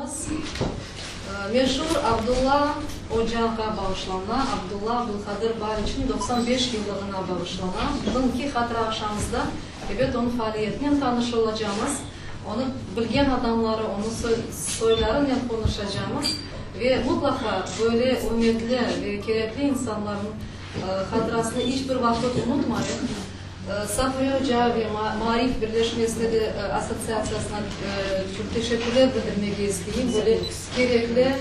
Aqşamımız meşur Abdulla ocağa bağışlana, Abdulla Abdulqadır Baliçniñ 95 yıllığına bağışlana. Bugünki hatıra aqşamımızda, ebet, onıñ faaliyetinen tanış olacamız, onı bilgen adamları, onıñ soylarınen qonuşacamız ve mutlaqa böyle ürmetli ve kerekli insanlarnıñ hatırasını iç bir vaqıt unutmayıq. Safure oca ve Maarif birleşmesine de assotsiatsiyasına çoq teşekkürler bildirmege isteyim. Böyle kerekli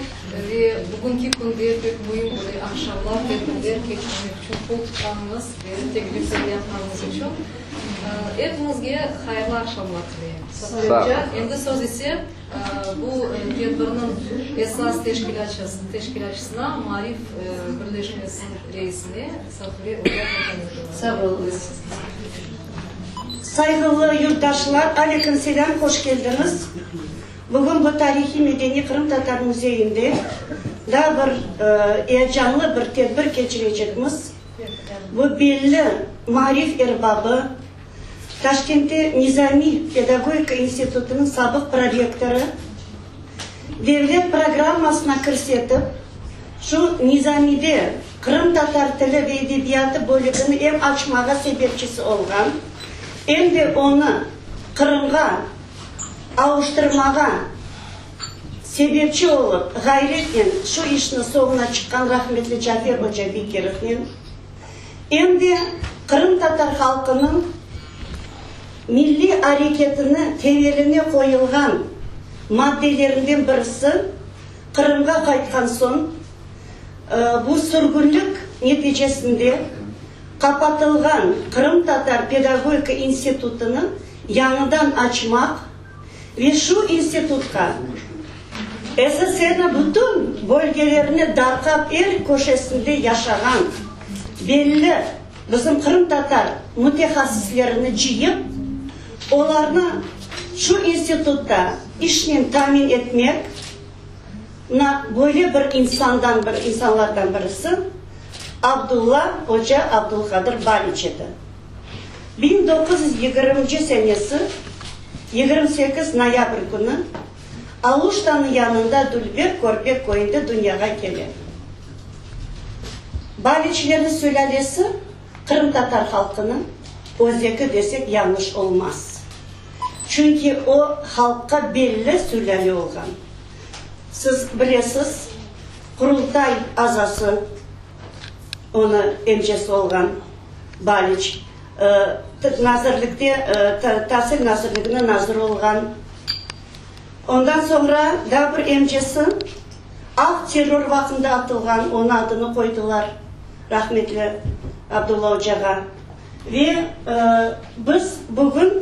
ve bugünki künde pek müim böyle aqşamlar, tedbirler keçirmek içün qol tutqanıñız ve teklifler yapqanıñız içün. Epimizge hayırlı aqşamlar tileyim. Safure oca, endi söz ise Bu tedbirniñ esas teşkilâtçısına, Maarif birleşmesiniñ reisine Safure oca Kurtametova. Sağ oluñız. Sayğılı yurtdaşlar, aleyküm selâm, hoş keldiñiz. Bugün bu tarihiy-medeniy Qırımtatar müzeyinde daa bir eyecanlı bir tedbir keçirecekmiz. Bu belli maarif erbabı, Taşkentte Nizamiy pedagogika institutınıñ sabıq prorektorı, devlet programmasına kirsetip, şu Nizamiyde qırımtatar tili ve edebiyatı bölügini em açmağa sebepçisi olğan, em de onı Qırımğa avuştırmağa sebepçi olıp, ğayretnen şu işni soñuna çıqqan rahmetli Cafer oca Bekirovnen, Em de qırımtatar halqınıñ milliy areketini temeline qoyulğan maddelerinden birisi, Qırımğa qaytqan soñ, bu sürgünlik neticesinde qapatılğan Qırımtatar pedagogika institutını yañıdan açmaq ve şu institutqa SSRniñ bütün bölgelerine darqap er köşesinde yaşağan belli bizim qırımtatar mütehassıslerini cıyıp, olarnı şu institutta işnen tamin etmek, mına böyle bir insandan bir insanlardan birisi Abdulla oca Abdulqadır Baliç edi. 1920 senesi 28 noyabr künü Aluştanıñ yanında Dülber Körpe köyünde dünyağa kele. Baliçlerniñ sülâlesi qırımtatar halqınıñ özeki desek yañlış olmaz. Çünki o halqqa belli sülâle olğan. Siz bilesiz, Qurultay azası onı emcesi olğan. Baliç, nazirlikte, Tasil nazirligine nazir olğan. Ondan soñra daa bir emcesi aq terror vaqtında atılğan, onıñ adını qoydılar rahmetli Abdulla ocağa. Ve biz bugün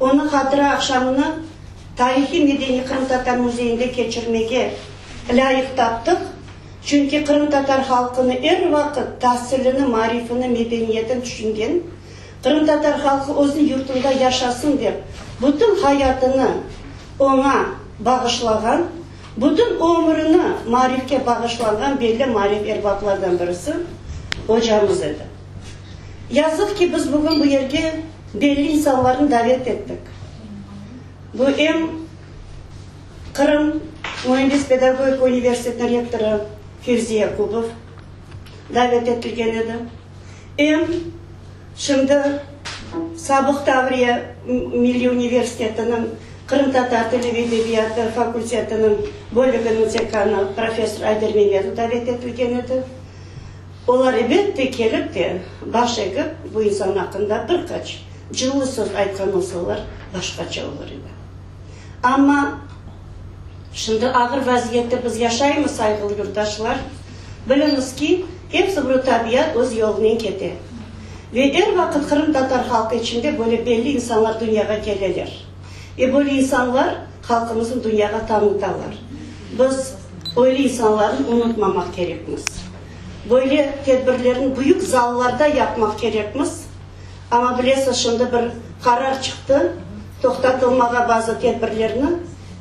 onıñ hatıra aqşamını Tarihiy-medeniy qırımtatar müzeyinde keçirmege lâyıq taptıq. Çünki qırımtatar halqını er vaqıt tasilini, maarifini, medeniyetini tüşüngen, qırımtatar halqı özüniñ yurtunda yaşasın dep bütün hayatını oña bağışlağan, bütün ömürini maarifke bağışlanğan belli maarif erbaplardan birisi ocamız edi. Yazıq ki, biz bugün bu yerge belli insanlarnı davet ettik. Bu em Qırım müendis-pedagogika universitetiniñ rektorı Fevzi Yakubov davet etilgen edi. Em şimdi sabıq Tavriya milliy universitetiniñ qırımtatar tili ve edebiyatı fakultetiniñ bölüginiñ dekanı professor Ayder Memetov davet etilgen edi. Olar, elbette, kelip de baş egip bu insan aqqında bir qaç cıllı söz aytqan olsalar, başqaça olur edi. Amma şimdi ağır vaziyette biz yaşaymız, sayğılı yurtdaşlar. Biliñiz ki, episi bir tabiat öz yolunen kete. Ve er vaqıt qırımtatar halqı içinde böyle belli insanlar dünyağa keleler. Ve böyle insanlar halqımıznı dünyağa tanıtalar. Biz öyle insanlarnı unutmamaq kerekmiz. Böyle tedbirlerni büyük zallarda yapmaq kerekmiz. Amma bilesiz, şimdi bir qarar çıqtı, toqtatılmağa bazı tedbirlerni.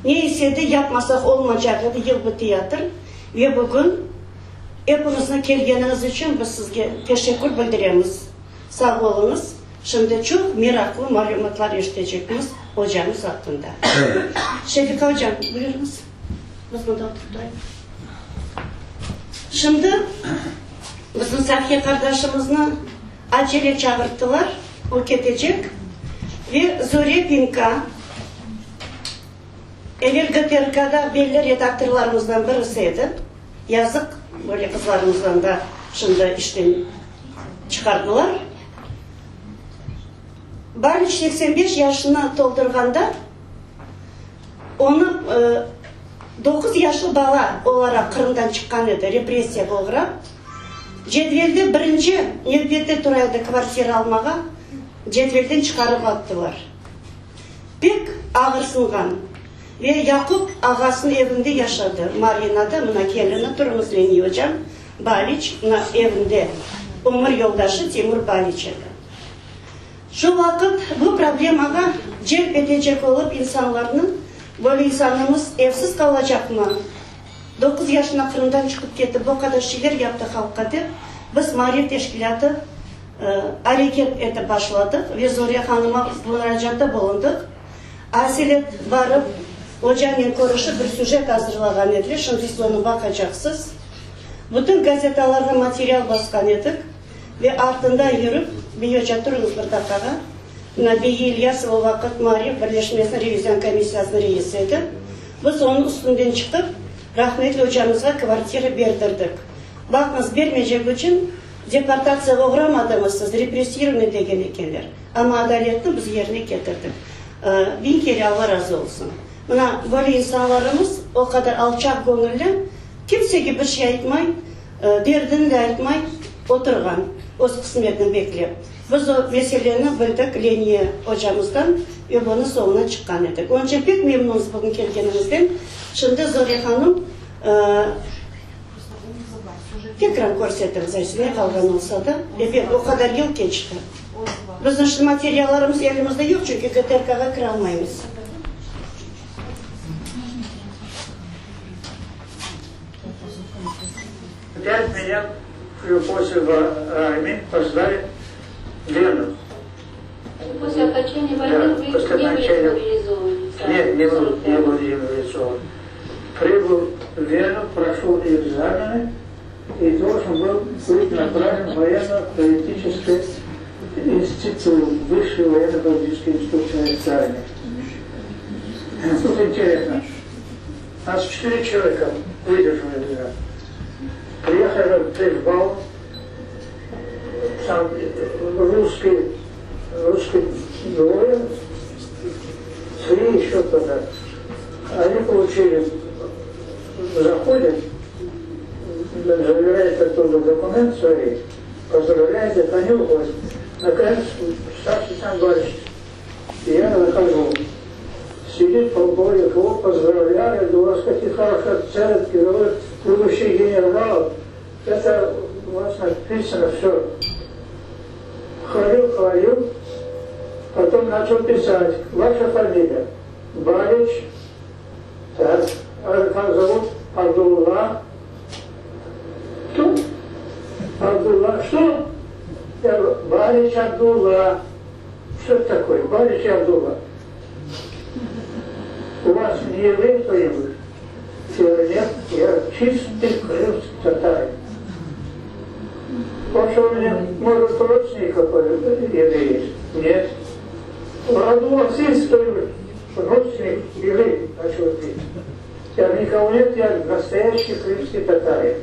Ne ise de, yapmasaq olmacaq edi, yıl biteyatır. Ve bugün epimizni kelgeniñiz içün biz sizge teşekkür bildiremiz. Sağ oluñız. Şimdi çoq meraqlı malümatlar eşitecekmiz ocamız aqqında. Şefiqa ocam, buyurıñız. Biz mında oturıp turayıq. Şimdi bizim Safiye qardaşımıznı acele çağırttılar, o ketecek ve Zore Pinka, evel GTRK-da belli redaktorlarımızdan birisi edi, yazıq, böyle qızlarımızdan da şimdi işten çıqardılar. Baliç 85 yaşını toldurğanda, Onı doquz yaşlı bala olaraq Qırımdan çıqqan edi, repressiyağa oğrap. Cedvelde birinci nevbette tura edi kvartira almağa, cedvelden çıqarıp attılar. Pek ağırsınğan ve Yaqub ağasınıñ evinde yaşadı, Maryinada, mına kelini, turıñız Leniye ocam, Baliç, mına evinde ömür yoldaşı Timur Baliç edi. Şu vaqıt bu problemağa celp etecek olıp insanlarnı, böyle insanımız evsiz qalacaqmı, doquz yaşında Qırımdan çıqıp ketip bu qadar şeyler yaptı halqqa dep, biz Maarif teşkilâtı areket etip başladıq ve Zore hanıma muracaatta bulundıq. Aselet barıp ocanen körüşip bir süjet azırlağan ediler, şimdi siz onı baqacaqsız. Bütün gazetalarğa material basqan edik. Ve artından yürip, Bey oca, turıñız bir daqqağa. Mına Bey İlyasov o vaqıt Maarif birleşmesiniñ revizion komissiyasınıñ reisi edi. Biz onıñ üstünden çıqıp, rahmetli ocamızğa kvartira berdirdik. Baqıñız, bermeycek içün deportatsiyağa oğramadıñız siz, repressirovanıy degen ekenler. Amma adaletni biz yerine ketirdik. Biñ kere Alla razı olsun. Mına böyle insanlarımız o qadar alçaq göñülli, kimsege bir şey aytmay, Derdini de aytmay, oturğan, öz qısmetini beklep. Biz o meseleni bildik Leniye ocamızdan ve bunı soñuna çıqqan edik. Onıñ içün pek memnunız bugün kelgeniñizden. Şimdi Zore hanım, tekrar körsetiñiz, ne qalğan olsa da. Ebet, o qadar yıl keçti. Bizim şimdi materiallarımız elimizde yoq, çünki GTRK-ğa kiralmaymız. Опять меня после армии позвали в Вену. После окончания войны Да, вы после не были окончания. мобилизованы? Нет, не был, не был демобилизован. Прибыл в Вену, прошел экзамены и должен был быть направлен в военно-политический институт, высший военно-политический институт Швейцарии. Тут интересно. Нас четыре человека выдержали экзамен. Приехали в Пешбал, там русский, русский двое, три еще тогда. Они получили, заходят, забирают оттуда документ свои, поздравляют их, они уходят. Наконец, старший там говорит, я захожу. Сидит полковник, его поздравляют, у вас какие хорошие оценки, вы будущий генерал. Это у вас написано все. Хвалил, хвалил, потом начал писать. Ваша фамилия? Барич, так, а как зовут? Абдулла. Кто? Абдулла. Что? Я говорю, Барич Абдулла. Что это такое? Барич Абдулла. У вас не еврей кто-нибудь? Я говорю, нет, я чистый крымский татарин. Он что, у меня, может, родственник какой еврей есть? Нет. В роду у вас есть кто-нибудь? Родственник еврей, начал пить. Я говорю, никого нет, я настоящий крымский татарин.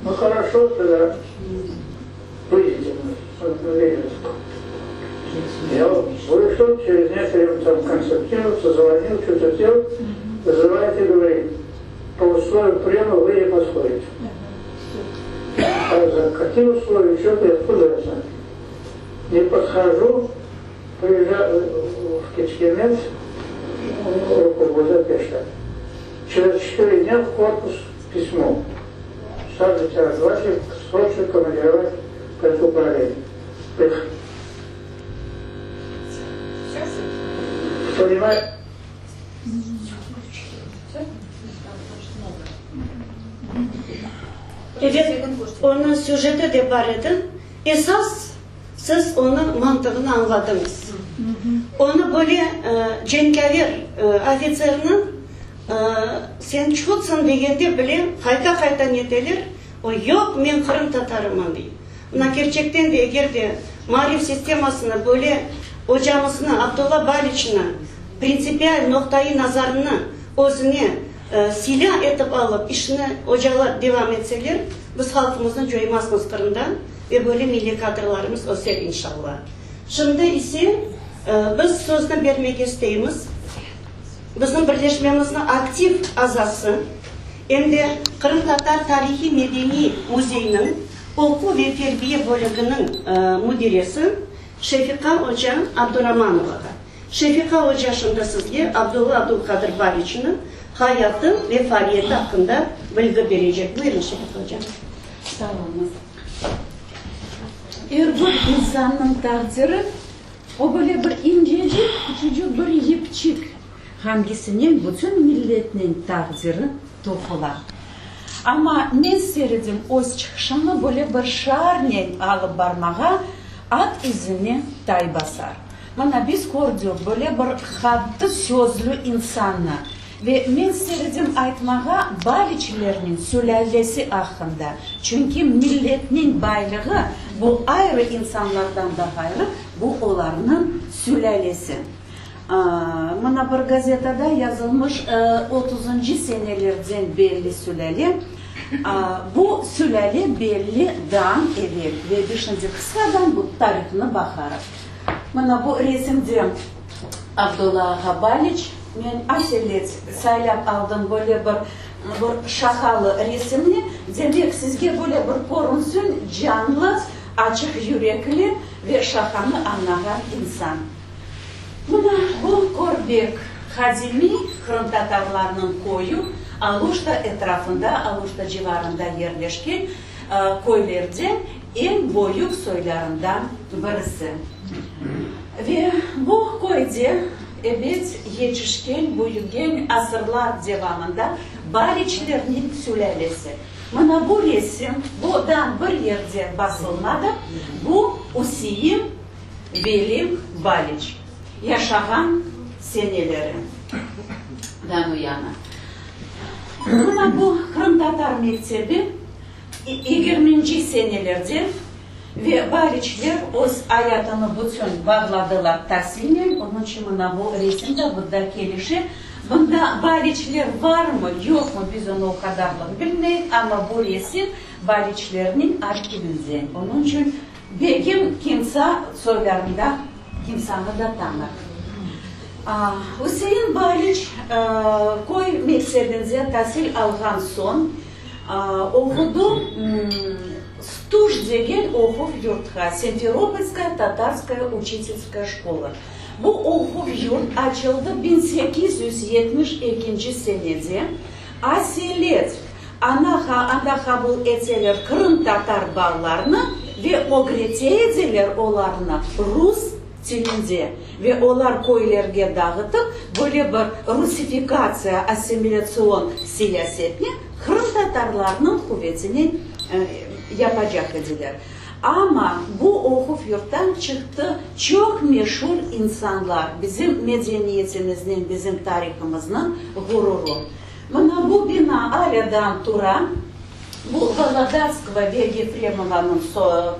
Ну хорошо, тогда выйдите Я вышел, через некоторое время там консультировался, звонил, что-то делал, вызывает и говорит, по условиям приема вы не подходите. А за какие условия, что-то я откуда я знаю. Не подхожу, приезжаю в Кечкемет, около Будапешта. Через 4 дня в корпус письмо. Старший лейтенант Васильев срочно командировать управление. Понимаете? Ebet, onıñ süjeti de bar edi. Esas, siz onıñ mantığını añladıñız. Onı böyle cenkâver ofitserni. Sen çutsıñ degende bile qayta-qayta neteler, o, yoq, men qırımtatarıman, dey. Mına kerçekten de eger de maarif sistemasını böyle ocamıznı, Abdulla Baliçni printsipial noqtaiy nazarını özüne silâ etip alıp işini ocalar devam etseler, biz halqımıznı coymazmız Qırımda ve böyle milliy kadrlarımız öser inşallah. Şimdi ise biz sözni bermege isteymiz bizim birleşmemizniñ aktiv azası, em de Qırımtatar tarihiy-medeniy müzeyiniñ oquv ve terbiye bölüginiñ müdiresi Şefiqa oca Abduramanovağa. Şefiqa oca şimdi sizge Abdulla Abdulqadır Baliçniñ hayatı ve faaliyeti aqqında bilgi berecek. Buyurıñ, Şefiqa oca. Sağ oluñız. Er bir insannıñ taqdiri o böyle bir incecik, küçücik bir yipçik, hangisinen bütün milletniñ taqdiri toqula. Amma men ister edim öz çıqışımnı böyle bir şiarnen alıp barmağa, At izine tay basar. Mına biz kördük böyle bir qattı sözlü insannı. Ve men ister edim aytmağa Baliçlerniñ sülâlesi aqqında, çünki milletniñ baylığı bu ayrı insanlardan da ğayrı, bu olarnıñ sülâlesi. Mına bir gazetada yazılmış otuzıncı senelerden belli sülâle, bu sülâle belli daa evel ve biz şimdi qısqadan bu tarihını baqarıq. Mına bu resimde Abdulla ağa Baliç, men aselet saylap aldım böyle bir bir şaqalı resimni, demek sizge böyle bir körünsün, canlı, açıq yürekli ve şaqanı añlağan insan. Mına bu Körbek, qadimiy qırımtatarlarnıñ köyü, Aluşta etrafında, Aluşta civarında yerleşken köylerden eñ böyük soylarından birisi. Ve bu köyde, ebet, yetişken, büyügen asırlar devamında Baliçlerniñ sülâlesi. Mına bu resim, bu daa bir yerde basılmadı, bu Üsein Veli Baliç yaşağan seneleri dan o yana. Mına bu qırımtatar mektebi yigirminci senelerde ve Baliçler öz ayatını bütün bağladılar tasilnen, onıñ içün mına bu resim de bunda kelişe. Bunda Baliçler varmı, yoqmı, biz onı o qadarlıq bilmeyik, amma bu resim Baliçlerniñ arhivinden, onıñ içün Belkim kimsa soylarında kimsanı da tanır. Üsein Baliç köy mektebinde tasil alğan soñ, oqudı Stuj degen oquv yurtqa, Simferopolskaya tatarskaya uçitelskaya şkola. Bu oquv yurt açıldı 1872 ekinci senede, aselet Anaha anda qabul eteler qırımtatar balalarını ve ögrete ediler olarnı rus tilinde ve olar köylerge dağıtıp böyle bir rusifikatsiya, assimilâtsion siyasetni qırımtatarlarnıñ quvetinen yapacaq ediler. Amma bu oquv yurttan çıqtı çoq meşur insanlar, bizim medeniyetimizniñ, bizim tarihımıznıñ ğururu. Mına bu bina alâ daa tura, bu Volodarskogo ve Yefremovanıñ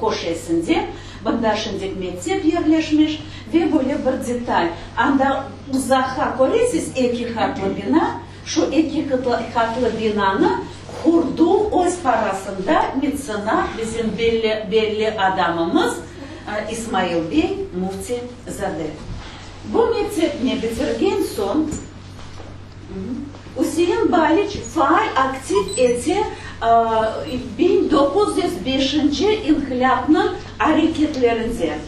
köşesinde, bunda şimdik mektep yerleşmiş ve böyle bir detal, anda uzaqqa köresiz eki qatlı bina, şu eki qatlı binanı qurdu öz parasında metsenat, bizim belli belli adamımız İsmail bey Müfti-zade. Bu mektepni bitirgen soñ, Üsein Baliç faal aktiv ete 1905-nci inqilâpnıñ areketlerinde.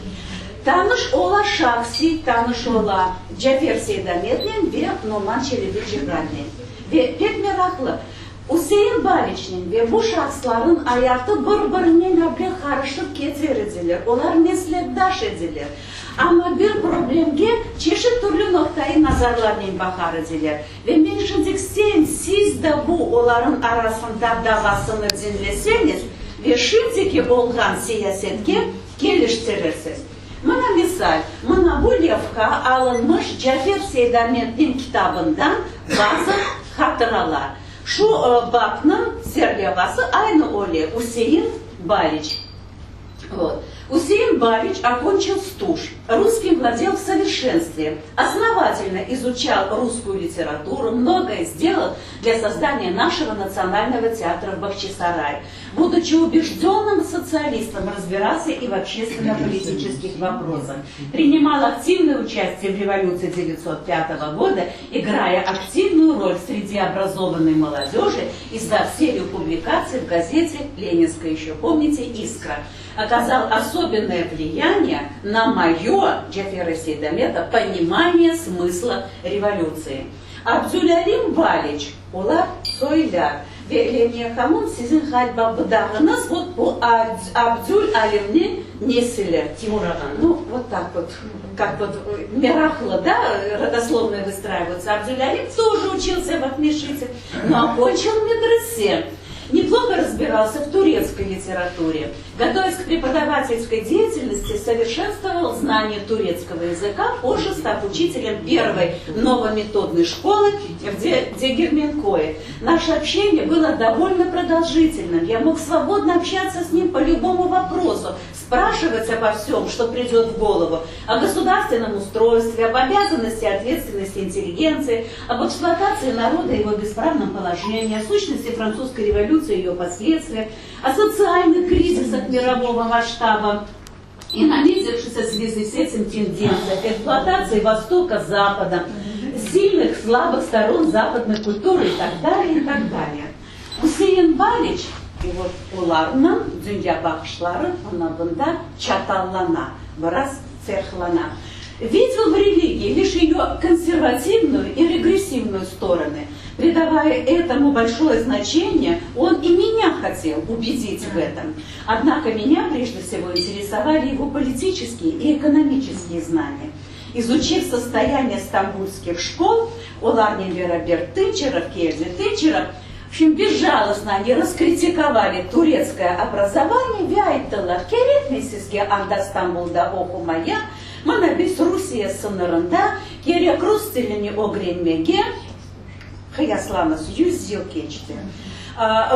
Tanış ola şahsiy tanış ola Cafer Seydametnen ve Noman Çelebi Cibrannen. Ve pek meraqlı, Üsein Baliçniñ ve bu şahslarnıñ ayatı bir-birinen able qarışıp keter ediler, olar meslekdaş ediler. Amma bir problemge çeşit türlü noqtaiy nazarlarnen baqar ediler. Ve men şimdik sen, siz da bu olarıñ arasında davasını diñleseñiz ve şimdiki olğan siyasetke keliştirirsiz. Mına misal, mına bu levha alınmış Cafer Seydametniñ kitabından bazı. Hatıralar. Şu babnıñ serlevası aynı öyle, Üsein Baliç. Vot. Üsein Baliç okonçil STUŞ, ruskim vladel v soverşenstve, osnovatelno izuçal ruskuyu literaturu, mnogoe sdelal dlâ sozdaniya našego natsionalnogo teatra v Bahçesaraye. Buduçi ubejdennym sotsialistom, razbiralsâ i v obşçestveno-politiçeskih voprosah. Prinimal aktivnoe uçastiye v revolütsii devyatsot pyatogo goda, igraya aktivnuyu rol sredi obrazovannoy molodöji, izdav seriyu publikatsiy v gazete Leninskaya eşö, pomnite, Iskra. Okazal osobennoye vliyaniye na moyo, Cafera Seydameta, ponimaniye smısla revolütsii. Abdülalim Baliç, olar soylar. Ve Leniye hanım, siziñ ğaliba bıdağıñız vot bu Abdülalimniñ nesili. Timur ağanıñ. Nu, vot tak vot, kak vot meraqlı, da, rodoslovnıye vıstraivаются. Abdülalim тоже učился в Akmeşite, no okonçil medrese. Neploho razbiralsâ v turetskoy literature. Gotovâs k prepodavatelskoy deyatelnosti, soverşenstvoval znaniye turetskogo yazıka, pozje stav uçitelem pervoy novometodnoy şkolı v Degirmenkoye. Naşe obşeniye bylo dovolno prodolžitelnym, ya mog svobodno obşatsâ s nim po lübomu voprosu, spraşivat obo vsem, çto pridet v golovu, o gosudarstvennom ustroystve, ob obâzannosti i otvetstvennosti intelligentsii, ob ekspluatatsii naroda i ego bespravnom polojenii, o suşnosti frantsuzskoy revolütsii i ee posledstviyah, o sotsialnıh krizisah mirovogo masştaba i nametivşihsâ v svyazi s etim tendentsiyah, ekspluatatsii Vostoka Zapadom, silnıh, slabıh storon zapadnoy kulturı i tak dalее, i tak dalее. Üsein Baliç, i vot olarnıñ dünya baqışları mına bunda çatallana, biraz ferqlana. Videl v religii liş eyo konservativnuyu i regressivnuyu storony, pridavaya etomu bolşoye znaçeniye, on i menya hotel ubedit v etom. Odnako menya prejde vsego interesovali ego politiçeskiye i ekonomiçeskiye znaniya. İzuçiv sostoyaniye stambulskih şkol, olarnen beraber Tınçerov keldi. Tınçerov, v obşem, bezjalostno oni raskritikowali turetskoye obrazovaniye ve ayttılar, kerekmey sizge anda Stambulda oqumaya, mına biz Rusiye sıñırında, kerek rus tilini ögrenmege, qıyaslañız, yüz yıl keçti,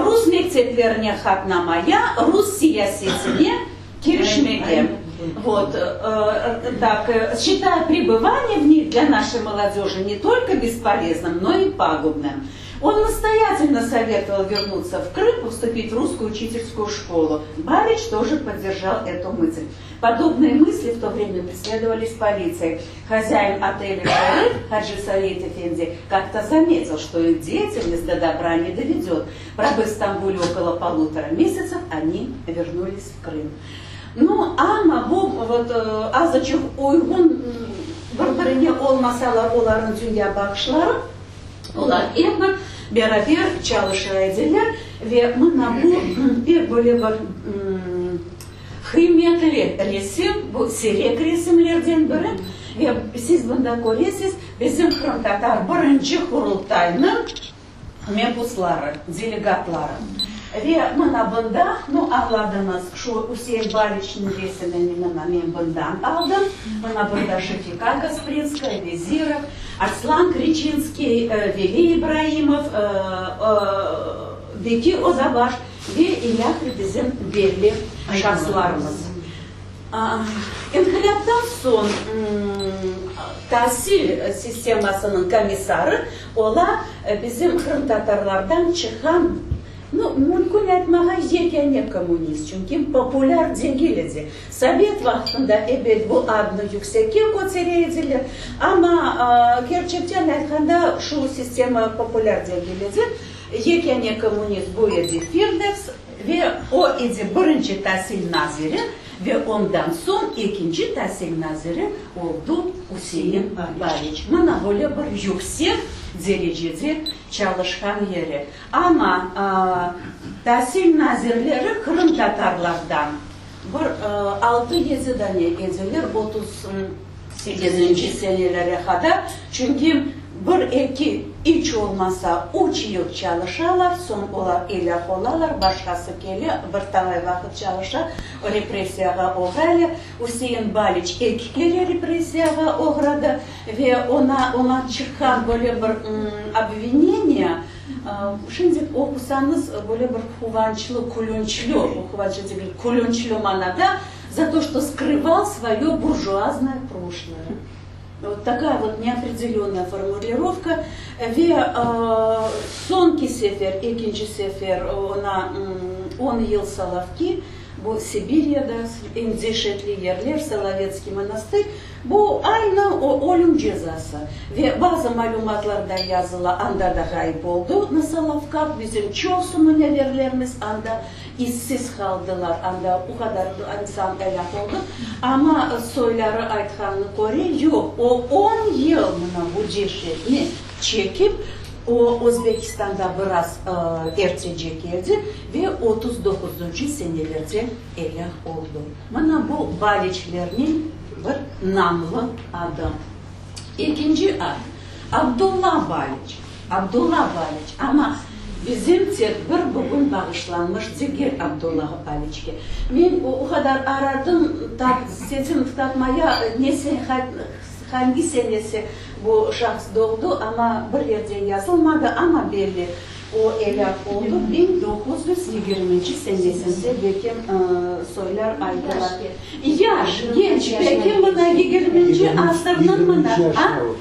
rus mekteplerine qatnamaya, rus siyasetine kirişmege. Vot, tak, считая пребывание в них для нашей молодежи не только бесполезным, но и пагубным. Он настоятельно советовал вернуться в Крым, поступить в русскую учительскую школу. Балич тоже поддержал эту мысль. Подобные мысли в то время преследовались полицией. Хозяин отеля «Шериф» Хаджи Саид Эфенди как-то заметил, что их деятельность до добра не доведет. Пробыв в Стамбуле около полутора месяцев, они вернулись в Крым. Nu, amma bu vot azaçıq uyğun bir-birine olmasalar olarnıñ dünya baqışları, olar ep bir beraber çalışa ediler ve mına bu pek böyle bir qıymetli resim, bu siyrek resimlerden biri ve siz bunda köresiz, bizim qırımtatar birinci Qurultaynıñ mebusları, delegatları. Ve mına bunda, nu, añladıñız, şu Üsein Baliçniñ resimini mına men bundan aldım. Mına bunda Şefika Gasprinskaya, Vezirov, Arslan Kriçinskiy, Veli İbraimov, Beki Ozabaş ve ilâhre bizim belli şahslarımız. İnqilâptan soñ tasil sistemasınıñ komissarı ola bizim qırımtatarlardan çıqqan, nu, mümkün aytmağa, yekâne kommunist, çünki populâr degil edi. Sovet vaqtında, ebet, bu adnı yüksekke kötere ediler, amma kerçekten aytqanda, şu sistema populâr degil edi. Yekâne kommunist bu edi Firdevs. Ve o edi birinci tasil naziri ve ondan soñ ekinci tasil naziri oldu Üsein Baliç. Mına böyle bir yüksek derecede çalışqan yeri. Amma tasil nazirleri qırımtatarlardan bir altı-yedi dane ediler 38-nci senelere qadar, çünki. Bir, eki, iç olmasa üç yıl çalışalar, soñ olar elâk olalar, başqası kele, bir talay vaqıt çalışa, repressiyağa oğraylar. Üsein Baliç eki kere repressiyağa oğradı ve oña, oña çıqqan böyle bir obvineniye, şimdi oqusañız, böyle bir quvançlı, külünçli, quvançlı degil, külünçli manada, za to, çto skrıval svoyo burjuaznoye proşloye. Vot takaya vot neopredelennaya formulirovka. Ve soñki sefer, ekinci sefer oña on yıl Solovki, bu Sibiryada eñ deşetli yerler, Solovetskiy monastır, bu aynı ölüm cezası. Ve bazı malümatlarda yazıla, anda da ğayıp oldı na Solovkah, bizim çoqsu münevverlerimiz anda İzsiz qaldılar, anda o qadar insan elâk oldı. Amma soyları aytqanına köre, yoq, o on yıl mına bu deşetni çekip, o Özbekistanda biraz ertece keldi ve 39-cı senelerde elâk oldı. Mına bu Baliçlerniñ bir namlı adı. Ekinci ad, Abdulla Baliç. Abdulla Baliç, amma bizim tedbir bugün bağışlanmış diger Abdulla Baliçke. Men o qadar aradım, tap, setim tapmaya, ne hangi senesi bu şahs doğdu, amma bir yerde yazılmadı, amma belli, o elâk oldı 1920-nci senesinde, belki soylar aytalar. Yaş, genç, belki mına yigirminci asırnıñ mına, a?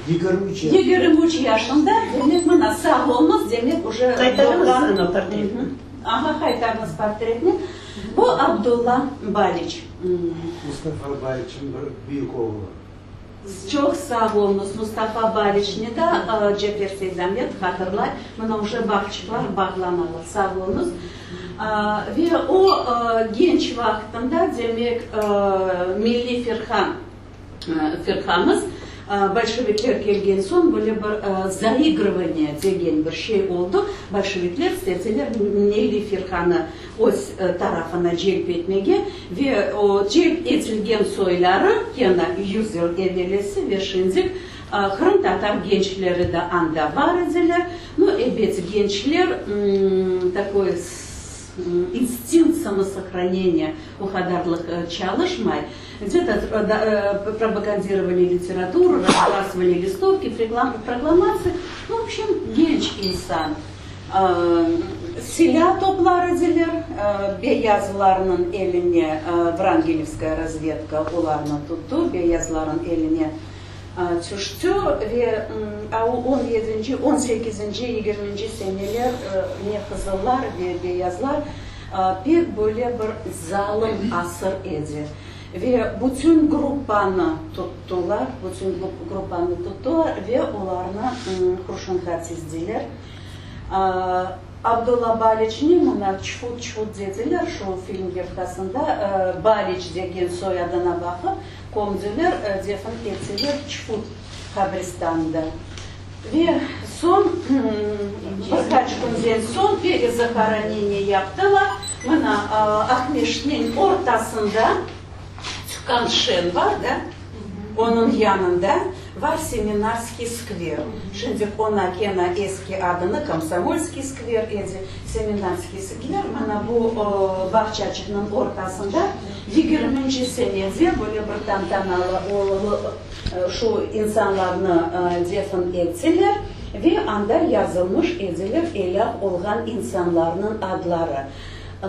23 yaşında, demek, mına sağ olmız, demek, uje Qaytarıñız portretni. Aha, qaytarıñız portretni. Bu Abdulla Baliç. Mustafa Baliçniñ bir büyük oğlu. Çoq sağ oluñız, Mustafa Baliçni da Cefer Seydamet hatırlay. Mına uje bağçıqlar bağlanalar. Sağ oluñız. Ve o genç vaqtında, demek, Milliy firqa, firqamız, bolşevikler kelgen soñ böyle bir zaigrovaniye degen bir şey oldı. Bolşevikler istediler Milliy firqanı öz tarafına celp etmege ve o celp etilgen soyları kene yüz yıl evelesi ve şimdik qırımtatar gençleri de anda bar ediler. Nu, ebet, gençler takoy instinkt samosohraneniya o qadarlıq çalışmay, gde-to propagandirovali literaturu, razbrasıvali listovki, proklamatsiya, nu, v obşem, genç insan. Silâ toplar ediler, beyazlarnıñ eline, Vrangelevskaya razvedka olarnı tuttı, beyazlarnıñ eline tüşti ve on yedinci, on sekizinci, yigirminci seneler ne qızıllar ve beyazlar pek böyle bir zalım asır edi. Ve bütün gruppanı tuttılar, bütün gruppanı tuttılar ve olarnı qurşunğa tizdiler. Abdulla Baliçni mına Çfut, Çfut dediler, şu film levhasında Baliç degen soyadına baqıp, kömdüler, defn ettiler Çfut qabristanında. Ve soñ, bir qaç künden soñ perezahoroneniye yaptılar. Mına Aqmeşitniñ ortasında Tükkan Şen bar da, onıñ yanında var Seminarskiy skver. Şimdi oña kene eski adını Komsomolskiy skver edi. Seminarskiy skver, mına bu bağçaçıqnıñ ortasında yigirminci senede böyle bir tantanalı Şu insanlarnı defn ettiler ve anda yazılmış ediler elâk olğan insanlarnıñ adları.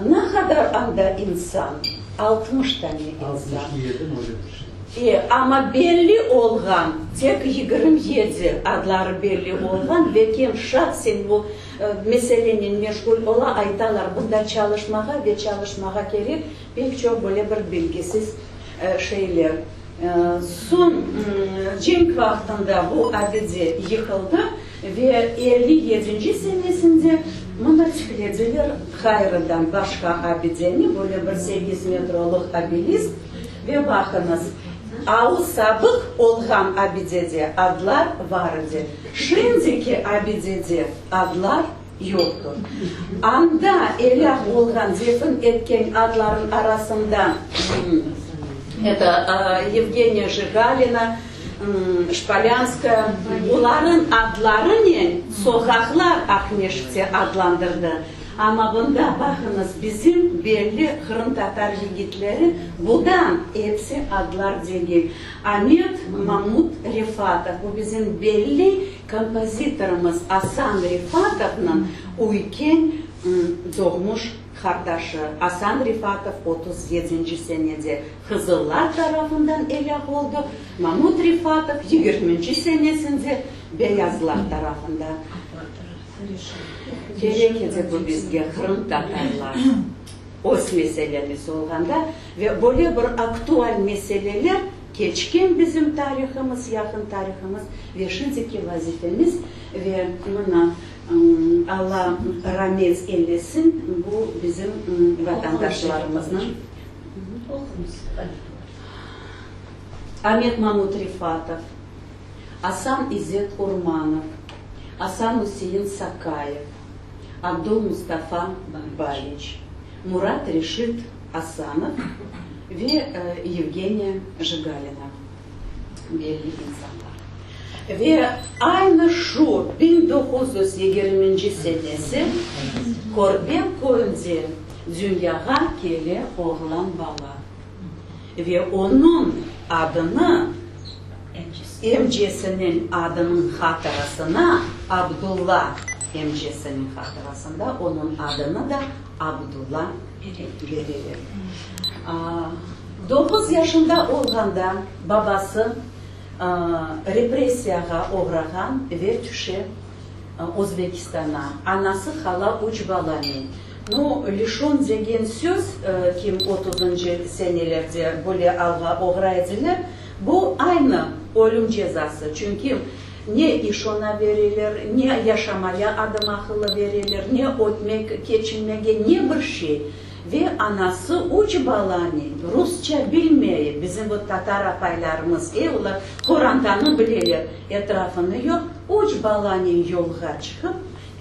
Ne qadar anda insan? 60 tane insan. 67 mi, öyle bir şey. E, amma belli olğan tek 27 adları belli olğan ve kim şahsen bu meselenen meşğul ola, aytalar, bunda çalışmağa ve çalışmağa kerek, pek çoq böyle bir belgisiz şeyler. Soñ cenk vaqtında bu abide yıqıldı ve 57-nci senesinde mında tiklediler ğayrıdan başqa abideni, böyle bir sekiz metrolıq obelisk. Ve baqıñız, al sabıq olğan abidede adlar var edi, şimdiki abidede adlar yoqtır. Anda elâk olğan, defin etken adlarnıñ arasında, eto, Yevgeniya Jigalina. Şpolânskaya, olarnıñ adlarınen soqaqlar Aqmescitte adlandırdı. Amma bunda, baqıñız, bizim belli qırımtatar yigitleri, budan episi adlar degil. Amet Mamut Refatov, bu bizim belli kompozitorımız Asan Refatovnıñ üyken doğmuş qardaşı. Asan Refatov 37-nci senede qızıllar tarafından elâk oldı, Mamut Refatov yigirminci senesinde beyazlar tarafından. Kerek edi bu bizge, qırımtatarlar, öz meselemiz olğanda ve böyle bir aktual meseleler keçken bizim tarihımız, yaqın tarihımız ve şimdiki vazifemiz ve mına Alla ramet eylesin bu bizim vatandaşlarımıznıñ. Amet Mamut Refatov. Asan İzzet Urmanov, Asan Üsein Sakayev, Abdul Mustafa Baliç, Murat Reşit Asanov ve Yevgeniya Jigalina belli insanlar. Ve aynı şu 1920-nci senesi Körbek köyünde dünyağa kele oğlan bala. Ve onıñ adını emcesiniñ adınıñ hatırasına Abdulla, emcesiniñ hatırasında onıñ adını da Abdulla bereler. Doquz yaşında olğanda babası repressiyağa oğrağan ve tüşe Özbekistana. Anası qala üç balanen. Nu, lişon degen söz, kim otuzıncı senelerde böyle alğa oğray ediler, bu aynı ölüm cezası, çünki ne iş ona bereler, ne yaşamaya adamaqıllı bereler, ne ötmek, keçinmege, ne bir şey. Ve anası üç balanen, rusça bilmeyip, bizim bu tatar apaylarımız, e, olar qorantanı bileler, etrafını yoq, üç balanen yolğa çıqıp,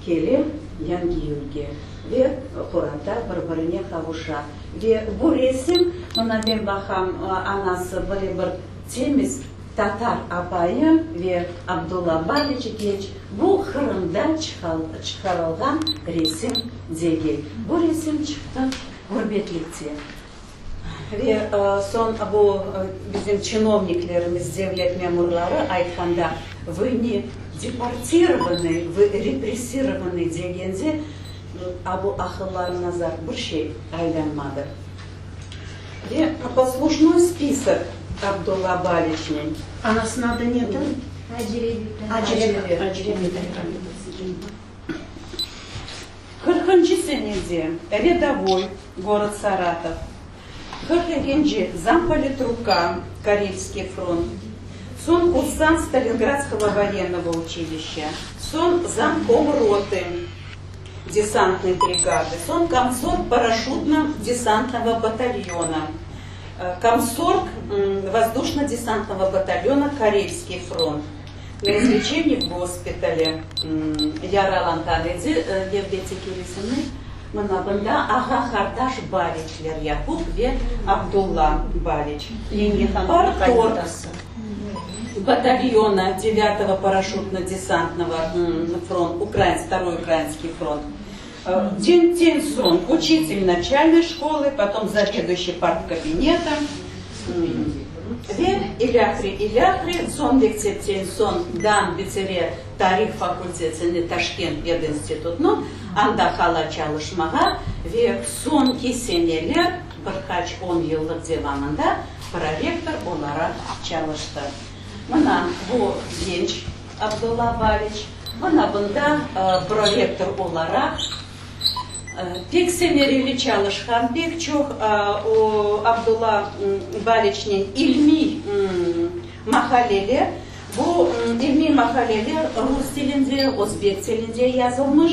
Kele Yangiyülge ve qoranta bir-birine qavuşa. Ve bu resim, mına men baqam, anası böyle bir temiz tatar apayı ve Abdulla Baliç genç, bu Qırımda çıqarılğan resim degil. Bu resim çıqtı ğurbetlikte. Ve soñ bu bizim çinovniklerimiz, devlet memurları aytqanda, vı ne deportirovanıy, vı repressirovanıy degende, a bu aqıllarına zar bir şey aylanmadı. Ve poslušnoy spisok Abdulla Baliçniñ. Anasınıñ adı ne edi? Acire. Acire. Qırqıncı senede redovoy, gorod Saratov, 42-nci zampolitruka, Karelskiy front, soñ kursant Stalingradskogo voyennogo učilişça, soñ zamkom rotı desantnoy brigady, soñ komsorg paraşütno-desantnogo batalyona, komsorg vozdušno-desantnogo batalyona Karelskiy front. Na izlečeniye v gospitale yaralanğan edi, nevbeti kelisini mına bunda ağa-qardaş Baliçler, Yaqub ve Abdulla Baliç. Partorg batalyona devyatogo paraşütno-desantnogo front, ukrain, vtoroy ukrainskiy front. Cenkten soñ uçitel načalnoy şkolı, potom zaveduyuşiy partkabinetom ve ilâhre, ilâhre. Soñ mektepten soñ dan bitire tarih fakültetini Taşkent pedinstitutnıñ, anda qala çalışmağa ve soñki seneler, bir qaç on yıllıq devamında prorektor olaraq çalıştı. Mına bu genç Abdulla Baliç, mına bunda prorektor olaraq pek semereli çalışqan, pek çoq o Abdulla Baliçniñ ilmiy maqaleler, bu ilmiy maqaleler rus tilinde, özbek tilinde yazılmış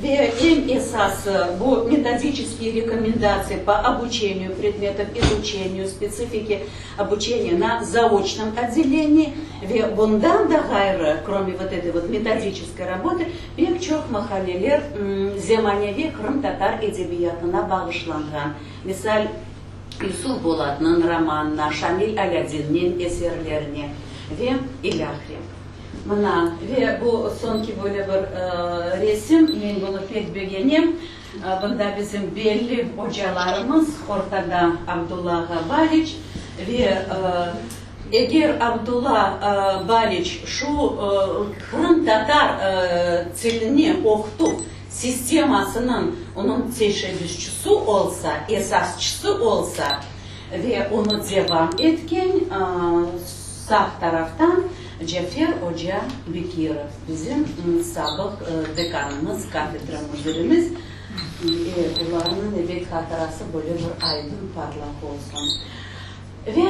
ve eñ esası bu metodiçeskiye rekomendatsiya po obuçeniyu predmetov, izuçeniyu spetsifiki Obuçeniye na zaoçnom otdeleniyi ve bundan da ğayrı, krome vot etoy vot metodiçeskoy rabotı, pek çoq maqaleler zemaneviy qırımtatar edebiyatına bağışlanğan. Misal, Yusuf Bolatnıñ romanına, Şamil Alâdinniñ eserlerine. Ve ilâhre. Mına, ve bu soñki böyle bir resim, men bunı pek begenem. Bunda bizim belli ocalarımız, ortada Abdulla ağa Baliç ve eger Abdulla Baliç şu qırımtatar tilini oqutuv sistemasınıñ onıñ teşebbüsçisi olsa, esasçısı olsa ve onı devam etken, Sağ taraftan Cafer oca Bekirov, bizim sabıq dekanımız, kafedra müdirimiz. E, olarnıñ, ebet, hatırası böyle bir aydın, parlaq olsun. Ve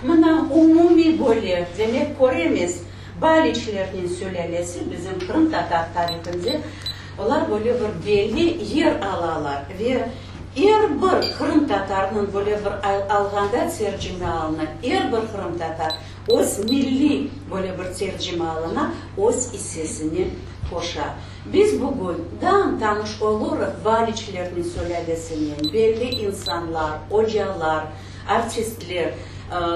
mına umumiy böyle, demek, köremiz, Baliçlerniñ sülâlesi bizim qırımtatar tarihinde olar böyle bir belli yer alalar ve Er bir qırımtatarnıñ böyle bir alğanda tercimealını, er bir qırımtatar öz milliy böyle bir tercimealına öz issesini qoşa. Biz bugün daa tanış olurıq Baliçlerniñ sülâlesinen, belli insanlar, ocalar, Artistler,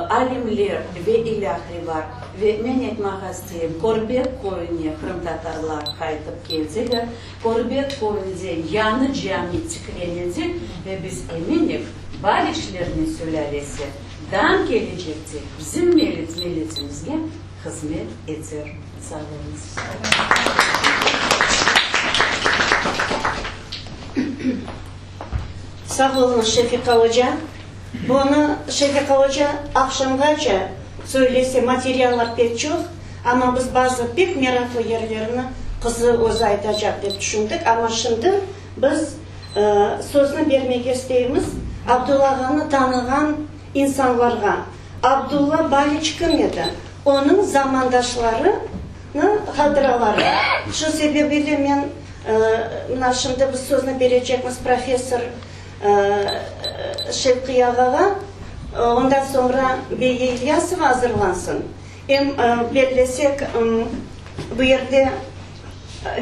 alimler ve ilâhre bar. Ve men aytmağa isteyim, Körbek köyüne qırımtatarlar qaytıp keldiler. Körbek köyünde yañı cami tiklenecek ve biz eminik, Baliçlerniñ sülâlesi daa kelecekte bizim milletimizge hızmet eter. Sağ oluñız. Sağ oluñız, Şefiqa oca. Bunı Şefiqa oca aqşamğaça söylese, materiallar pek çoq, amma biz bazı pek meraqlı yerlerini qızı özü aytacaq dep tüşündik. Amma şimdi biz sözni bermege isteymiz Abdulla ağanı tanığan insanlarğa. Abdulla Baliç kim edi? Onıñ zamandaşlarınıñ hatıraları. Şu sebebiyle men mına şimdi biz sözni berecekmiz professor Şevqiy ağağa, ondan soñra Beye İlyasova azırlansın. Em bellesek, bu yerde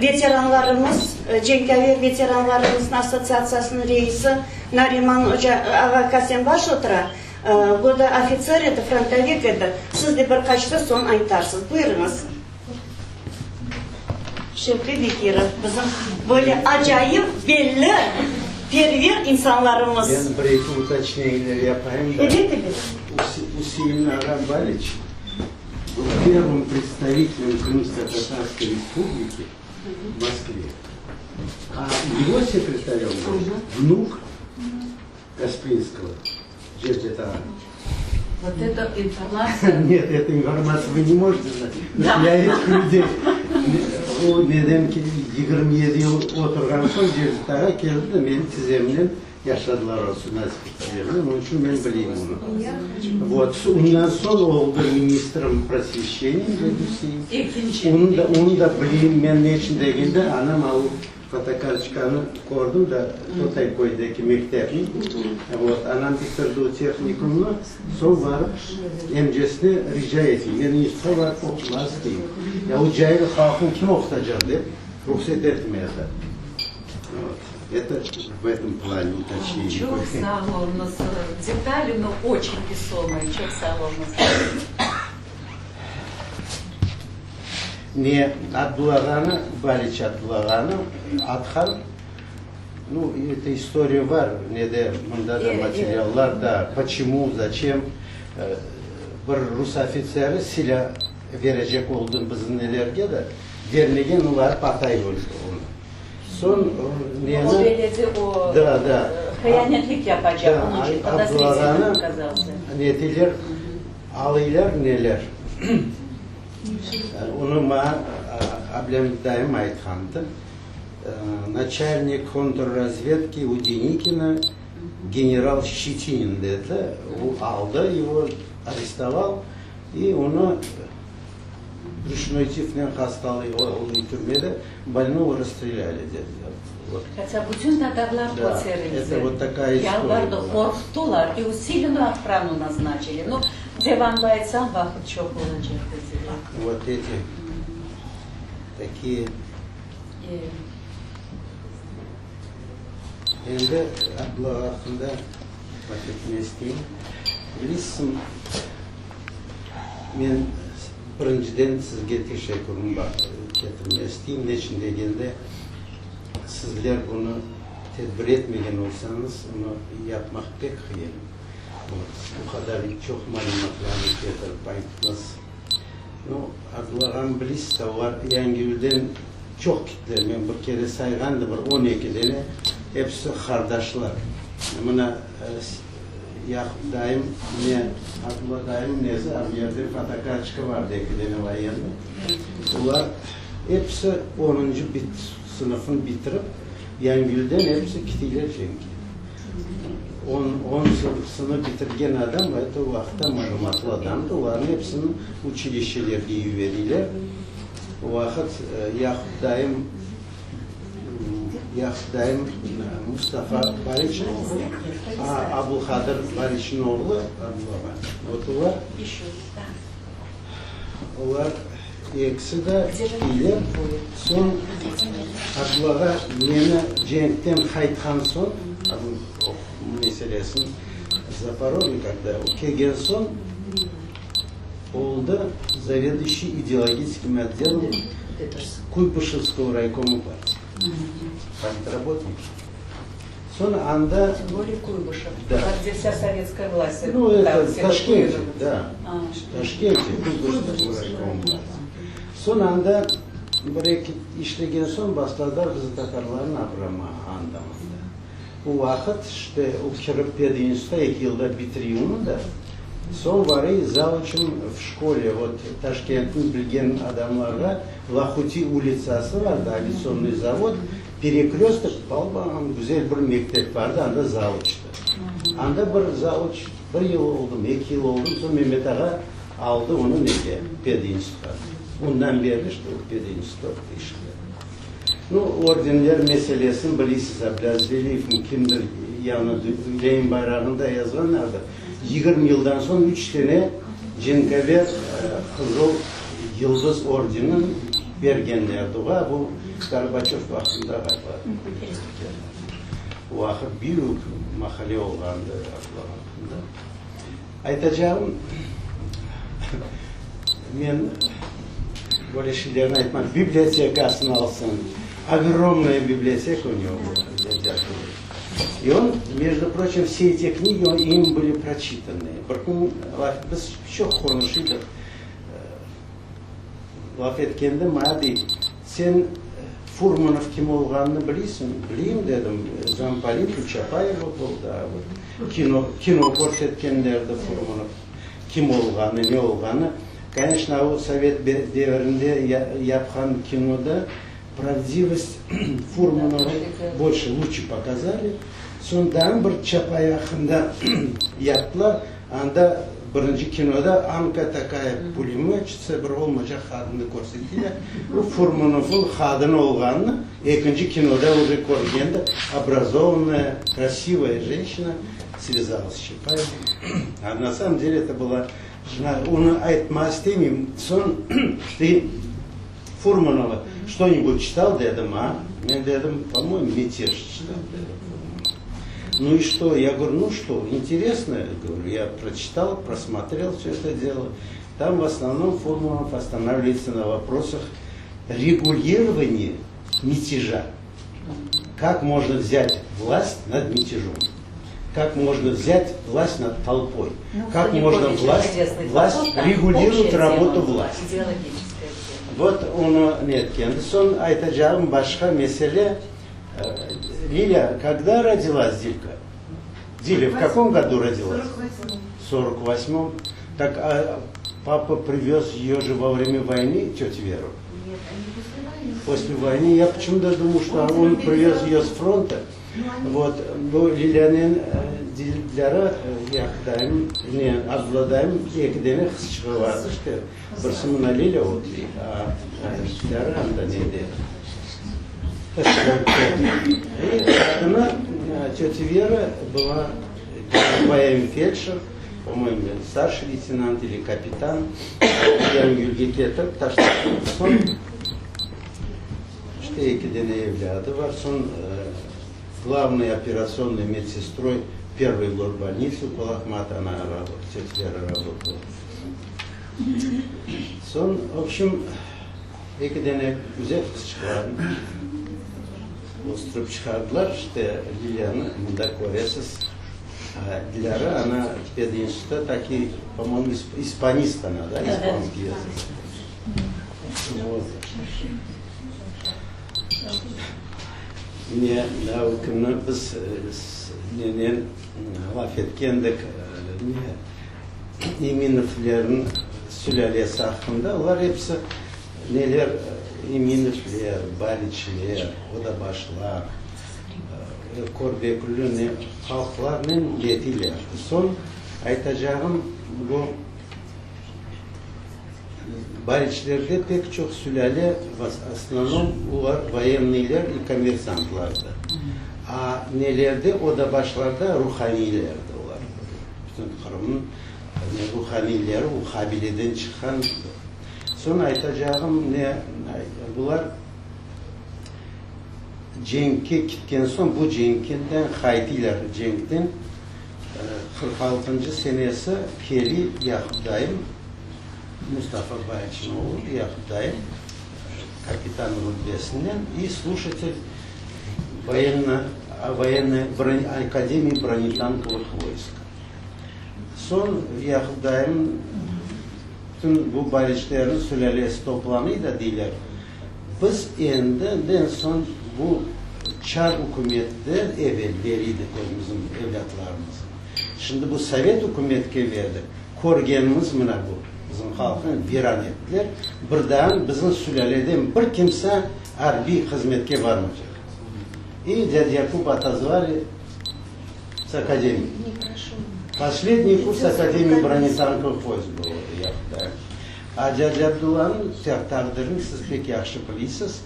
veteranlarımız, Cenkâver veteranlarımıznıñ assotsiatsiyasınıñ reisi Nariman oca ağa Kasembaş otura. O da ofitser edi, frontovik edi. Siz de bir qaç söz soñ aytarsız. Buyurıñız. Şevqiy Bekirov, bizim böyle acayip belli perver insanlarımız. Men bir-eki utoçneniyeler yapayım da. Ebet, ebet. Üsein ağa Baliç был первым представителем Крымско-Татарской Республики в Москве. А его секретарем был внук Gasprinskogo, Cevdet ağa. Вот это информация. Нет, эту информацию вы не можете знать. Да. Я этих людей, o neden ki 27 yıl oturğan soñ Cevdet ağa keldi de menim tizemnen yaşadılar o nasip tizemnen, onıñ içün men bileyim onı. Вот, ondan soñ oldı ministrım prosveşçeniya Üsein. Onı da, onı da bileyim men ne içün degende, anam al Fotokartoçkanı kördim da, Totayköydeki mektepniñ. Vot, anam bitirdi o tehnikumnı, soñ barıp emcesine rica ete, men institutqa barıp oqumağa isteyim. Ya o cail halqnı kim oqutacaq dep, ruhset etmedi. Vot, eto v etom plane utoçneniye. Çoq sağ oluñız. Detali, no oçen vesomые. Çoq sağ oluñız. Ne Abdulla ağanı, Baliç Abdulla ağanı atqan, nu, eto istoriya bar, nede, mında da materiallar da, poçemu, zaçem, bir rus ofitseri silâ verecek oldı bizim nelerge de, vermegen, nu, barıp atay öldü onı. Soñ neni. O beledi, o Da, da. hıyanetlik yapacaq, onıñ içün podozritelnıy okazalsâ. Neteler, alıylar neler. Onı maña Ablâmit dayım aytqandı, Naçalnik kontrrazvedki u Denikina general Şçetinin dedi, o aldı ego, arestoval, i onı brüşnoy tifnen hastalığı oldı türmede, bolnogo rasstrelâli dediler. Хотя bütün tatarlar köterildi, это вот такая история yalvardı, qorqtular, i usilenную охрану naznaçili. Nu, devamlı aytsam, vaqıt çoq olacaq, dediler. Вот эти такие. Endi Abdulla aqqında laf etmege isteyim. Bilesiñ, men. Birinciden sizge teşekkürümni ketirmege isteyim. Neçün degende, sizler bunı tedbir etmegen olsañız, onı yapmaq pek qıyın. Bu qadar çoq malümatlarnı ketirip ayttıñız. Nu, adlağan bilesiz, olar Yangiyülden çoq kittiler. Men bir kere sayğandım, bir 12 dene, episi qardaşlar. Mına, Yaqub dayım ne, Abdulla dayım nesi, a bu yerde fotokartoçka vardı, eki dene voyennıy. Olar episi onuncı bit sınıfını bitirip, Yangiyülden episi kitiyler cenkke. On, on sınıf bitirgen adam, eto o vaqıtta malümatlı adamdı, olarnıñ episini uçilişçelerge yiberiyler. O vaqıt Yaqub dayım, Yaqub dayım Mustafa Bariçniñ oğlu, a, Abulqadir Bariçniñ oğlu Abdulla. Vot olar, olar ekisi de kitiyler. Soñ Abdullağa meni cenkten qaytqan soñ, meselesini Zaporojye, kogda o kelgen soñ, oldı zaveduyuşiy ideologiçeskim otdelom Kuybışevskogo raykomu partiya, politrabotınik. Soñ anda... Tem bolее Kuybışev, Da. Gde vsâ sovetskaya vlast. Nu, eto Taşkent, da, Taşkent, Kuybışevskogo raykomu partiya. Soñ anda bir-eki işlegen soñ başladılar bizi tatarlarnı abramağa anda-mında. O vaqıt, işte, o kirip pedinstitutqa eki yılda bitiriy onı da, soñ varıy zavuçım v şkole, vot, Taşkentni bilgen adamlarğa Lahuti ulitsası vardı, aviatsionnıy zavod, perekröstok, bal-bağam güzel bir mektep vardı, anda zavuçtı. Anda bir zavuç, bir yıl oldım, eki yıl oldım, soñ Memet ağa aldı onı nege, pedinstitutqa. Ondan berli, işte, o pedinstitutta işledi. Nu, ordenler meselesini bilesiz, Ablâz Veliyevmi, kimdir, yañı Lenin bayrağında yazğanlardı, 20 yıldan soñ üç dene Cenkâver Qızıl Yıldız ordenini bergenlerdi oğa, bu Gorbaçöv vaqtında ğaliba. O vaqıt büyük maqale olğandı Abdulla aqqında. Aytacağım, men böyle şeylerni aytmam, bibliotekasını alsın, ogromnaya biblioteka u nego была, и он, между прочим, все эти книги он, им были прочитаны. Bir kün biz çoq qonuşıydıq, laf etkende maña dey, sen Furmanov kim olğanını bileysiñ? Bileyim, dedim, zampolit u Çapayeva был, da, вот. Kino, kino körsetkenlerdi Furmanov kim olğanı, ne olğanı. Koneçno, o sovet devirinde yapqan kinoda pravdivost Furmanova bolşe, luçe pokazali. Soñ daa bir Çapay aqqında yaptılar, anda birinci kinoda Anka takaya pulemötçitsa, bir olmacaq qadınnı körsettiler. Bu Furmanovnıñ qadını olğanını ekinci kinoda uje körgendi, obrazovannaya, krasivaya jenşina svâzalась s Çapayevım. A na samom dele eto byla jena, onı aytmağa istemeyim. Soñ te Furmanova çto-nibud çital dedim, a? Men dedim, po-moyemu, Miteş çital, dedim Furmanov. Nu i çto? Ya govorю, nu çto, interesno, govorю, ya proçital, prosmotrel vsё eto delo. Tam v osnovnom Furmanov ostanavlivayetsâ na voprosah regulirovaniya miteja. Kak mojno vzâtь vlast nad mitežom? Kak mojno vzâtь vlast nad tolpoy? Kak mojno vlast, vlast reguliruet rabotu vlasti? Vot onı ne etkendi. Soñ aytacağım başqa mesele, Lilâ, kogda rodilась Dilka? Dilya, v kakom godu rodilась? Sorok vosmom. Tak, a papa privez eyo je vo vremâ voyny, tётю Веру? Нет, они после войны. После войны. Я почему-то думал, что он привез ее с фронта. Вот, bu Lilânen Dilâra yaqdayım, ne, Abdulla dayım eki dene qızçığı vardı, işte, birisi mına Lilâ oldı, a Dilâra anda nede, И qadını, tётя Вера была военфельдшер, по-моему, старший leytenant ili kapitan, Yangiyülge ketirip taşlap soñ, işte eki dene evlâdı bar, soñ glavnıy operatsionnıy medsestroy pervoy gorbolnitsı Kolahmat ana tётя Вера работала. Soñ, v obşem, eki dene güzel qızçıqlarnı östürip çıqardılar. İşte, Liliyanı mında köresiz. Dilâra, ona pedinstitutta taki, po-moyemu, ispanist ona, da, ispanskiy язık. Vot. Ne, o künü biz nenen laf etkendik, ne, Eminovlerniñ sülâlesi aqqında, olar episi neler, Eminovler, Baliçler, Odabaşlar, Körbekülü ne halqlarnen yetiler. Soñ aytacağım, bu Baliçlerde pek çoq sülâle, v osnovnom olar voyennıyler i kommersantlardı. A nelerde, odabaşlarda ruhaniylerdi olar. Bütün Qırımnıñ ruhaniyleri o qabileden çıqqan. Soñ aytacağım ne, bular cenkke kitken soñ, bu cenkten qaytıylar, cenkten 46-ncı senesi keli Yaqub dayım, Mustafa Bayiçniñ oğlu Yaqub dayım kapitan rutbesinen i sluşatel voyenno, voyennoy akademiya bronetанковых voysk. Soñ Yaqub dayım bütün bu Bayiçlerniñ sülâlesi toplanıy da deyler, Biz endi den soñ bu çar ükümetten evel beriydik özümizniñ evlâtlarımıznı. Şimdi bu sovet ükümetke berdik. Körgenimiz mına bu, bizim halqnı viran ettiler. Bir daa bizim sülâleden bir kimse arbiy hızmetke barmaycaq. İ dâdâ Yakub otozvali s akademii. Posledniy kurs akademii bronetанковых voysk был Yakub dayım. A dâdâ Abdullanıñ taqdirini siz pek yahşı bilisiz,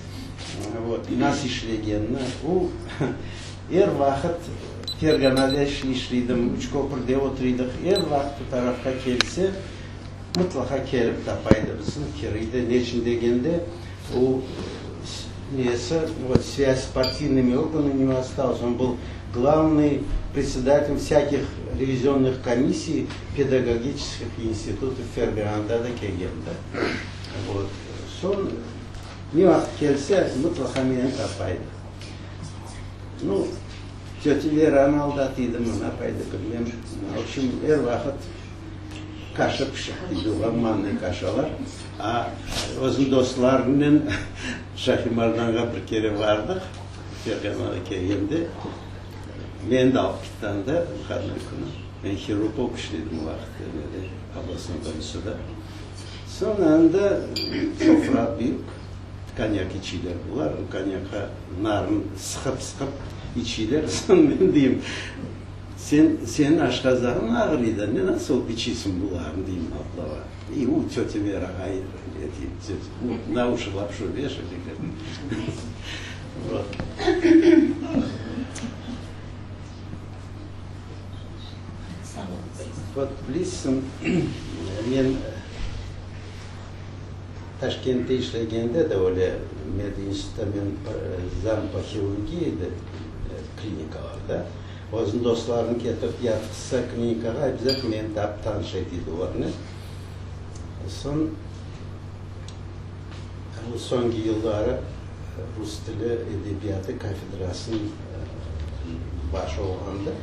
vot, nasıl işlegenini. O, er vaqıt Ferganada işliydim, Üçköpürde oturıydıq, er vaqıt bu tarafqa kelse, mıtlaqa kelip tapaydı bizni, kiriydi. Neçün degende, o, nesi, vot, svâz s partiynımi organami u nego ostalos, on byl glavnıy predsedatel vsâkih revizionnıh komissiy pedagogiçeskih institutov Ferganada da kelgendi. Vot. Soñ, ne vaqıt kelse, mıtlaqa meni tapaydı. Nu, tötya Veranı aldatıydım, napaydı, bilmem. V obşem, er vaqıt kaşa pişirtiydi, oğa mannıy kaşalar. A özüniñ dostlarınen Şahimardanğa bir kere bardıq, Ferganada kelgende. Meni de alıp ketti anda, vıhodnoy künü. Men hirurg olıp işleydim o vaqıt nede, oblastnoy bolnitsada. Soñ anda sofra büyük, konyak içeyler bular, o konyakqa narın sıqıp-sıqıp içeyler. Soñ men deyim, sen, seniñ aşqazanıñ ağrıy da, ne nasıl olıp içeysiñ bularnı, deyim ablağa. İ u tötya Verağa na uşi lapşu veşali, vot. Vot, bilesiñ, men Taşkentte işlegende de öyle medinstitutta men zam po hirurgiya edi klinikalarda. Özüniñ dostlarını ketirip yatqızsa klinikağa, obязательно meni tapıp tanış etiydi olarnen. Soñ bu soñki yılları rus tili, edebiyatı kafedrasınıñ başı olğanda,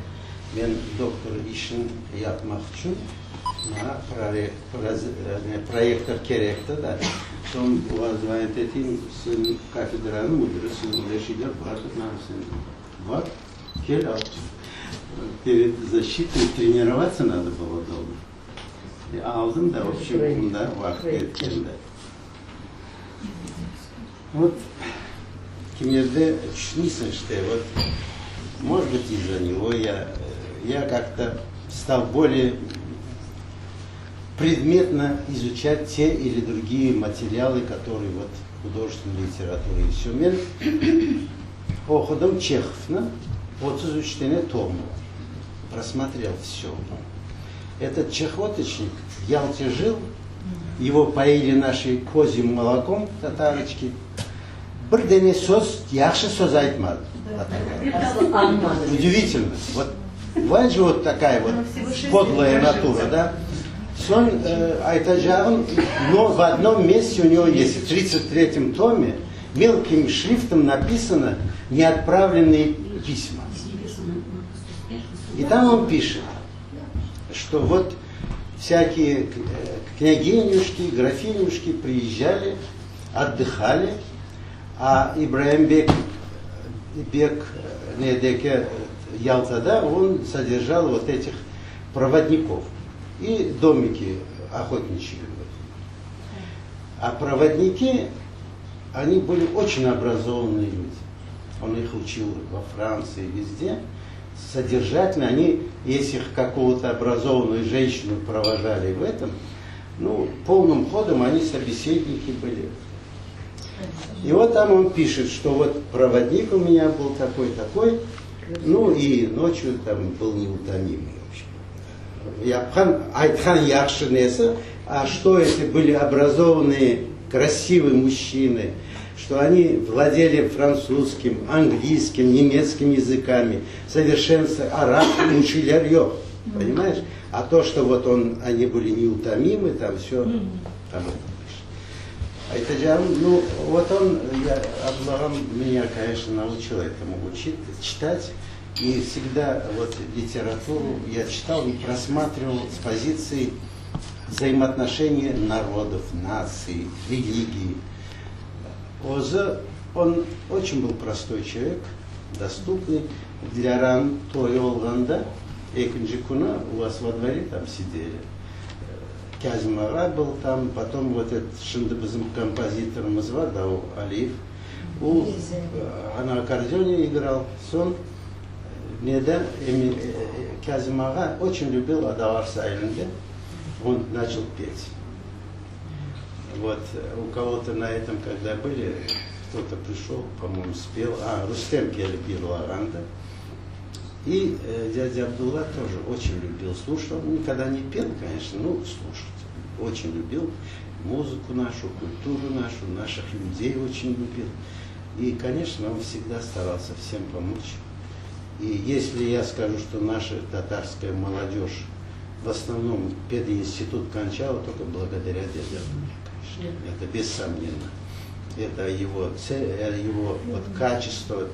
men doktor işini yapmaq içün maña prorektor kerekti da. Soñ oğa zvonit eteyim, siziñ kafedranıñ müdiri, siziñ öyle şeyler bardır, bar, kel al. Pered защитой trenirovatся nado bylo dolgo. Aldım da, v obşem, bunda vaqıt ketkendi. Vot, kimerde tüşüneysiñ, işte, vot, может быть, iz-za nego ya, ya kak-to stal bolее predmetno izuçat te ili drugiye materialı, kotorıye vot hudojestvennoy literaturaı i vsö. Men oqudım Çehovnı, 33 tane tomı bar. Prosmotrel vsö. Etot çehotочник v Ялте jil, ego poili naşey kozьим molokom tatarıçki, bir dene söz, yahşı söz aytmadı tatarlar. Udivительно. Vot, bıvayet je vot takaya vot poдлая natura, da? Soñ aytacağım, no, в одном месте у него есть, в 33 томе, мелким шрифтом написано неотправленные письма. И там он пишет, что вот всякие княгинюшки, графинюшки приезжали, отдыхали, а Ибраим бек, бек nedeki Ялтада он содержал вот этих проводников и домики охотничьи. А проводники, они были очень образованные люди. Он их учил во Франции, везде. Содержательно они, если их какого-то образованную женщину провожали в этом, ну, полным ходом они собеседники были. И вот там он пишет, что вот проводник у меня был такой-такой, ну и ночью там был неутомимый, в общем. Yapqan, aytqan yahşı nesi, а что эти были образованные, красивые мужчины, что они владели французским, английским, немецким языками, совершенство arap учили yoq, понимаешь? А то, что вот он, они были неутомимы, там все, там это пишет. Aytacağım, ну, вот он, я, Allahım меня, конечно, научил этому учить, читать. И всегда вот литературу я читал и просматривал с позиции взаимоотношений народов, наций, религий. Özü, он очень был простой человек, доступный. Dilâranıñ toyu olğanda, ekinci künü у вас во дворе там сидели. Kâzim ağa был там, потом вот этот şimdi bizim kompozitorımız bar da, o Aliyev. O на аккордеоне играл. Soñ neden Kâzim ağa очень любил Adalar sailinde. Он начал петь. Вот у кого-то на этом, когда были, кто-то пришел, по-моему, спел. А, Рустем kelip yırlağandı. И э, дядя Абдулла тоже очень любил слушать. Он никогда не пел, конечно, но слушать. Очень любил музыку нашу, культуру нашу, наших людей очень любил. И, конечно, он всегда старался всем помочь. И если я скажу, что наша татарская молодежь в основном пединститут кончала только благодаря дяде Абдулле, конечно. Это бессомненно. Это его цель, его вот качество.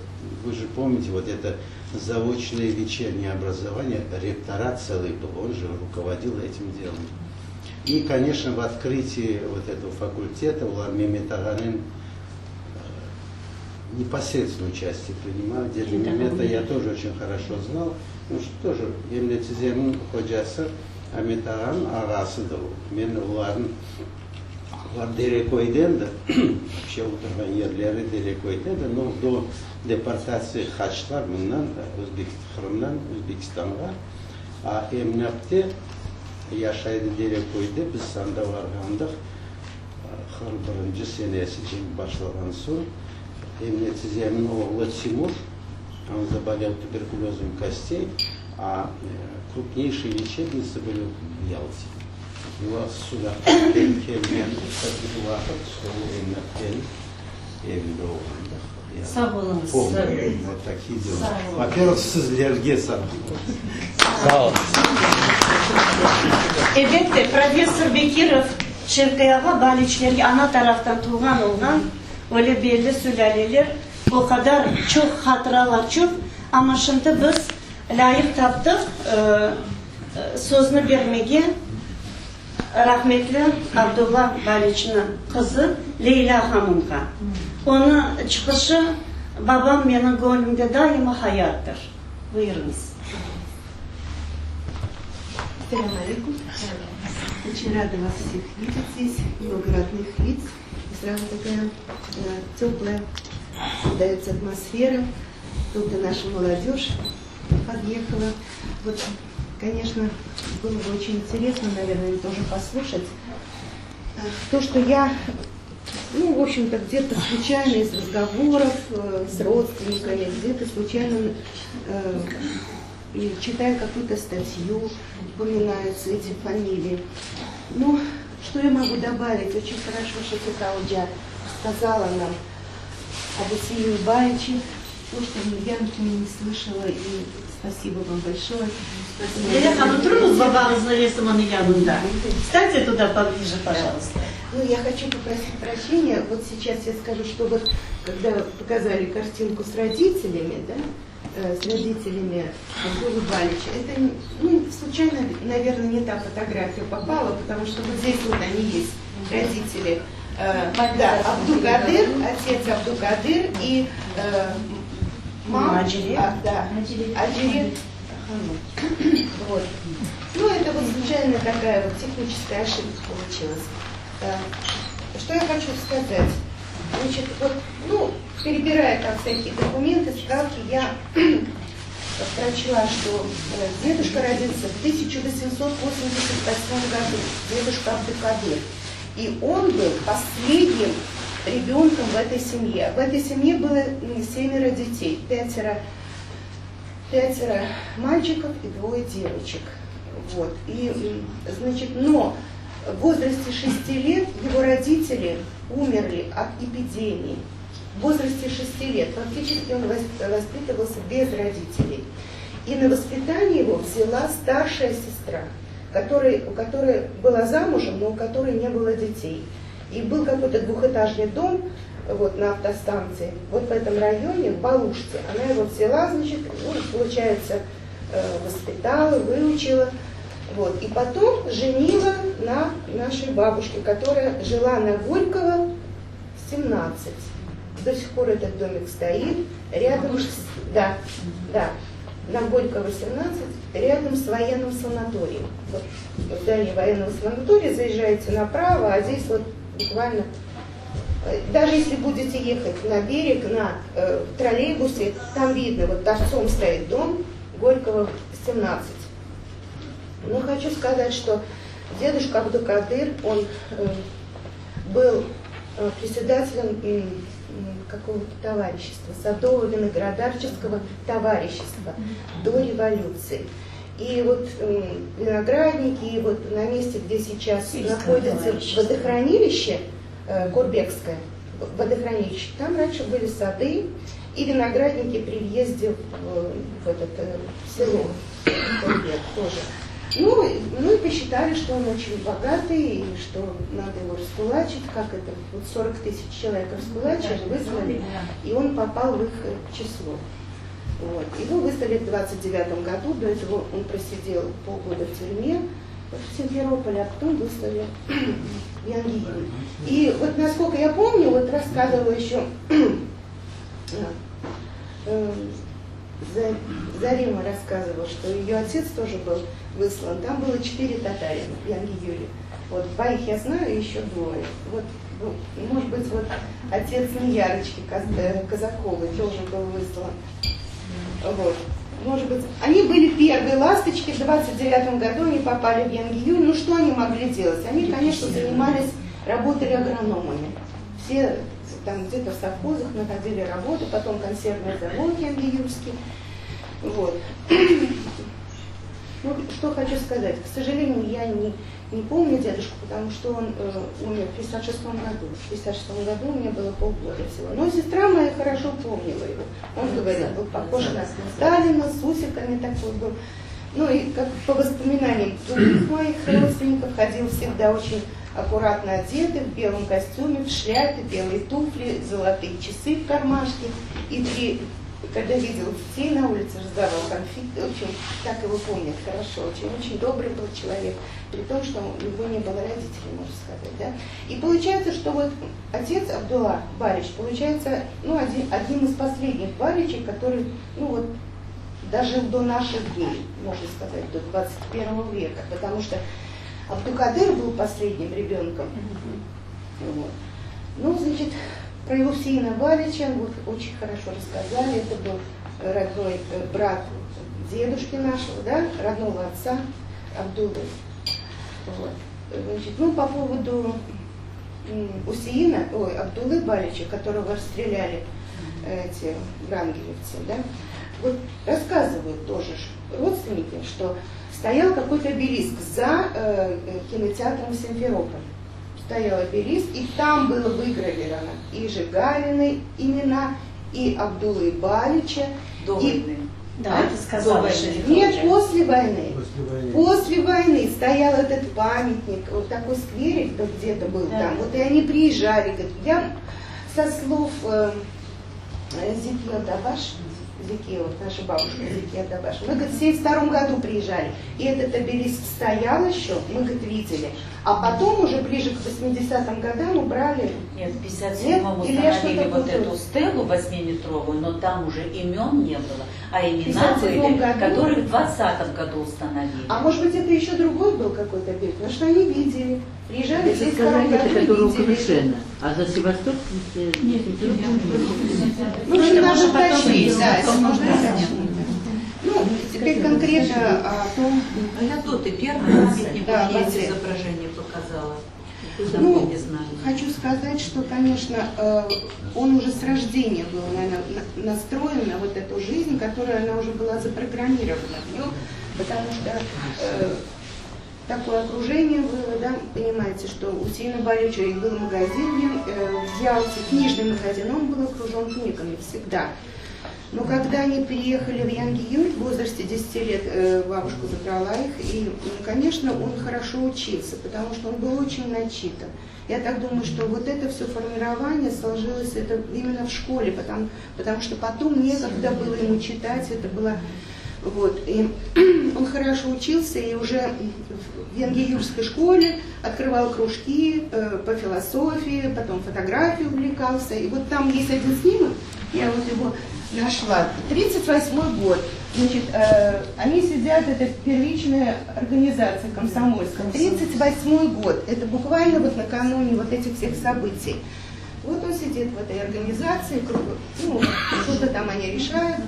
Вы же помните, вот это заочное вечернее образование, ректорат целый был, он же руководил этим делом. И, конечно, в открытии вот этого факультета Владимир Таганин непосредственно участие принимал. Дядя Мемета я тоже очень хорошо знал. Ну что тоже, Emine tizemniñ hocası Amet ağanıñ ağasıdır o. Men olarnıñ, olar Dereköydendir, вообще oturğan yerleri Dereköydedir, но до deportatsiya qaçtılar mından, Özbek, Qırımdan Özbekistanğa. A Emine apte yaşaydı Dereköyde, biz anda barğandıq, 41 senesi cenk başlağan soñ, Emine tizemniñ oğlu Timur, он заболел туберкулезом костей, а крупнейшие лечебницы были в Ялте. Его Sudaqtan kelgen bir vaqıt, что Emine apteniñ evinde olğandıq. Sağ oluñız. Помню, вот такие дела. Во-первых, sizlerge sağ Sağ ol. Elbette, professor Bekirov Şevqiy ağa Baliçlerge ana taraftan tuvğan olğan, öyle belli sülâleler, o qadar çoq hatıralar çoq, amma şimdi biz lâyıq taptıq sözni bermege rahmetli Abdulla Baliçniñ qızı Leylâ hanımğa. Onıñ çıqışı Babam menim göñlümde daima hayattır. Buyurıñız. Selâm aleyküm. Очень рада вас всех видеть здесь. Много родных лиц. И сразу такая теплая создается атмосфера. Тут и наша молодежь подъехала. Вот, конечно, было бы очень интересно, наверное, тоже послушать. То, что я, ну, в общем-то, где-то случайно из разговоров с родственниками, где-то случайно э, читая какую-то статью, упоминаются эти фамилии. Ну, что я могу добавить? Очень хорошо Шефика oca сказала нам об Усеине Баиче. То, что я, например, не слышала, и спасибо вам большое. Lâle hanım, turuñız babañıznıñ resiminiñ yanında. Встаньте туда поближе, пожалуйста. Ну, я хочу попросить прощения. Вот сейчас я скажу, что вот когда показали картинку с родителями, да, э, с родителями Абдулы Балича, это ну, случайно, наверное, не та фотография попала, потому что вот здесь вот они есть, родители. Э, да, Абдукадыр, отец Абдукадыр и э, мама, Аджирет. а, да, Аджирет Ханум. Вот. Ну, это вот случайно такая вот техническая ошибка получилась. Э, Что я хочу сказать? Значит, вот, ну, перебирая там всякие документы, справки, я прочла, что э, дедушка родился в 1888 году, дедушка Абдукадыр. И он был последним ребенком в этой семье. В этой семье было семеро детей, пятеро, пятеро мальчиков и двое девочек. Вот. И, значит, но в возрасте шести лет его родители умерли от эпидемии. В возрасте шести лет фактически он воспитывался без родителей. И на воспитание его взяла старшая сестра, которой, у которой была замужем, но у которой не было детей. И был какой-то двухэтажный дом вот, на автостанции, вот в этом районе, в Балуште. Она его взяла, значит, ну, получается, э, воспитала, выучила. Вот. И потом женила на нашей бабушке, которая жила на Горького 17. До сих пор этот домик стоит рядом, с, да, да, на Горького 17, рядом с военным санаторием. Вот, в здании военного санатория заезжаете направо, а здесь вот буквально, э, даже если будете ехать на берег, на э, троллейбусе, там видно, вот торцом стоит дом Горького 17. Но хочу сказать, что дедушка Абдукадыр, он э, был э, председателем какого-то товарищества, садово-виноградарческого товарищества до революции. И вот виноградники, и вот на месте, где сейчас Сельское находится товарищество. водохранилище, э, Курбекское водохранилище, там раньше были сады и виноградники при въезде в, в этот э, село Курбек тоже. Ну, ну и посчитали, что он очень богатый, и что надо его раскулачить, как это, вот 40 тысяч человек раскулачили, выслали, и он попал в их э, число. Вот. Его выслали в 29 году, до этого он просидел полгода в тюрьме в Симферополе, а потом выслали в Янгиюль. И вот насколько я помню, вот рассказывала еще э, Зарима рассказывала, что ее отец тоже был выслан. Там было четыре татарина в Янгиюле. Вот двоих я знаю, еще двое. Вот, ну, может быть, вот отец Неярочки э, Казаковой тоже был выслан. Вот. Может быть, они были первые ласточки, в 29 году они попали в Янгиюль. Ну, что они могли делать? Они, конечно, занимались, работали агрономами. Все там где-то в совхозах находили работу, потом консервный завод Янгиюльский. Вот. Ну, что хочу сказать. К сожалению, я не, не помню дедушку, потому что он э, умер в 56 году. В 56 году мне было полгода всего. Но сестра моя хорошо помнила его. Он говорил, был похож на Сталина, с усиками такой был. Ну и как по воспоминаниям других моих родственников, ходил всегда очень аккуратно одетый, в белом костюме, в шляпе, белые туфли, золотые часы в кармашке и при когда видел детей на улице, раздавал конфеты. В общем, так его помнят хорошо. Очень, очень добрый был человек, при том, что у него не было родителей, можно сказать. Да? И получается, что вот отец Абдулла Балич, получается, ну, один, одним из последних Баличей, который, ну вот, дожил до наших дней, можно сказать, до 21 века, потому что Абдукадыр был последним ребенком. Вот. Ну, значит, про Усеина Балича вот очень хорошо рассказали. Это был родной э, брат дедушки нашего, да, родного отца Абдуллы. Вот. Значит, ну, по поводу Усеина, ой, Абдуллы Балича, которого расстреляли э, эти врангелевцы, да, вот рассказывают тоже родственники, что стоял какой-то обелиск за э, кинотеатром Симферополь стоял обелиск, и там было выгравировано и Жигалины имена, И Абдуллы Балича. До и... войны. Да, это сказала До Нет, после войны. После войны. После войны стоял этот памятник, вот такой скверик где-то был да. там. Вот и они приезжали, говорят, я со слов э, Зекия Дабаш, Зекия, вот наша бабушка Зекия Дабаш, мы, говорит, в 1972 году приезжали, и этот обелиск стоял еще, мы, говорит, видели. А потом уже ближе к 80-м годам убрали. Нет, в 57-м установили вот эту стелу 8-метровую, но там уже имен не было, а имена были, году? которые в 20 году установили. А может быть, это еще другой был какой-то обелиск, потому что они видели. Приезжали Это сказали, это который у Камышина, а за Севастополь... Нет, Ну, в общем, надо уточнить, да, это можно уточнить. Ну, теперь конкретно о том... Я тут и первый памятник Да, есть портрет. изображение показала. Ну, не знаю. хочу сказать, что, конечно, э, он уже с рождения был, наверное, на- настроен на вот эту жизнь, которая она уже была запрограммирована в нем, потому что э, такое окружение было, да, понимаете, что у Сина Борюча и был магазин э, в Ялте, книжный магазин, он был окружен книгами всегда. Но когда они переехали в Янгиюль в возрасте 10 лет, э, бабушка забрала их, и, ну, конечно, он хорошо учился, потому что он был очень начитан. Я так думаю, что вот это все формирование сложилось это именно в школе, потому, потому что потом некогда было ему читать, это было... Вот. И он хорошо учился и уже в Янгиюльской школе открывал кружки э, по философии, потом фотографией увлекался. И вот там есть один снимок, я вот его нашла. 38 год. Значит, э, они сидят, это первичная организация комсомольская. 38 год. Это буквально вот накануне вот этих всех событий. Вот он сидит в этой организации, круг- ну, что-то там они решают.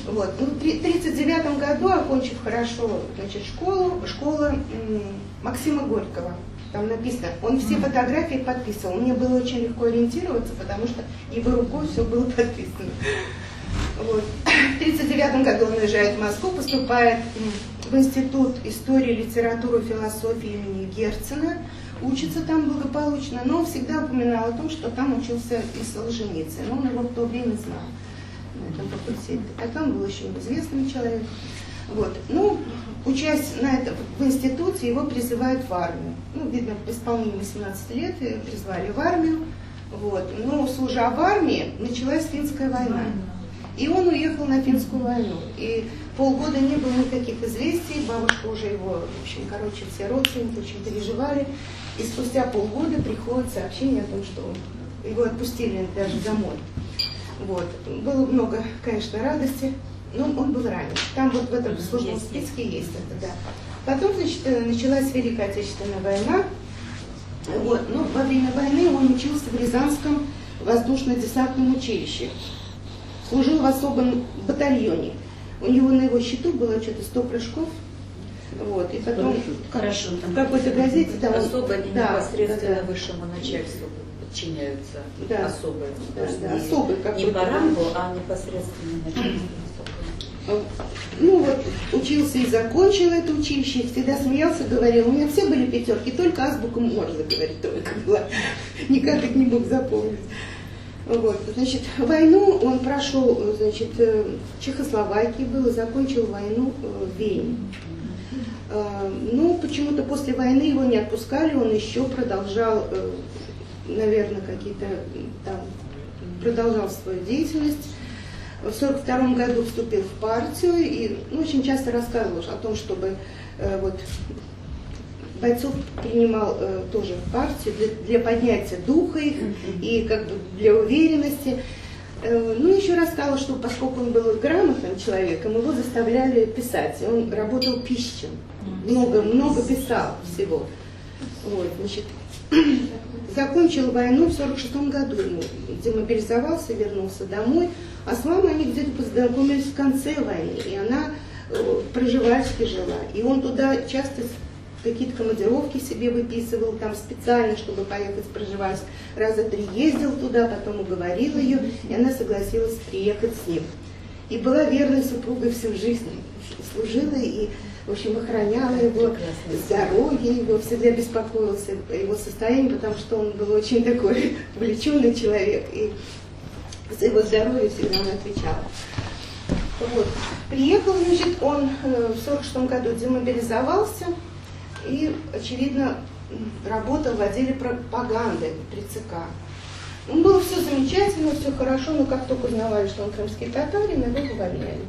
Вот. Ну, в 1939 году, окончив хорошо значит, школу, школа м, Максима Горького, там написано, он все фотографии подписывал. Мне было очень легко ориентироваться, потому что его рукой все было подписано. Вот. В 1939 году он уезжает в Москву, поступает м, в Институт истории, литературы, философии имени Герцена, учится там благополучно, но он всегда упоминал о том, что там учился и Солженицын. Но он его в то время знал на этом факультете. Тогда он был еще известным человеком. Вот. Ну, учась на это, в институте, его призывают в армию. Ну, видно, по исполнению 18 лет э, призвали в армию. Вот. Но, служа в армии, началась финская война. И он уехал на финскую войну. И полгода не было никаких известий, бабушка уже его, в общем, короче, все родственники очень переживали. И спустя полгода приходит сообщение о том, что он- его отпустили даже домой. Вот. Было много, конечно, радости, но он был ранен. Там вот в этом служебном списке есть это, да. Потом, значит, э, началась Великая Отечественная война. Вот. Ну, во время войны он учился в Рязанском воздушно-десантном училище. Служил в особом батальоне. У него на его счету было что-то 100 прыжков. Вот. И потом Хорошо. в какой-то газете... Там он- Особо они да, непосредственно да, да. высшему начальству подчиняются. Да. Особые. Да, То есть да, не, особый не какой-то, по да. рангу, а непосредственно начальству высокому. Ну вот, учился и закончил это училище, и всегда смеялся, говорил, у меня все были пятерки, только азбука Морзе, говорит, тройка была. Никак их не мог запомнить. Вот, значит, войну он прошел, значит, э, в Чехословакии был и закончил войну э, в Вене. Э, Ну, почему-то после войны его не отпускали, он еще продолжал, э, наверное, какие-то м, там, продолжал свою деятельность. В 1942 году вступил в партию и ну, очень часто рассказывал о том, чтобы э, вот, бойцов принимал э, тоже в партию для, для поднятия духа их и как бы для уверенности. Э, ну, еще рассказывал, что поскольку он был грамотным человеком, его заставляли писать. И Он работал писчем, много, много писал всего. Вот, значит, закончил войну в 46 году, ну, демобилизовался, вернулся домой. А с мамой они где-то познакомились в конце войны, и она э, в Пржевальске жила. И он туда часто с- какие-то командировки себе выписывал там специально, чтобы поехать в Пржевальск. Раза три ездил туда, потом уговорил ее, и она согласилась приехать с ним. И была верной супругой всю жизнь. Служила и, в общем, охраняла его здоровье его, всегда беспокоился о его состоянии, потому что он был очень такой увлеченный человек. И... За его здоровье всегда он отвечал. Вот. Приехал, значит, он э, в 46 году демобилизовался и, очевидно, работал в отделе пропаганды при ЦК. Ну, было все замечательно, все хорошо, но как только узнавали, что он крымский татарин, его увольняли.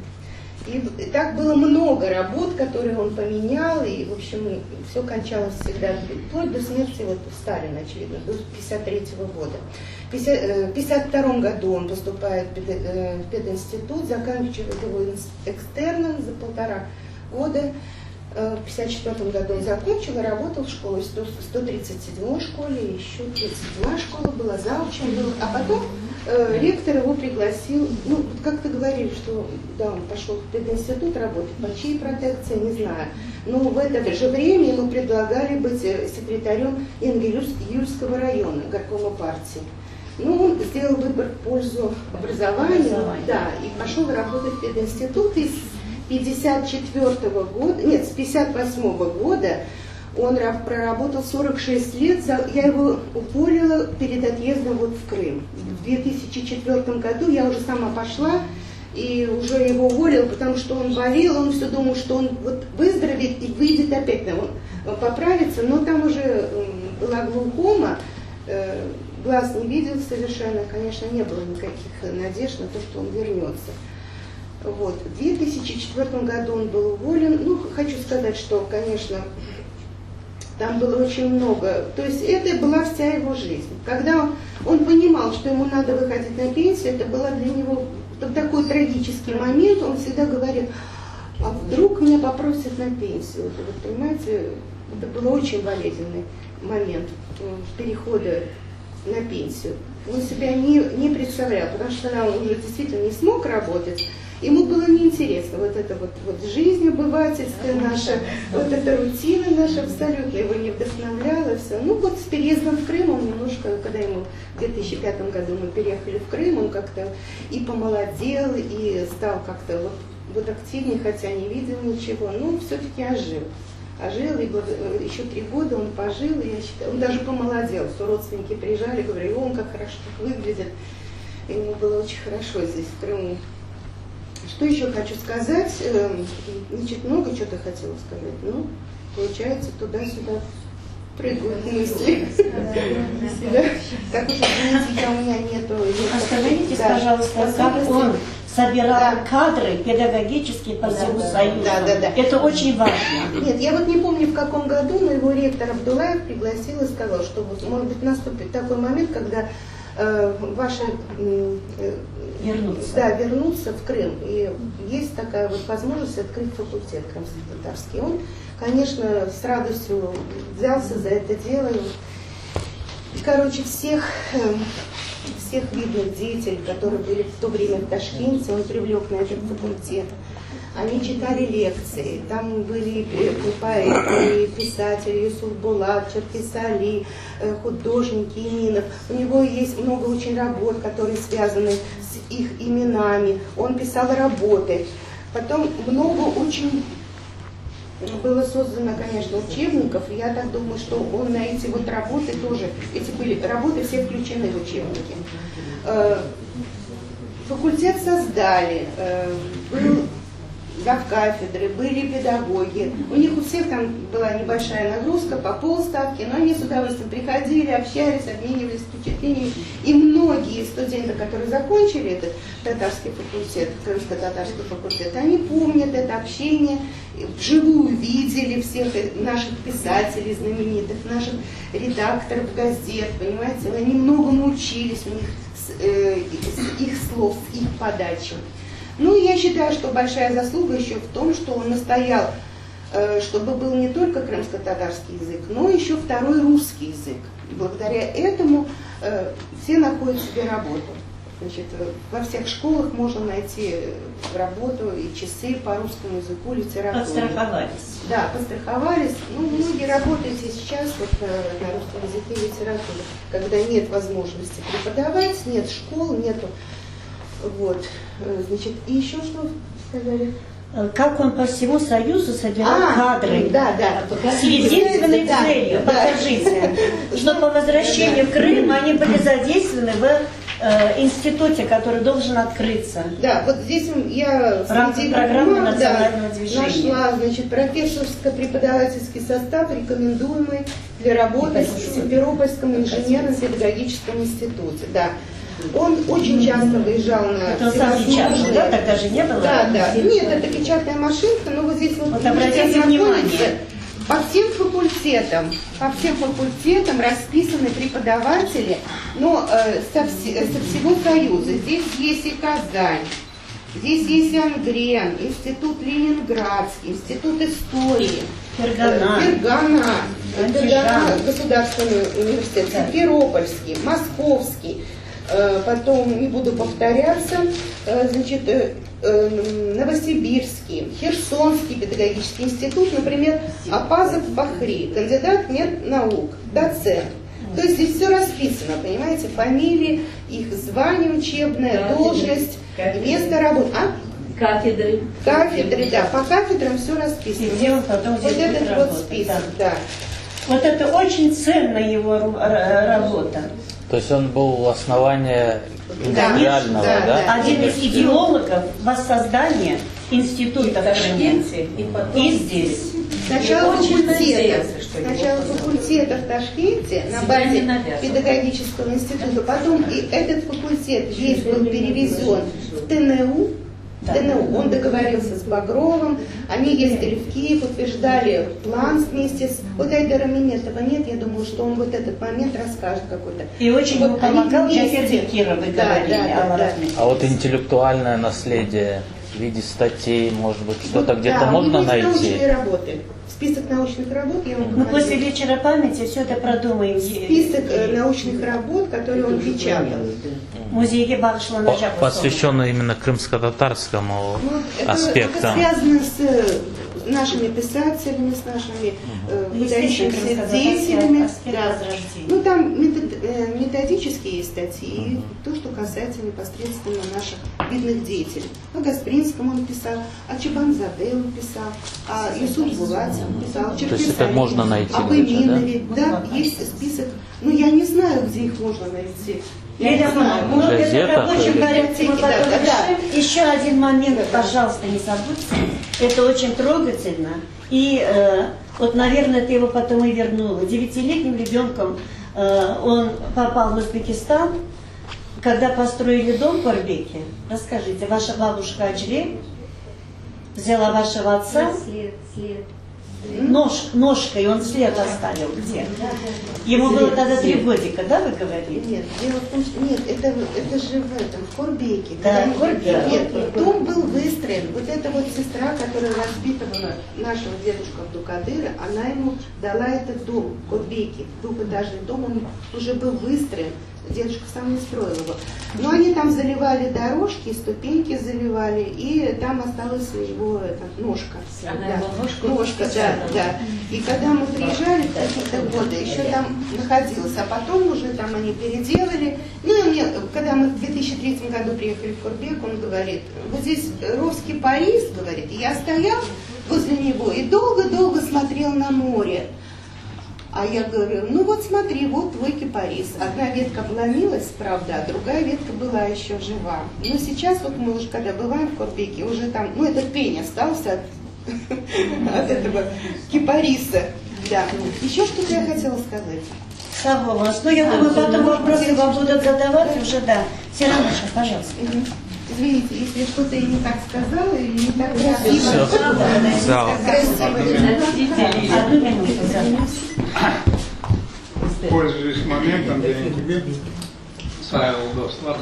И так было много работ, которые он поменял, и, в общем, все кончалось всегда, вплоть до смерти вот Сталина, очевидно, до 1953 года. В 1952 э, году он поступает э, в пединститут, заканчивает его экстерном за полтора года. Э, в 1954 году он закончил и работал в школе, в 137 школе, еще 32 школа была, заучен был. А потом э, ректор его пригласил, ну, вот как-то говорили, что да, он пошел в пединститут работать, по чьей протекции, не знаю. Но в это же время ему предлагали быть э, секретарем Ингельского района горкома партии. Ну, он сделал выбор в пользу образования, образования. да, и пошел работать в пединститут. И 54 года, нет, с 58 года он проработал 46 лет, я его уволила перед отъездом вот в Крым. В 2004 году я уже сама пошла и уже его уволила, потому что он болел, он все думал, что он вот выздоровеет и выйдет опять, он поправится, но там уже была глаукома, э, глаз не видел совершенно, конечно, не было никаких надежд на то, что он вернется. Вот. В 2004 году он был уволен. Ну, хочу сказать, что, конечно, там было очень много. То есть это была вся его жизнь. Когда он, он понимал, что ему надо выходить на пенсию, это было для него такой трагический момент. Он всегда говорил, а вдруг меня попросят на пенсию. Это, вот, понимаете, это был очень болезненный момент э, перехода на пенсию. Он себя не, не представлял, потому что тогда он уже действительно не смог работать. Ему было неинтересно вот эта вот, вот жизнь обывательская наша, вот эта рутина наша абсолютно его не вдохновляла. Все. Ну вот с переездом в Крым он немножко, когда ему в 2005 году мы переехали в Крым, он как-то и помолодел, и стал как-то вот, вот активнее, хотя не видел ничего, но все-таки ожил ожил, и э, еще три года он пожил, и я считаю, он даже помолодел, все родственники приезжали, говорили, он как хорошо так выглядит. Ему было очень хорошо здесь, в Крыму. Что еще хочу сказать? Эм, значит, много чего-то хотела сказать. Ну, получается, туда-сюда прыгают мысли. Так уж, извините, я у меня нету... Остановитесь, пожалуйста, как он собирал кадры педагогические по всему Союзу. Да, да, да. Это очень важно. Нет, я вот не помню, в каком году, но его ректор Абдулаев пригласил и сказал, что вот, может быть, наступит такой момент, когда э, ваши э, вернуться. Да, вернуться в Крым. И есть такая вот возможность открыть факультет крымско-татарский. Он, конечно, с радостью взялся за это дело. И, короче, всех, э, всех видных деятелей, которые были в то время в Ташкенте, он привлек на этот факультет. Они читали лекции, там были и поэты, и писатели, Юсуф Булат, Черкес Али, э, художники Иминов. У него есть много очень работ, которые связаны с их именами. Он писал работы. Потом много очень было создано, конечно, учебников, и я так думаю, что он на эти вот работы тоже, эти были работы все включены в учебники. Э, факультет создали, э, был завкафедры, были педагоги. У них у всех там была небольшая нагрузка по полставки, но они с удовольствием приходили, общались, обменивались впечатлениями. И многие студенты, которые закончили этот татарский факультет, крымско-татарский факультет, они помнят это общение, вживую видели всех наших писателей знаменитых, наших редакторов газет, понимаете, они многому учились у них с, э, с их слов, с их подачи. Ну, я считаю, что большая заслуга еще в том, что он настоял, э, чтобы был не только крымско-татарский язык, но еще второй русский язык. Благодаря этому э, все находят себе работу. Значит, во всех школах можно найти работу и часы по русскому языку, литературе. Подстраховались. Да, подстраховались. Ну, многие работают и сейчас вот э, на русском языке и литературе, когда нет возможности преподавать, нет школ, нету вот, э, значит, и еще что сказали? Э, как он по всему Союзу собирал а, кадры. Да, да. С единственной да, целью, да. покажите, что по возвращению в Крым они были задействованы в... институте, который должен открыться. Да, вот здесь я В рамках среди программы бумаг, да, национального движения. нашла, значит, профессорско-преподавательский состав, рекомендуемый для работы в Симферопольском инженерно-педагогическом институте. Да. Он очень часто выезжал на Это он сам печатал, всевозможные- да? Тогда же не было? Да, да. Нет, это печатная машинка, но вот здесь вот, Вот можете обратите ознакомиться. внимание. По всем факультетам, по всем факультетам расписаны преподаватели, но э, со, вс- со всего Союза. Здесь есть и Казань, здесь есть и Ангрен, Институт Ленинградский, Институт истории. Фергана. э, Фергана, Андижан. Фергана, Государственный университет, Симферопольский, Московский, э, потом, не буду повторяться, э, значит, э, э, Новосибирский, Херсонский педагогический институт, например, Апазов Бахри, кандидат наук, доцент. То есть здесь все расписано, понимаете, фамилии, их звание учебное, Кафедры. должность, Кафедры. место работы. А? Кафедры. Кафедры, да, по кафедрам все расписано. И где он потом Вот здесь будет этот вот работать, список, да. Вот это очень ценная его ру- р- работа. То есть он был у основания индустриального, да, да? да. Один из университета? идеологов воссоздания института в Крыму. И потом И здесь. Сначала И очень факультета, надеялся, что его сначала позовут. факультета в Ташкенте на Себя базе не навязывал. педагогического института, потом и этот факультет весь был перевезен в ТНУ, Да. ТНУ. Он договорился с Багровым, они ездили в Киев, утверждали план вместе с... Вот Айдара Минетова нет, я думаю, что он вот этот момент расскажет какой-то. И очень Вот ему помогал они вместе. Джафер Бекиров, вы Да, говорили, да, да, Алла да. Рахметовна. А вот интеллектуальное наследие в виде статей, может быть, что-то Вот, где-то да, у можно него есть найти? научные работы. Список научных работ я вам Мы после говорила. вечера памяти все это продумаем. Список э, научных работ, которые он печатал. Музейге bağışlanacaq. По- Посвященное именно крымско-татарскому Ну, это, это аспектам. связано с э, нашими писателями, с нашими э, Ну, естественно, выдающимися крымско-татарский деятелями. аспект Да. возрождения. Ну, там метод- э, методические есть статьи, и то, что касается непосредственно наших видных деятелей. О Гаспринском он писал, о Чабанзаде он писал, о Юсуф Булате он писал, о То есть это Черкесаре, можно найти об где-то, да? Эминове. Да, есть список. Ну, я не знаю, где их можно найти. Я Лиля не знаю. Ивановна, ну, это в газетах рабочем или- порядке мы Да, потом да, да. решим. Еще один момент, пожалуйста, не забудьте. Это очень трогательно. И э, вот, наверное, ты его потом и вернула. Девятилетним ребенком э, он попал в Узбекистан, когда построили дом в Корбеке. Расскажите, ваша бабушка Аджри взяла вашего отца След, след. нож, ножкой, он след оставил. Где? Ему было тогда три годика, да, вы говорили? Нет, дело в том, что нет, это, это же в этом, в Корбеке. Да, Когда- в Корбеке. Нет, дом был выстроен. Вот эта вот сестра, которая воспитывала нашего дедушку Абдукадыра, она ему дала этот дом в Корбеке, двухэтажный дом, он уже был выстроен. Дедушка сам не строил его. Но они там заливали дорожки, ступеньки заливали, и там осталась его эта, ножка. Она Да. его ножку Ножка, да, да. И когда мы приезжали в какие-то годы, еще там находилась, а потом уже там они переделали. Ну и мне, когда мы в 2003 году приехали в Курбек, он говорит, вот здесь русский Парис, говорит, и я стоял возле него и долго-долго смотрел на море. А я говорю, ну вот смотри, вот твой кипарис. Одна ветка обломилась, правда, а другая ветка была еще жива. Но сейчас вот мы уже, когда бываем в Курбеке, уже там, ну этот пень остался от, от этого кипариса. Да. Еще что-то я хотела сказать. Sağ oluñız. Ну, я думаю, потом вопросы вам будут задавать уже, да. Сирануша, пожалуйста. Мгм. Извините, если что-то я не так сказала или не так красиво. Всё. Sağ ol. Красиво. Одну минуту, да. Пользуясь моментом, я тебе, sayğılı dostlar.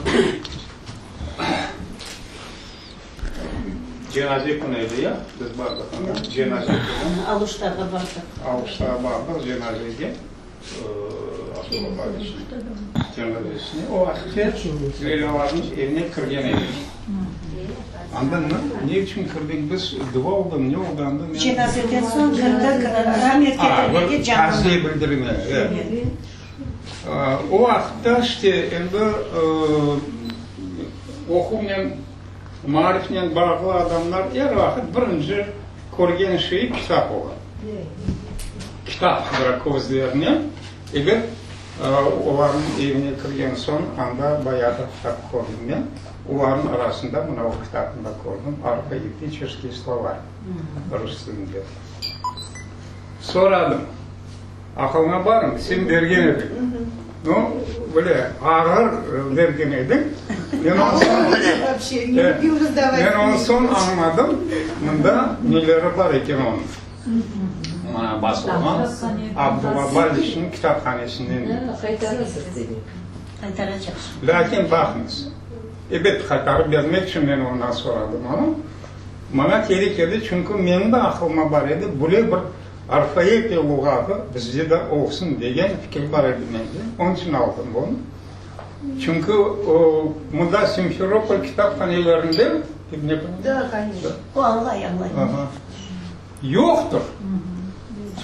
Cenaze künü edi ya, biz bardıq anda, cenaze künü. Aluştağa bardıq. Aluştağa bardıq cenazege, Abdulla Bariçniñ cenazesine. O vaqıtte Leylalarnıñ evine kirgen edik. Anda ne içün kirdik biz, dua oldı, ne oldı anda? Men... Cenazeden soñ kirdik, rahmet ketirmege canlı. Taziye bildirme, evet. O vaqıtta işte endi oquvnen, maarifnen bağlı adamlar er vaqıt birinci körgen şeyi kitap ola. Kitap qıdıra közlerinen, ebet. Olarnıñ evine kirgen soñ, anda bayağı bir kitap kördim men. Olarnıñ arasında mına o kitapnı da kördim, Orfoepiçeskiy slovar, rus tilinde. Soradım, Aqılıña barmı, sen bergen ediñ. Nu, böyle ağır bergen ediñ. Men onı soñ, men onı soñ añladım, mında neleri bar eken onıñ. Mına basılğan Abdulla Baliçniñ kitaphanesinden. Lâkin baqıñız, ebet, qaytarıp bermek içün men ondan soradım onı. Maña kerek edi, çünki menim de aqılıma bar edi, böyle bir orfoepiya luğatı bizde de olsun degen fikir bar edi mende, onıñ içün aldım bunı. Çünki mında Simferopol kitaphanelerinde, O añlay, añlay. Yoqtır.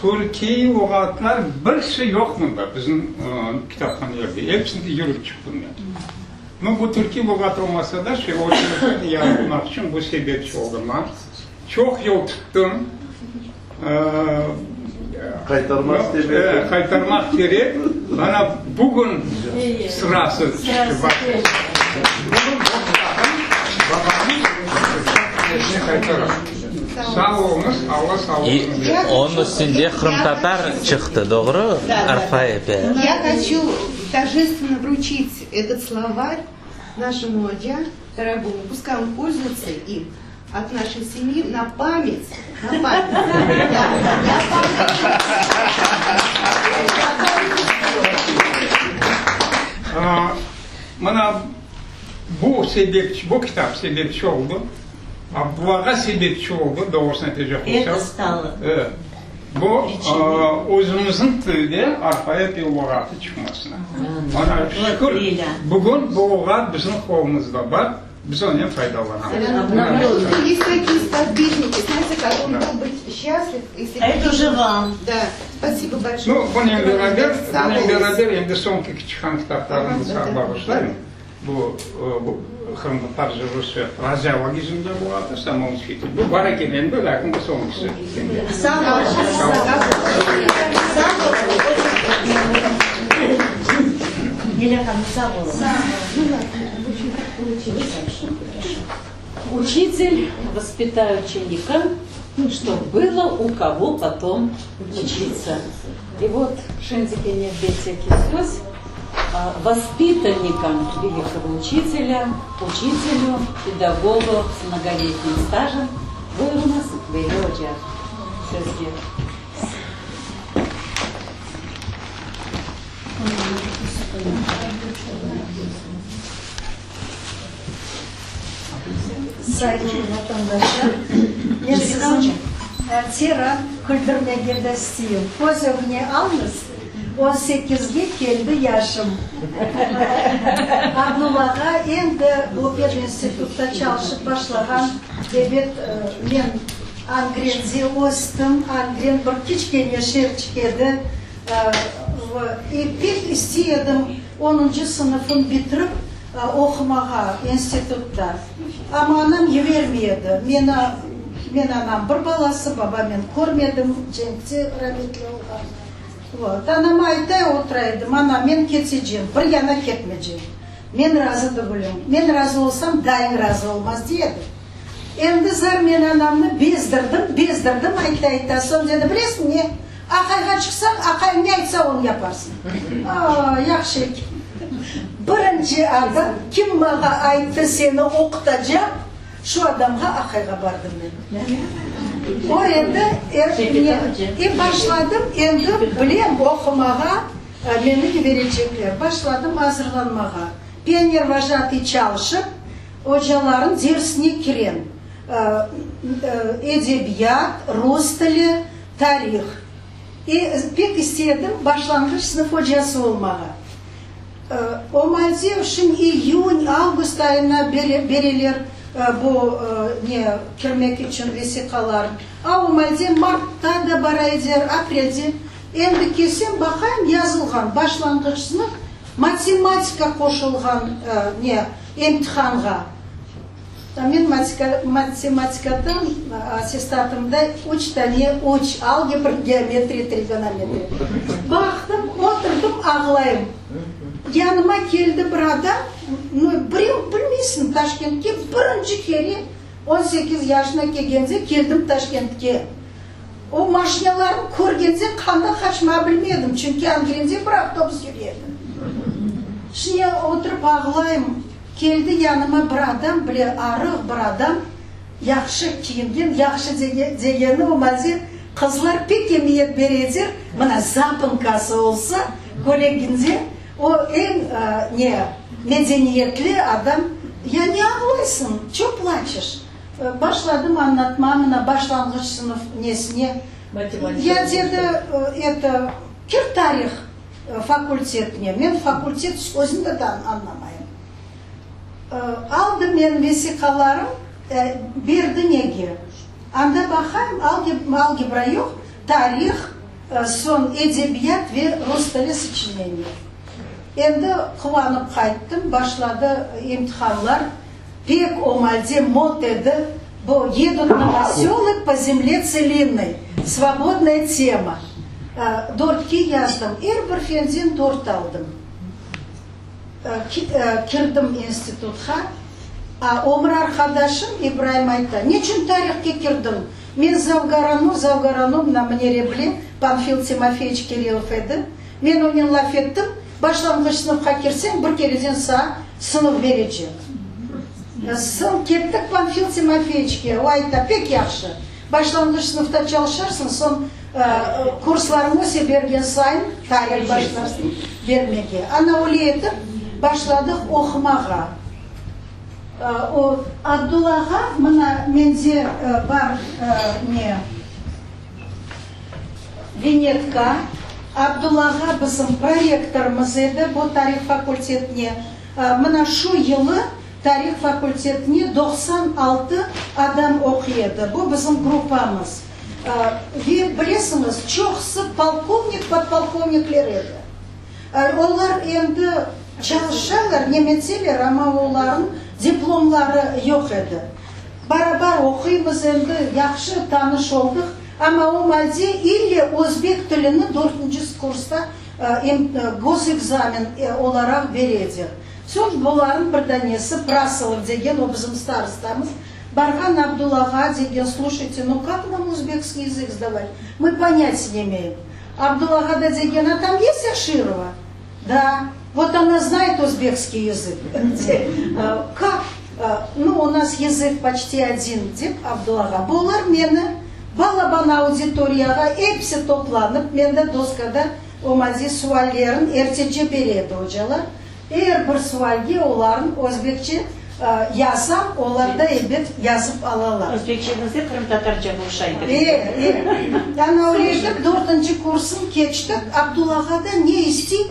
Türkiy luğatlar bir şey yoq mında, bizim kitaphanelerde. Episini yürüp çıqtım men. Nu, bu türkiy luğat olmasa da, şey, oçerkni yazmaq içün bu sebepçi oldı maña. Çoq yol tuttım. Qaytarmaq sebep. Qaytarmaq kerek. Mana bugün sırası tüşti, baq. Bugün bu kitapnı babamnıñ kitaphanesine qaytaram. Sağ oluñız, Alla sağlığını bersin. Onıñ üstünde qırımtatar çıqtı, doğru, orfoepiya? Ya hoçu торжественно вручить этот словарь нашему oca дорогому, пускай он пользуется им от нашей семьи на память, на память. Да, на память. Mına bu sebepçi, bu kitap sebepçi oldı, Abdullağa sebepçi oldı, doğrusını aytacaq olsam. Это stalo. Bu, özümizniñ tilde orfoepiya luğatı çıqmasına. Mana, şükür, bugün bu luğat bizim qolumızda bar, biz onen faydalanamız. Есть такие сподвижники, знаете, как он был бы счастлив, если А это уже вам. Да, спасибо большое. Nu, bunen beraber, bunen beraber endi soñki çıqqan kitaplarımnı saña bağışlayım. Bu, qırımtatarca, rusça frazeologizmler luğatı, samouçitel. Bu bar eken endi, lâkin bu soñkisi. Sağ ol. Sağ ol. Lilâ hanım, sağ olun. Учитель, воспитай ученика, чтоб было у кого потом учиться. И вот şimdiki nevbetteki söz Воспитанникам великого учителя, учителю, педагогу с многолетним стажем buyurıñız, Veli oca, sözge. Sayğılı vatandaşlar, men siziñ teran küldürmege de isteyim. Köz ögüne alıñız, on sekizge keldi yaşım. Abdullağa endi bu pedinstitutta çalışıp başlağan, ebet, men Angrende östim, Angren bir kiçkene şeerçik edi. Pek istey edim onuncı sınıfın bitirip oqumağa institutta. Amma anam yibermey edi. Meni, men anam bir balası, babamnen körmedim, cenkte rametli olğan. Vot, anama aytay otura edim, ana, men ketecem, bir yana ketmecem. Men razı tügülim. Men razı olsam, dayıñ razı olmaz, dey edi. Endi zar men anamnı bezdirdim, bezdirdim, ayta-ayta, soñ dedi, bilesiñ ne, aqayğa çıqsañ, aqayıñ ne aytsa, onı yaparsıñ. A, yahşı eken. Birinci adam kim mağa ayttı seni oqutacaq, şu adamğa aqayğa bardım men. O endi, e, başladım, endi bilem, oqumağa meni yiberecekler. Başladım azırlanmağa. Pionervojatıy çalışıp, Ocaların dersine kiren, edebiyat, rus tili, tarih. E, pek istedim başlanğıç sınıf ocası olmağa. O malde şimdi iyün, avgust ayına bereler bu ne, kirmek içün vesiqalar. A o malde martta da bara eder, aprelde. Endi kelsem, baqayım, yazılğan, başlanğıç sınıf, matematika qoşulğan ne, imtihanğa. Men matematikadan attestatımda üç tane üç, algebra, geometriya, trigonometriya. Baqtım, oturdım, ağlayım. Yanıma keldi bir adam, nu, birev bilmeysiñ, Taşkentke birinci kere 18 yaşına kelgende keldim Taşkentke. O maşinalarnı körgende qanda qaçmağa bilmedim, çünki Angrende bir avtobus yüre edi. Şimdi oturıp ağlayım. Keldi yanıma bir adam, bile arıq bir adam, yahşı kiyingen, yahşı degeni o maze qızlar pek emiyet beredir, mına zaponkası olsa köleginde, o eñ ne medeniyetli adam, ya ne ağlaysıñ, ço plaçeş? Başladım añlatma, mına başlanğıç sınıf nesine, ya dedi, eto, kir tarih fakultetine, men fakultet sözüni de añlamayım. Aldı men vesiqalarım, berdi nege. Anda baqayım, algebra yoq, tarih, soñ edebiyat ve rus tili sıçineniye. Endi quvanıp qayttım, başladı imtihanlar. Pek o malde mot edi, bu Yedut na posölok po zemle tselinnoy, svobodnaya tema. Dörtke yazdım, er bir fenden dört aldım. Kirdim institutqa, a ömür arqadaşım İbraim ayta, Neçün tarihke kirdiñ? Men zavgorano, zavgorano, mına mıne reble, Pamfil Timofeyeviç Kirillov edi. Men onen laf ettim, başlanğıç sınıfqa kirseñ, bir kereden saa sınıf berecek. Soñ kettik Pamfil Timofeyeviçke, o ayta, pek yahşı, başlanğıç sınıfta çalışırsıñ, soñ kurslarıñ öse bergen sayın tarih başlarsıñ bermege. Ana öyle etip başladıq oqumağa. O, Abdulla ağa, mına mende bar ne. Vinetka, Abdulla ağa bizim prorektorımız edi bu tarih fakultetine. Mına şu yılı tarih fakultetine 96 adam oquy edi. Bu bizim gruppamız. Ve bilesiñiz, çoqusı polkovnik, podpolkovnikler edi. Olar endi çalışalar, nemetseler, amma olarnıñ diplomları yoq edi. Barabar oquymız endi, yahşı tanış oldıq, amma o malde ille özbek tilini dörtünci kursta gosekzamen olaraq bere edik. Soñ bularnıñ bir danesi, Prasolov degen, o bizim starostamız, barğan Abdulla ağa degen, sluşayte, nu kak nam uzbekskiy yazık sdavat, mı ponâtiya ne imeyem. Abdulla ağa da degen, a tam est Aşirova? Da, vot ona znayet özbekskiy yazık. Kak, nu, u nas yazık poçti odin, dep Abdulla ağa. Bular meni balaban auditoriyağa episi toplanıp, mende doskada o mazi suallerin ertece bere edi ocalar. Er bir sualge oların özbekçe yazsam, olar da ebet yazıp alalar. Özbekçeñiz de qırımtatarcağa oşaydı. E, e. Yani öyle etip dörtünci kursın keçtik. Abdulla ağa da ne istey,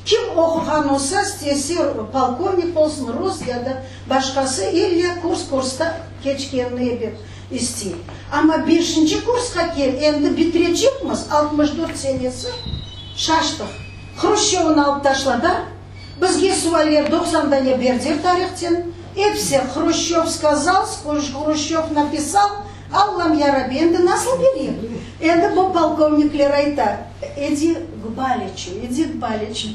kim oquğan olsa, istese polkovnik olsun, rus ya da başqası, ille kurs kursta keçkenini ebet istey. Amma beşinci kursqa kel, endi bitirecekmiz, 64 senesi, şaştıq. Hruşçovnı alıp taşladılar, bizge sualler 90 dane berdiler tarihten, episi Hruşçov skazal, Hruşçov napisal, Allam yarabbi, endi nasıl bereyim? Endi bu polkovnikler ayta, idi k Baliçu, idi k Baliçu.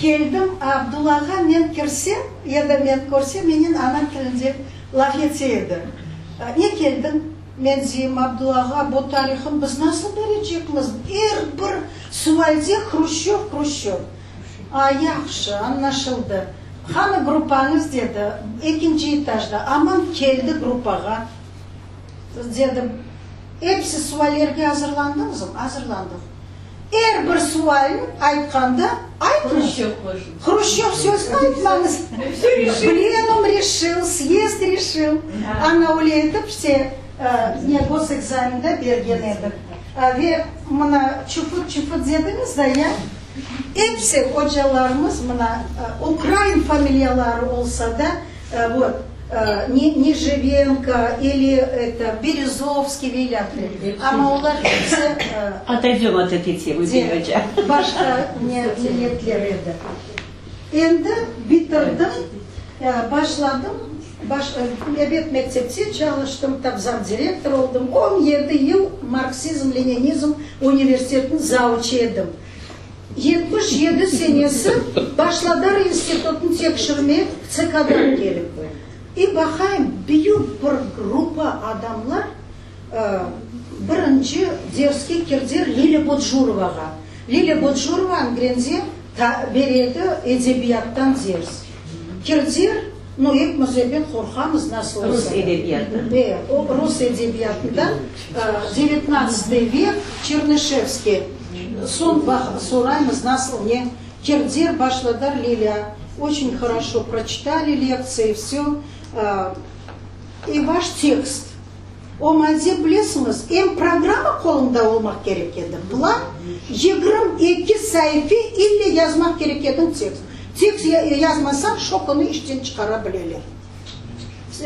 Keldim, Abdulla ağa men kirsem, ya da men körsem, menen ana tilinde laf ete edi. Ne keldiñ? Men deyim, Abdulla ağa, bu tarihın biz nasıl berecekmiz? Er bir sualde Hruşçov, Hruşçov. A, yahşı, añlaşıldı. Qani gruppañız? dedi. Ekinci etajda. Aman keldi gruppağa. Dedim, episi suallerge azırlandıñızmı? Azırlandıq. Er bir sualni aytqanda, aytıñız. Hruşçov sözüni aytmañız. Plenum reşil, syezd reşil. Ana öyle etip, işte, ne, gosekzamende bergen edik. Ve mına çufut-çufut dediñiz da ya, episi ocalarımız mına ukrain familiyaları olsa da, vot, Nejivenko ili eto, Berezovskiy ve ilâhre, amma olar episi Otoydem ot etoy temı, oca. Başqa milletler edi. Endi bitirdim, başladım. baş, ebet, mektepte çalıştım, tap zamdirektor oldım. 17 yıl marksizm-leninizm universitetiniñ zavuçı edim. 77 senesi başladar institutnı tekşirmek TSKdan kelip. İ baqayım, büyük bir gruppa adamlar birinci derske kirdiler Lilâ Bodjurovağa. Lilâ Bodjurova angrende ta bere edi edebiyattan ders. Kirdiler, nu, epimiz ebet qorqamız, nasıl olsa. Rus edebiyatı. E, o rus edebiyatından devetnadtsıtıy vek, Çernışevskiy. Soñ baq, soraymız, nasıl, ne. Kirdiler, başladılar, Lilâ oçün horoşo proçitali lektsiya, vsö. İ vaş tekst. O madde, bilesiñiz, em programma qolunda olmaq kerek edi, plan, 22 saife ille yazmaq kerek ediñ tekst. Tekst yazmasañ, şok onı işten çıqara bileler.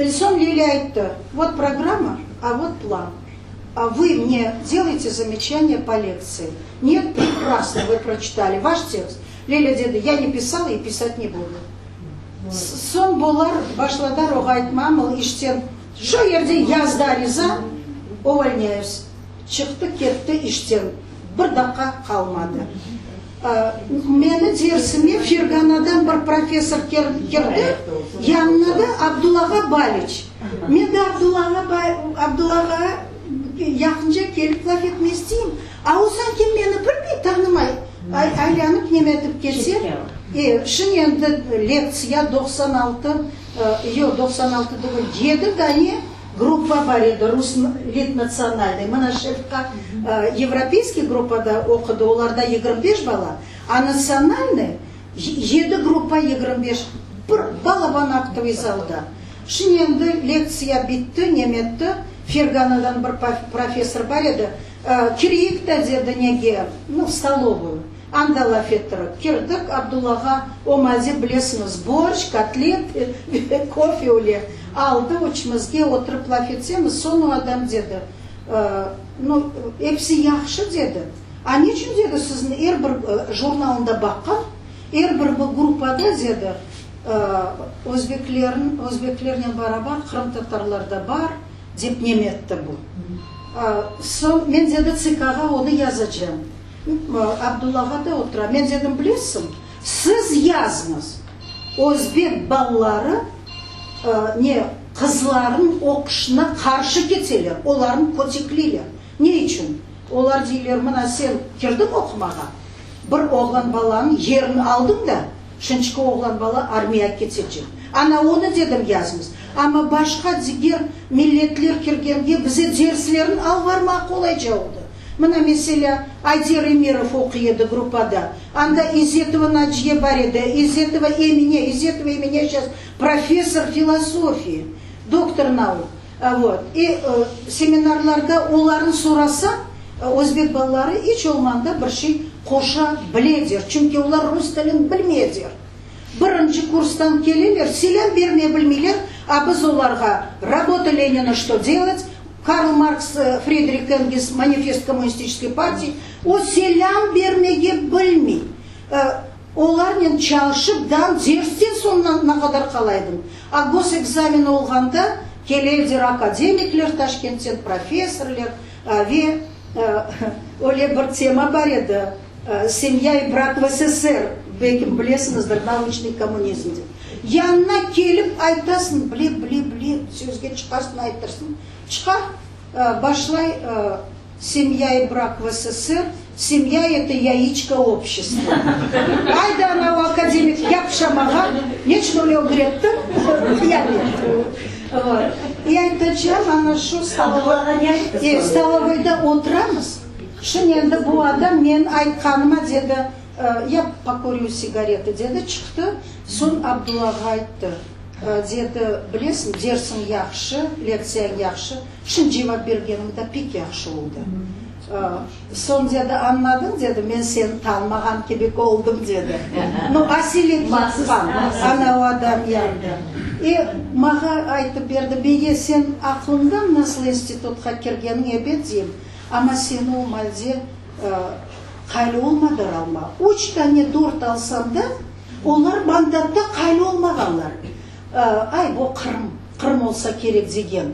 Soñ Lilâ ayttı, vot programma, a vot plan. A vı mne delayte zamechaniya po lektsii. Net, prekrasno vı proçitali vaş tekst. Lilâ dedi, ya ne pisala i pisat ne budu. Soñ bular başladar oğa aytmamıl işten şu yerde yazdı ariza, uvolnyayus. Çıqtı ketti işten, bir daqqa qalmadı. Meni dersime Ferganadan bir professor kirdi, yanına da Abdulla ağa Baliç. Men de Abdulla ağa yaqınca kelip laf etme isteyim, a o sanki meni bilmey, tanımay, aylanıp nemetip kete. E, şimdi endi lektsiya 96, yoq, 96 degil, yedi dane gruppa bar edi, rus litnatsionalnıy. Mına Şevqa yevropeyskiy gruppada oqudı, olarda 25 bala, a natsionalnıy yedi gruppa 25, bir balaban aktovıy zalda. Şimdi endi lektsiya bitti, nemetti, Ferganadan bir professor bar edi, kireyik da, dedi, nege, nu, v stolovuyu. Anda laf ettirik. Kirdik Abdulla ağa, o mazi bilesiñiz, borşç, kotlet, kofe öyle aldı, üçümizge oturıp laf etsemiz, soñ o adam dedi, Nu, episi yahşı, dedi, a neçün, dedi, siziñ er bir jurnalında baqqan, er bir bu gruppada, dedi, özbeklerniñ, özbeklernen barabar qırımtatarlar da bar, dep nemetti bu. Soñ men, dedi, TSKğa onı yazacam. Abdulla ağa da otura. Men dedim, bilesiñ, siz yazıñız, özbek balaları ne, qızlarnıñ oquşına qarşı keteler, olarnı kötekleyler. Ne içün? Olar deyler, mına sen kirdiñ oqumağa, bir oğlan balanıñ yerini aldıñ da, şinçki oğlan bala armiyağa ketecek. Ana onı, dedim, yazıñız. Amma başqa diger milletler kirgenge bize derslerini alıp barmağa qolayca oldı. Mına, meselâ, Ayder Emirov oquy edi gruppada. Anda İzzetova Naciye bar edi, İzzetova Emine, İzzetova Emine şas professor filosofiyi, doktor nauk. Vot. İ seminarlarda olarnı sorasañ, özbek balaları iç olmanda bir şey qoşa bileder, çünki olar rus tilini bilmeyder. Birinci kurstan keleler, selâm bermeye bilmeyler, a biz olarğa Rabota Lenina Что делать, Karl Marks, Fridrih Engels Manifest kommunistiçeskoy partiyi, o selâm bermege bilmey. Olarnen çalışıp dam dersten soñuna qadar qala edim. A gosekzamen olğanda kele ediler akademikler Taşkentten, professorler ve öyle bir tema bar edi, Semya i brak v SSR, belkim bilesiñizdir, nauçnıy kommunizm dep. Yanına kelip aytasıñ, bile, bile, bile, sözge çıqarsın, aytırsın. Çıqa, başlay, Semya i brak v SSR, semya eto yaiçko obşestva. Ayda anavı akademik yapışamağa, neçün öyle ögrettiñ, qıyamet. İ aytacağım, ana şu stolovoyda oturamız, Şimdi endi bu adam menim aytqanıma dedi, ya pokuryu sigaretı, dedi, çıqtı, soñ Abdulla ağa ayttı, dedi, bilesiñ, dersiñ yahşı, lektsiyañ yahşı, şimdi cevap bergeniñ da pek yahşı oldı. Soñ, dedi, añladıñ, dedi, men seni tanımağan kibik oldım, dedi. Nu, aselet yapqan, ana o adam yandı. E, mağa aytıp berdi, Beye, sen aqlıñdan nasıl institutqa kirgeniñ, ebet, deyim. Amma seni o malde qaylı olmadır alma. Üç tane dört alsam da, olar Bandatta qaylı olmağanlar. Ay, bu Qırım. Qırım olsa kerek degen.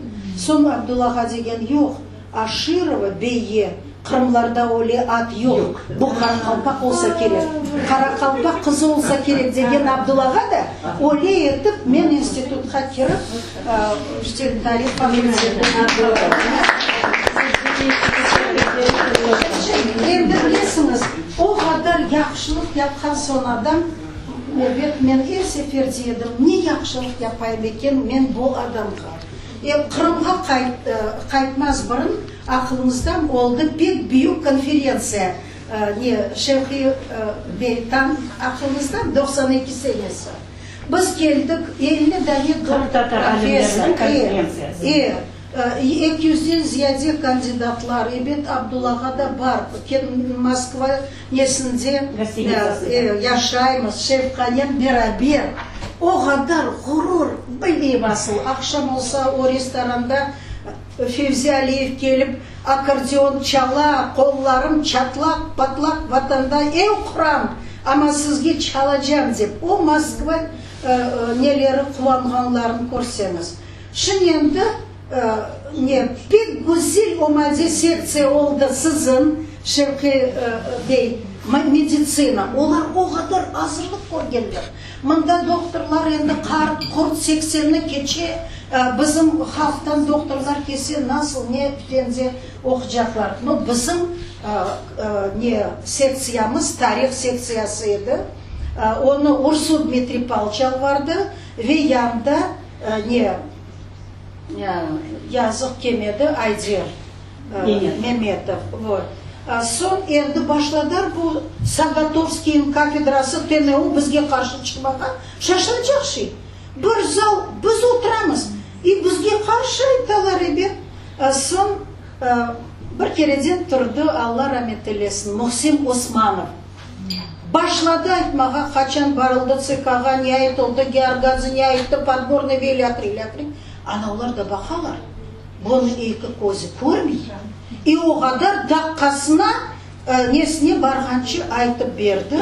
Soñ Abdulla ağa degen, yoq, Aşirova Beyye, qırımlarda öyle ad yoq, bu qaraqalpaq olsa kerek, qaraqalpaq qızı olsa kerek degen Abdulla ağa da öyle etip men institutqa kirip, işte tarih fakültetine Endi bilesiñiz, o qadar yahşılıq yapqan soñ adam, Ebet, men er sefer dey edim, ne yahşılıq yapayım eken men bu adamğa? E, Qırımğa qaytmaz burun aqılımızdan oldı pek büyük konferentsiya, ne, Şevqiy bey, tam aqılımızdan, 92 senesi. Biz keldik, 50 dane Qırımtatar alimleriniñ konferentsiyası. E, Eki yüzden ziyade kandidatlar, ebet, Abdulla ağa da bar, Moskva nesinde yaşaymız, Şevqanen beraber. O qadar ğurur, bilmeyim asıl, aqşam olsa o restoranda Fevzi Aliyev kelip akkordeon çala, qollarım çatlaq, patlaq, vatanda ev quram, amma sizge çalacam dep, o Moskva neleri quvanğanlarını körseñiz. Şimdi endi ne, pek güzel o malde sektsiya oldı siziñ, Şevqi bey, meditsina. Olar o qadar azırlıq körgenler. Mında dohtorlar endi qart, qurt, seksenni keçe, bizim halqtan dohtorlar kelse nasıl, ne fende oqucaqlar. No, bizim ne, sektsiyamız tarih sektsiyası edi. Onı Ursu Dmitriy Pavlıç alıp bardı ve yanında Ne, yazıq kelmedi Ayder Memetov. Vot. Soñ endi başladar bu Sagatovskiyniñ kafedrası TNU bizge qarşı çıqmağa, şaşılacaq şey. Bir zal biz oturamız, i bizge qarşı aytalar ebet. Soñ bir kereden turdı, Alla ramet eylesin, Muhsin Osmanov. Başladı aytmağa, qaçan barıldı TSKğa, ne aytıldı, Georgadze ne ayttı, Podgornıy ve ilâhre, ilâhre. Ana olar da baqalar, bunıñ eki közü körmey, i o qadar daqqasına nesine barğançı aytıp berdi.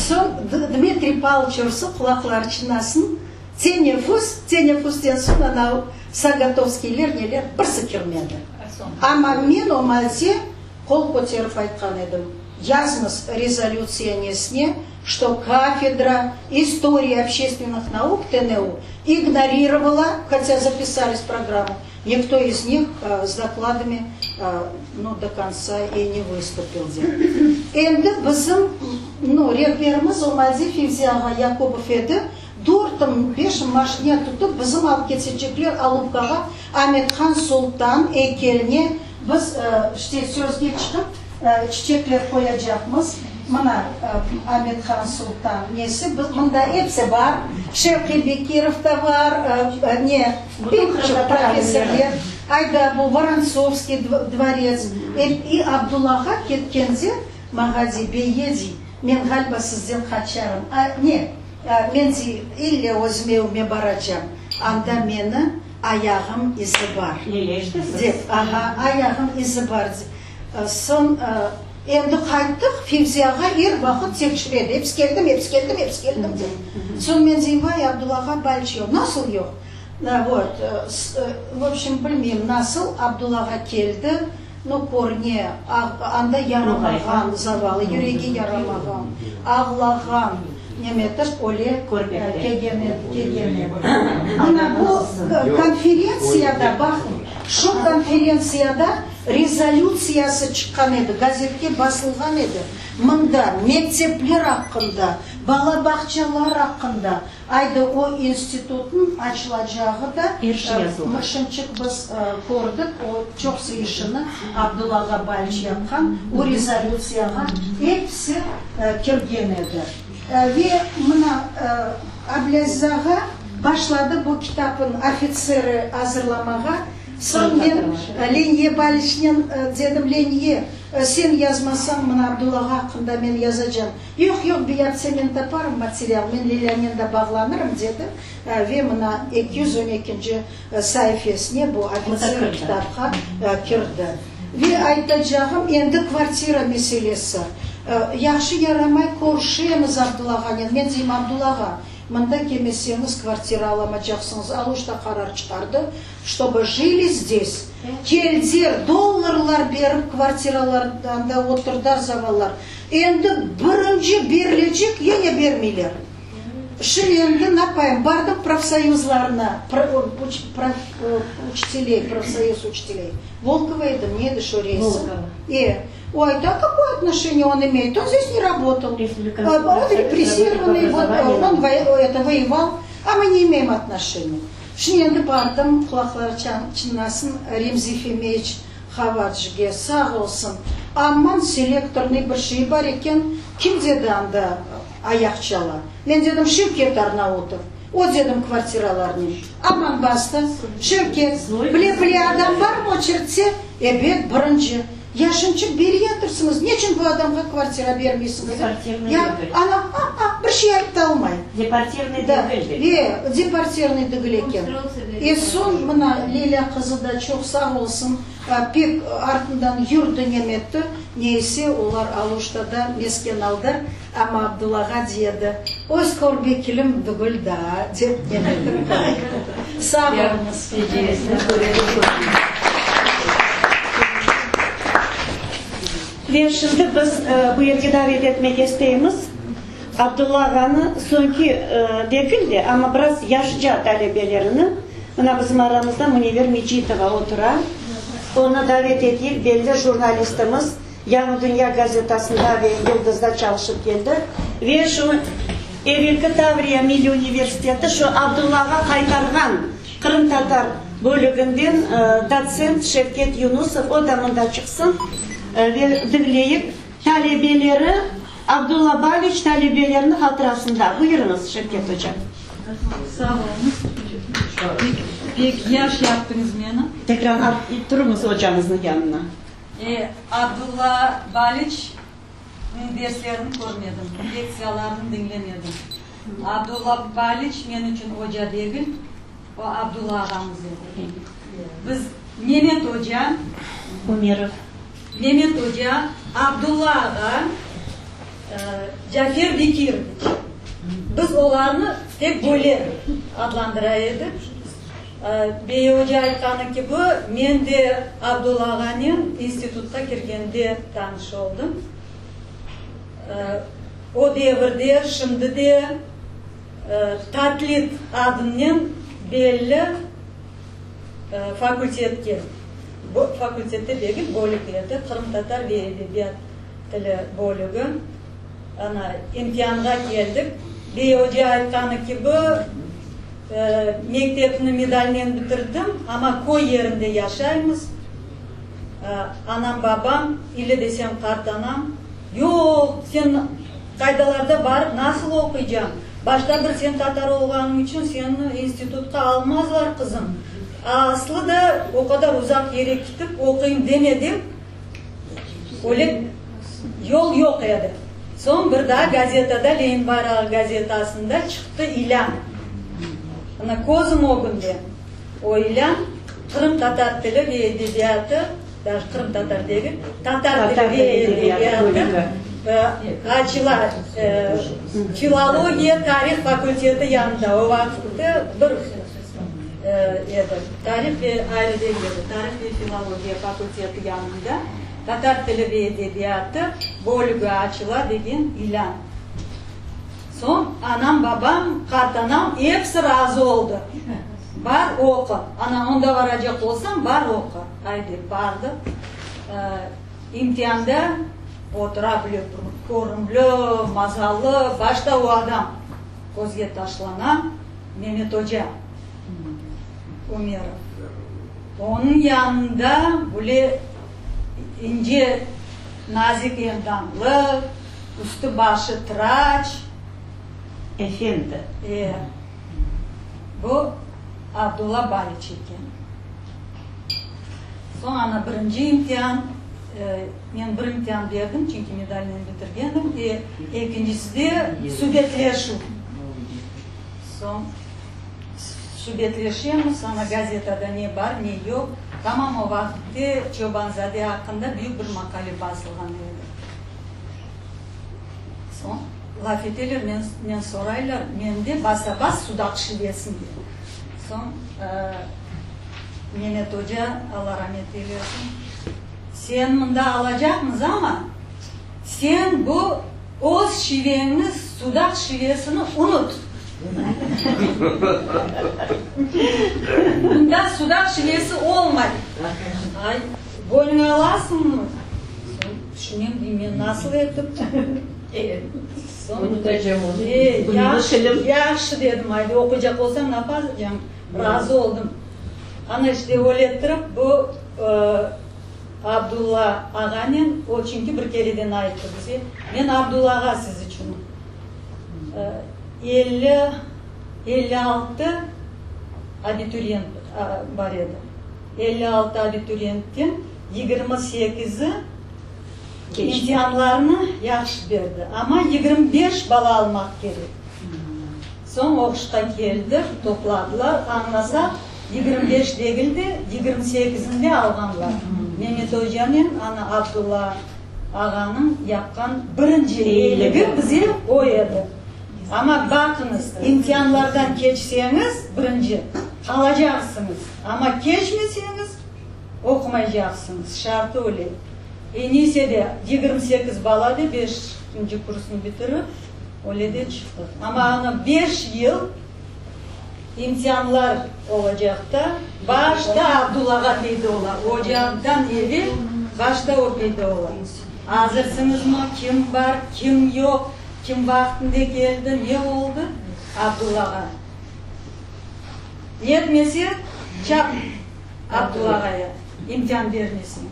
Soñ Dmitriy Pavlıç ursa, qulaqları çınlasın, teneffüs, teneffüsten soñ ana Sagatovskiyler neler birisi kirmedi. Amma men o malde qol köterip aytqan edim. Yazıñız rezolütsiya nesine, çto kafedra istoriya общественных nauk TNU ignorirovala, hotâ zapisались v programmu, nikto iz nih s dokladami nu do kontsa i ne vıstupil dep. Endi bizim nu rehberimiz o malde Fevzi ağa Yakubov edi, dörtim, beşim maşina tutıp bizim alıp ketecekler Alupkağa Amethan Sultan eykeline Biz, işte, sözge çıqıp, çiçekler qoyacaqmız. Mına, Amethan Sultan nesi, biz, mında episi bar. Şevqiy Bekirov da bar, ne, pek çoq professorler. Ayda bu Vorontsovskiy dvorets. I Abdulla ağa ketkende, maña dey, Beye, dey, men ğaliba sizden qaçarım. A, ne, men, dey, ille özüm evime baracam. Anda meni Ayağım izi bar. Dep, aha, ayağım izi bar. Soñ, endi qayttıq, Fevzi ağa er vaqıt tekşire edi, episi keldim, episi keldim, episi keldim, dep. Soñ men deyim, vay, Abdulla ağa, balç yoq. Nasıl yoq? Vot, v obşem, bilmeyim, nasıl Abdulla ağa keldi, no, körüne, anda yaramağan, zavallı, yüregi yaramağan, ağlağan, nemetip öyle kelgen edi. Mına bu konferentsiyada, baqıñ, şu konferentsiyada rezolütsiyası çıqqan edi, gazetke basılğan edi, mında mektepler aqqında, bala bağçalar aqqında, Aydı, o institutnıñ açılacağı da şimçik biz kördik, o çoqsı işini Abdulla ağa Baliç yapqan, o rezolütsiyağa episi kirgen edi. Ve mına Ablâziz ağa başladı bu kitapnıñ ofitseri azırlamağa. Soñ men Leniye Baliçnen dedim, Leniye, sen yazmasañ, mına Abdulla ağa aqqında men yazacam. Yoq, yoq, biyapse men taparım material, men Lilânen da bağlanırım, dedi ve mına 212-nci saifesine bu ofitser kitapqa kirdi. Ve aytacağım, endi kvartira meselesi. Yahşı yaramay körüşemiz Abdulla ağanen. Men deyim, Abdulla ağa, Mında kelmeseñiz, kvartira alamacaqsıñız. Aluşta qarar çıqardı, ştobı jili zdes. Keldiler, dollarlar berip kvartiralarda oturdılar zavallar. Endi birinci berilecek, yine bermeyler. Şimdi endi napayım, bardım profsoyuzlarına, uçiteley, profsoyuz uçiteley. Volkova edi, ne edi şu reisi? E, o ayta, a какое отношение он имеет, он здесь не работал, он репрессированный, вот он это воевал, а мы не имеем отношения. Şimdi endi bardım, qulaqları çınlasın, Remzi Femiyeviç Havacige, sağ olsun, aman selektornıy bir şeyi bar eken, kim dedi anda ayaq çala? Men dedim, Şevket Arnautov. O dedim kvartiralarnen. Aman bastı. Şevket, bile-bile adam barmı oçertte? Ebet, birinci. Yaşınçıq beri yatırsıñız, neçün bu adamğa kvartira bermeysiñiz? Ya, ana, a-a, bir şey aytalmay. Deportirnıy degil dep. E, deportirnıy degil eken. E, soñ, mına, Lilâ qızı da çoq sağ olsun, pek artından yurdi, nemetti. Neyse, olar Aluştada mesken aldılar. Amma Abdullağa diyedi, Öz körbekilim dügül daa, dep nemetip qoydı. Sağ oluñız. Ve şimdi biz bu yerge davet etmek isteymiz Abdulla ağanı, soñki degil de, amma biraz yaşca talebelerini, mına bizim aramızda Münevver Mecitova otura, onı davet eteyik, belli jurnalistimiz. Yañı dünya gazetasında ve Yıldızda çalışıp keldi ve şu evelki Tavriya milliy universiteti şu Abdullağa qaytarğan qırımtatar bölüginden dotsent Şevket Yunusov, o da mında çıqsın ve diñleyik talebeleri Abdulla Baliç talebeleriniñ hatırasında. Buyurıñız, Şevket oca. Sağ oluñız. Pek, pek yaş yaptıñız meni. Tekrar turıñız ocañıznıñ yanına. E, Abdulla Baliçniñ derslerini körmedim, lektsiyalarını diñlemedim. Abdulla Baliç men içün oca degil, o Abdulla ağamız edi. Biz Memet oca, Umerov. Memet oca, Abdulla ağa, Cafer Bekiroviç. Biz olarnı tek böyle adlandıra edik. Bey oca aytqanı kibi, men de Abdulla ağanen institutqa kirgende tanış oldım. O devirde, şimdi de Tatlit adınen belli fakultetke, fakultette degil, bölük edi, qırımtatar ve edebiyat tili bölügi, ana, imtianğa keldik. Bey oca aytqanı kibi, Mektepni medalnen bitirdim, amma köy yerinde yaşaymız. Anam-babam, ile desem qartanam, Yoq, sen qaydalarda barıp nasıl oquycañ? Başta bir sen tatar olğanıñ içün seni institutqa almazlar, qızım. Aslı da o qadar uzaq yere kitip oquyım deme dep, öyle yol yoq edi. Soñ bir daa gazetada, Lenin bayrağı gazetasında çıqtı ilân. Mına közüm ögünde o ilân, qırımtatar tili ve edebiyatı, daha qırımtatar degil, tatar tili ve edebiyatı açıla, filologiya tarih fakulteti yanında, o vaqıtte bir edi, tarih ve ayrı degil edi, tarih ve filologiya fakulteti yanında tatar tili ve edebiyatı bölügi açıla degen ilân. Soñ anam, babam, qartanam episi razı oldı. Bar, oqu. Ana, onda baracaq olsañ, bar, oqu. Aydi, bardıq. İmtianda otura bile bir körümli, mazalı, başta o adam közge taşlana, Memet oca Ümerov. Onıñ yanında böyle ince, nazik endamlı, üstü-başı tıraç. Efendi. E, bu Abdulla Baliç eken. Soñ ana birinci imtian, men bir imtian berdim, çünki medalnen bitirgendim, e, ekincisi de subetleşüv. Soñ subetleşemiz, ana gazetada ne bar, ne yoq. Tamam o vaqıtte Çobanzade aqqında büyük bir maqale basılğan edi. Soñ. Laf eteler, menden soraylar, mende basa-bas Sudaq şivesinde. Soñ Memet oca, Alla ramet eylesin, sen mında alacaqmız amma, sen bu öz şiveñni, Sudaq şivesini unut. Mında Sudaq şivesi olmay. Ay, boynuña alasıñmı? Soñ tüşünem, deyim, men nasıl etip? Unutacağım onı. E, yahşı, yahşı dedim, ayda oquycaq olsañ, napacağım, razı oldım. Ana, işte, öyle ettirip, bu Abdulla ağanen, o çünki bir kereden ayttı bize, men Abdulla ağa siz içün 50, 56 abituriyent bar edi. 56 abituriyentten 28-i İmtianlarnı yahşı berdi, amma 25 bala almaq kerek. Soñ oquşqa keldik, topladılar, añlasaq, 25 degil de, 28-ni de alğanlar. Memet ocanen ana Abdulla ağanıñ yapqan birinci eyiligi bize o edi. Amma baqıñız, imtianlardan keçseñiz, birinci, qalacaqsıñız, amma keçmeseñiz, Oqumaycaqsıñız, şartı öyle. Enise de 28 bala de beşinci kursnı bitirip, öyle de çıqtıq. Amma anı beş yıl imtianlar olacaqta, başta Abdullağa peyda ola, ocadan evel başta o peyda ola. Azırsıñızmı, kim bar, kim yoq, kim vaqtında keldi, ne oldı, Abdullağa. Yetmese, çap Abdulla ağaya imtian bermesin.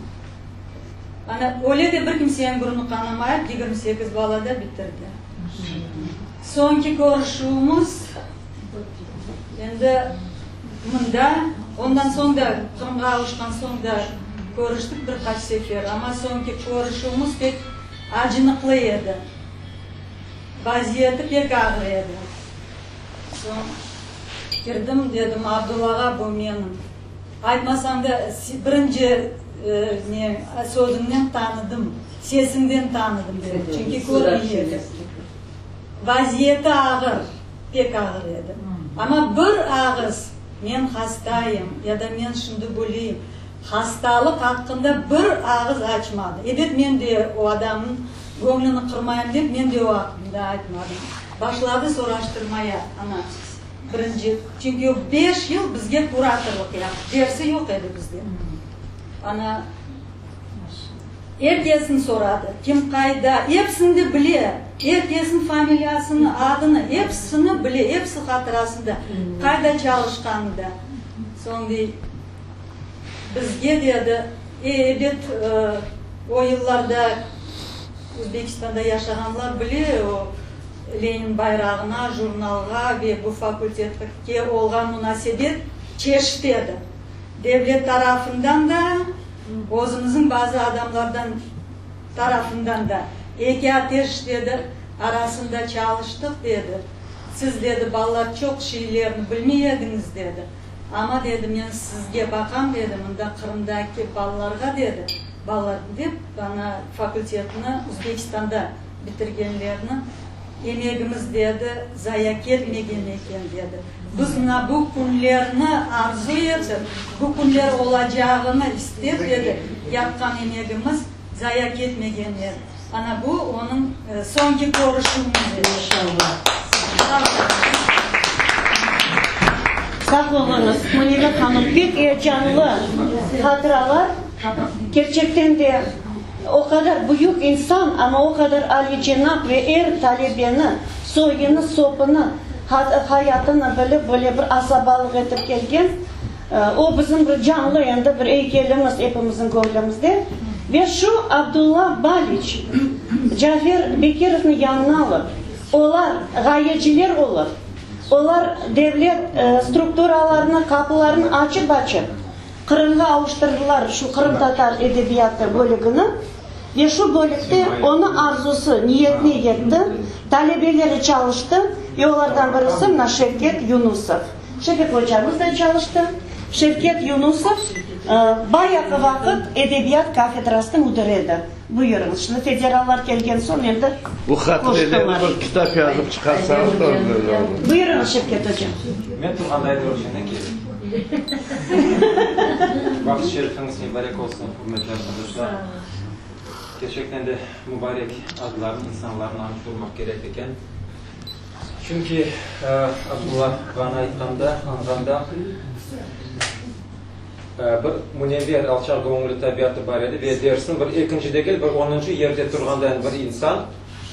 Ana, öyle de bir kimseniñ burnu qanamayıp, 28 bala da bitirdi. Soñki körüşüvimiz endi mında, ondan soñ da, Qırımğa avuşqan soñ da körüştik bir qaç sefer, amma soñki körüşüvimiz pek acınıqlı edi. Vaziyeti pek ağır edi. Soñ kirdim, dedim, Abdulla ağa, bu menim. Aytmasam da, birinci ne, sözüñden tanıdım, sesiñden tanıdım, dedim, çünki körmey edim. Vaziyeti ağır, pek ağır edi. Amma bir ağız, men hastayım ya da men şimdi böleyim, hastalıq aqqında bir ağız açmadı. Ebet, men de o adamnıñ göñlüni qırmayım dep, men de o aqqında aytmadım. Başladı soraştırmaya, ana, birinci, çünki o beş yıl bizge kuratorlıq yaptı, dersi yoq edi bizde. Ana, er kesni soradı, kim qayda, episini de bile, er kesniñ familiyasını, adını, episini bile, episi hatırasında, qayda çalışqanı da. Soñ dey, bizge dedi, e, ebet, o yıllarda Özbekistanda yaşağanlar bile, o Lenin bayrağına, jurnalğa ve bu fakultetke olğan munasebet çeşit edi. Devlet tarafından da, özümizniñ bazı adamlardan tarafından da. Eki ateş, dedi, arasında çalıştıq, dedi. Siz, dedi, balalar çoq şeylerni bilmey ediñiz, dedi. Amma, dedi, men sizge baqam, dedi, mında Qırımdaki balalarğa, dedi, balalar dep, ana fakultetni Özbekistanda bitirgenlerni, emegimiz, dedi, zaya ketmegen eken, dedi. Biz mına bu künlerni arzu etip, bu künler olacağını istep, dedi, yapqan emegimiz zaya ketmegen edi. Ana bu onıñ soñki körüşüvimiz edi. İnşallah. Sağ oluñız, Münire hanım, pek eyecanlı hatıralar. Kerçekten de o qadar büyük insan, amma o qadar alicenap ve er talebeni, soyunı, sopunı, hayatını bilip, böyle bir asabalıq etip kelgen. O bizim bir canlı endi bir eykelimiz epimizniñ köñlümizde. Ve şu Abdulla Baliç Cafer Bekirovnı yanına alıp, olar ğayeciler olıp, olar devlet strukturalarını, qapılarını açıp-açıp, Qırımğa avuştırdılar şu qırımtatar edebiyatı bölügini ve şu bölükte onı arzusı, niyetine yetti, talebeleri çalıştı ve olardan birisi mına Şevket Yunusov. Şefik ocamız da çalıştı. Şevket Yunusov. Bayağı vaqıt edebiyat kafedrasınıñ müdiri edi. Buyurıñız, şimdi federallar kelgen soñ endi Bu hatirelerni bir kitap yazıp çıqarsañız da güzel olur. Buyurıñız, Şevket oca. Men turğanday dörtçeni keldim. Vaqıt şerifiñiz mübarek olsun, ürmetli arqadaşlar. Kerçekten de mübarek adlarnı, insanlarnı añıp turmaq kerek eken. Çünki Abdulla ağanı aytqanda, añğanda bir münevver, alçaqgöñülli tabiatı bar edi ve dersiñ bir ekinci degil, bir onuncı yerde turğandayin bir insan,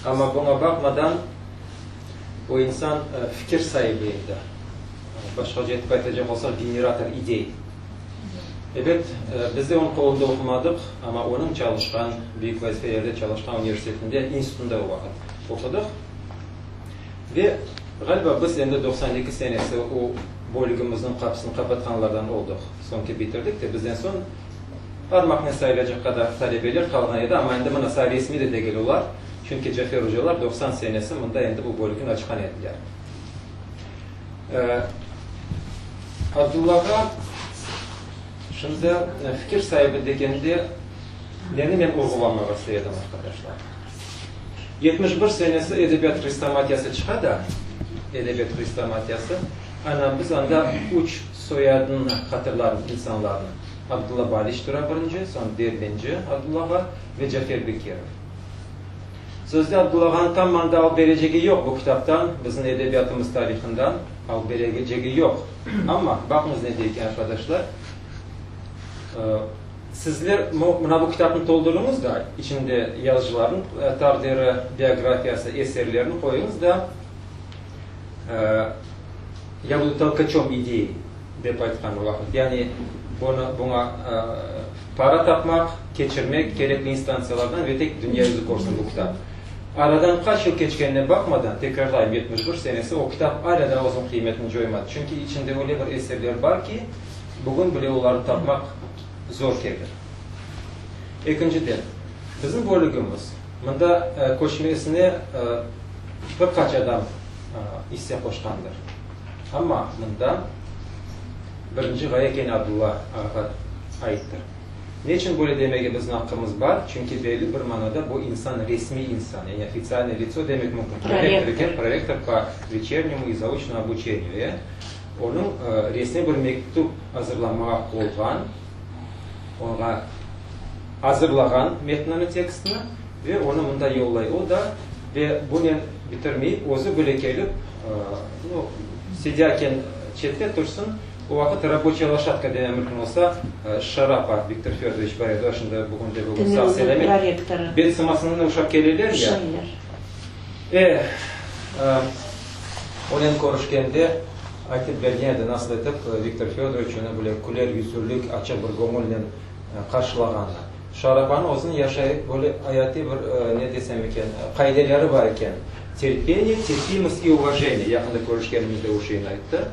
amma buña baqmadan o insan fikir saibi edi. Başqaca etip aytacaq olsaq, generator idey. Ebet, biz de onıñ qolunda oqumadıq, amma onıñ çalışqan, büyük vazifelerde çalışqan universitetinde, institutında o vaqıt oqudıq. Ve, ğaliba, biz endi 92 senesi o bölügimizniñ qapısını qapatqanlardan oldıq. Soñki bitirdik de, bizden soñ parmaqnen sayılacaq qadar talebeler qalğan edi, amma endi mına say resmiy de degil olar, çünki Cafer ocalar 90 senesi mında endi bu bölükni açqan ediler. Abdullağa şimdi fikir saibi degende neni men urğulamağa ister edim, arqadaşlar? 71 senesi Edebiyat hrestomatiyası çıqa da, Edebiyat hrestomatiyası, ana biz anda üç soyadını hatırlarmız insanlarnıñ, Abdulla Baliç tura birinci, soñ Derbenci Abdulla ağa ve Cafer Bekirov. Sözde Abdulla ağanı tam manda alıp berecegi yoq bu kitaptan, bizim edebiyatımız tarihından alıp berecegi yoq. Amma, baqıñız ne dey eken arqadaşlar, Sizler mına bu kitapnı toldurıñız da, içinde yazıcılarnıñ taqdiri, biografiyası, eserlerini qoyuñız da, Ya budu tolkaçom idey, dep aytqan o vaqıt. Yani bunı, buña para tapmaq, keçirmek kerekli instantsiyalardan ve tek dünya yüzü körsin bu kitap. Aradan qaç yıl keçkenine baqmadan, tekrarlayım, 71 senesi, o kitap alâ daa özüniñ qıymetini coymadı. Çünki içinde öyle bir eserler bar ki, Bugün bile olarnı tapmaq zor kelir. Ekinciden, bizim bölügimiz mında köçmesine bir qaç adam isse qoşqandır. Amma mında birinci ğaye kene Abdulla ağağa aittir. Neçün böyle demege bizim aqqımız bar? Çünki belli bir manada bu insan resmiy insan, yani ofitsialnoye litso demek mümkün. Prorektor eken, prorektor po veçernyemu i zaoçnomu obuçeniyu, e? Onıñ resmiy bir mektüp azırlamağa aqqı olğan, oña azırlağan metnini, tekstini ve onı mında yollay. O da ve bunen bitirmeyip, özü bile kelip, nu, Sedâkin çette tursın, o vaqıt raboçaya loşadka degen mümkün olsa, Şarapa Viktor Födoroviç bar edi, o şimdi bugün de bugün sağ-selâmet, bet sımasından uşap keleler ya. E, onen körüşkende aytıp bergen edi, nasıl etip Viktor Födoroviç onı böyle küler yüzlülik, açıq bir göñülnen qarşılağanını. Şarapanıñ özüniñ yaşay, böyle ayatiy bir, ne desem eken, qaideleri bar eken, terpeniye, terpimost i uvajeniye, yaqında körüşkenimizde o şeyni ayttı.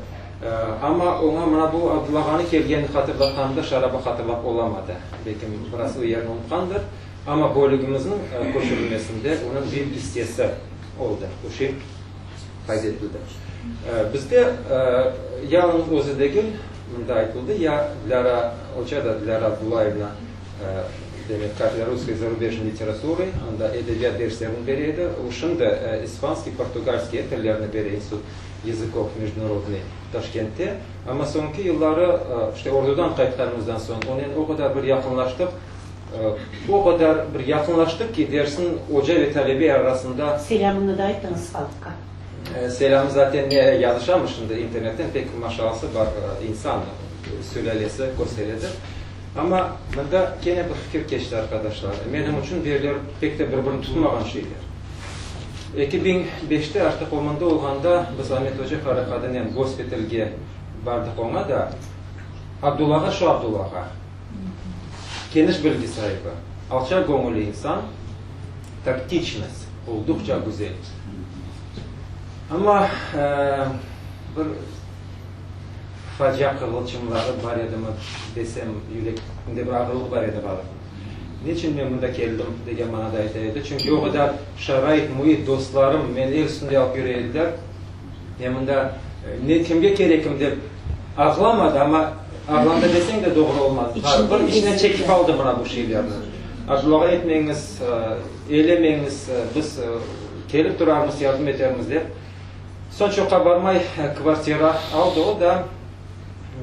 Amma oña mına bu Abdulla ağanı kelgenini hatırlatqanımda Şarapa hatırlap olamadı. Belkim, biraz o yerini unutqandır. Amma bölügimizniñ köçürilmesinde onıñ büyük issesi oldı, bu şey qayd etildi. Bizde yalıñız özü degil, mında aytıldı, ya Dilâra oca da, Dilâra Abdullayevna, demek, kafedra russkoy i zarubejnoy literaturı, anda edebiyat derslerini bere edi. O şimdi ispanskiy, portugalskiy tillerini bere İnstitut yazıkov mejdunarodnıy Taşkentte. Amma soñki yılları, işte, ordudan qaytqanımızdan soñ, onen o qadar bir yaqınlaştıq, O qadar bir yaqınlaştıq ki, dersiñ, oca ve talebe arasında. Selâmını da aytıñız halqqa. Selâmı zaten ne yazışamız şimdi internetten, pek maşalası bar insan sülâlesi kösteredir. Amma mında kene bir fikir keçti, arqadaşlar. Menim içün beriler pek de bir-birini tutmağan şeyler. 2005-te artıq o mında olğanda biz Amet oca qarı-qadınen gospitalge bardıq oña da, Abdullağa şu Abdullağa. Keniş bilgi saibi, alçaq göñülli insan, taktiçnost olduqça güzel. Amma bir facia qığılçımları bar edimi desem, yüreginde bir ağırlıq bar edi ğaliba. Neçün men mında keldim, degen manada ayta edi. Çünki o qadar şarait, müit, dostlarım meni el üstünde alıp yüre ediler. Men mında ne, kimge kerekim dep ağlamadı, amma. Ağlandı deseñ de doğru olmaz. Bir içine çekip aldı mına bu şeylerni. Abdulla ağa etmeñiz, eylemeñiz, biz kelip turarmız, yardım etermiz dep. Soñ çoqqa barmay kvartira aldı o da,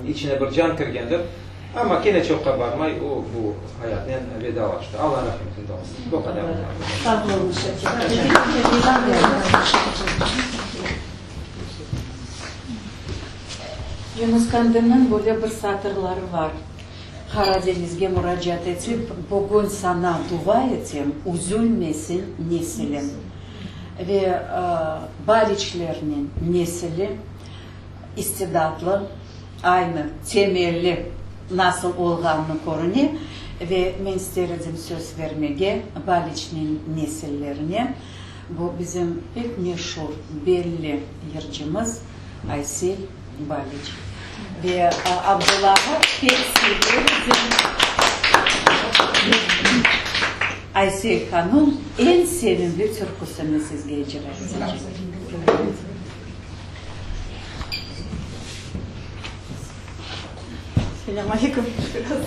içine bir can kirgendir. Amma kene çoqqa barmay o bu ayatnen vedalaştı. Alla rahmetinde olsun. Bu qadar. Sağ oluñ, Şevket Yunus Kandilniñ böyle bir satırları var, Qara deñizge muracaat etip, Bugün saña dua etem, üzülmesin nesilim. Ve Baliçlerniñ nesili istidatlı, aynı temelli nasıl olğanını körüne ve men ister edim söz vermege Baliçniñ nesillerine, bu bizim pek meşur, belli yırcımız Aysel Baliç. Ve Abdullağa pek sever edim. Aysel hanum eñ sevimli türküsini sizge icra etecek. Selâm aleyküm еще раз.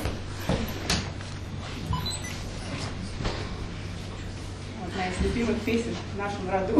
Одна из любимых песен в нашем роду.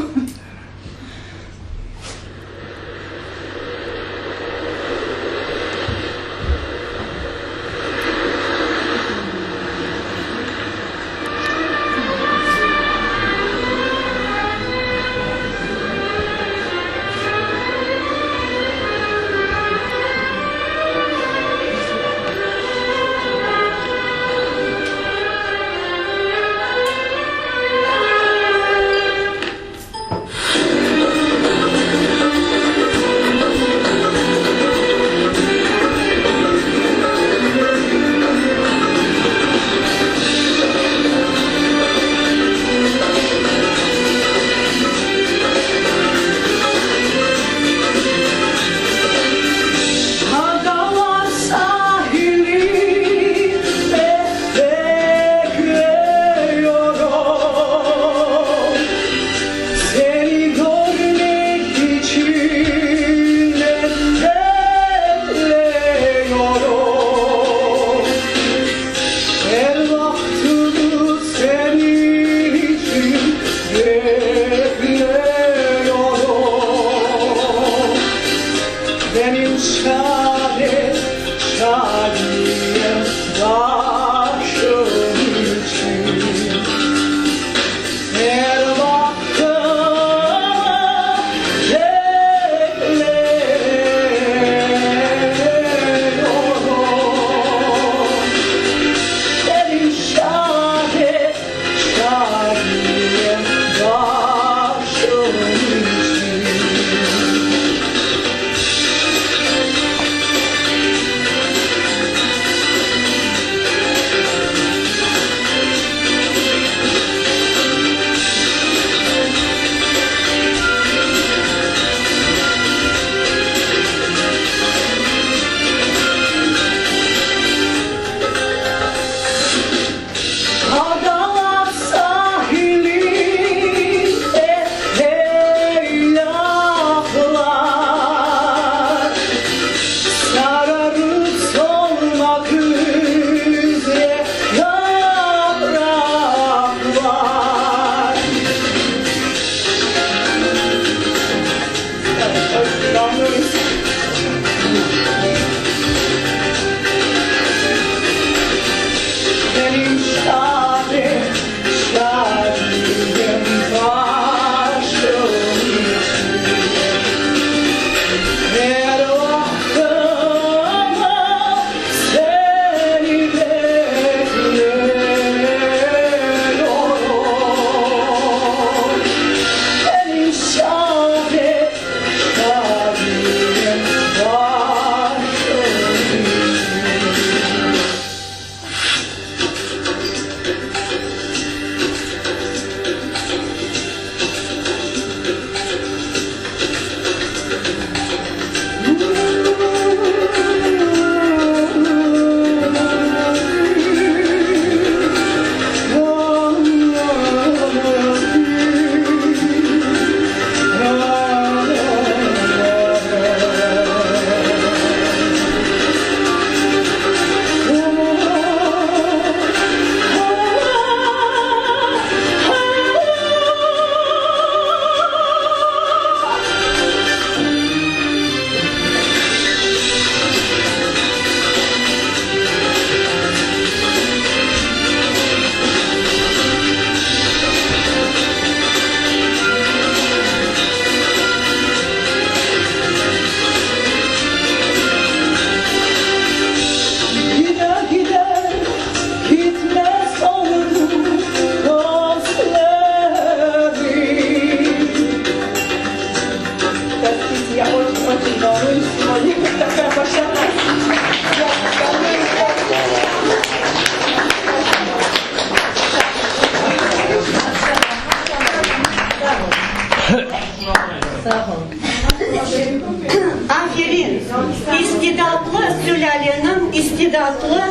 Sağ olun. Aferin! İstidatlı sülâleniñ istidatlı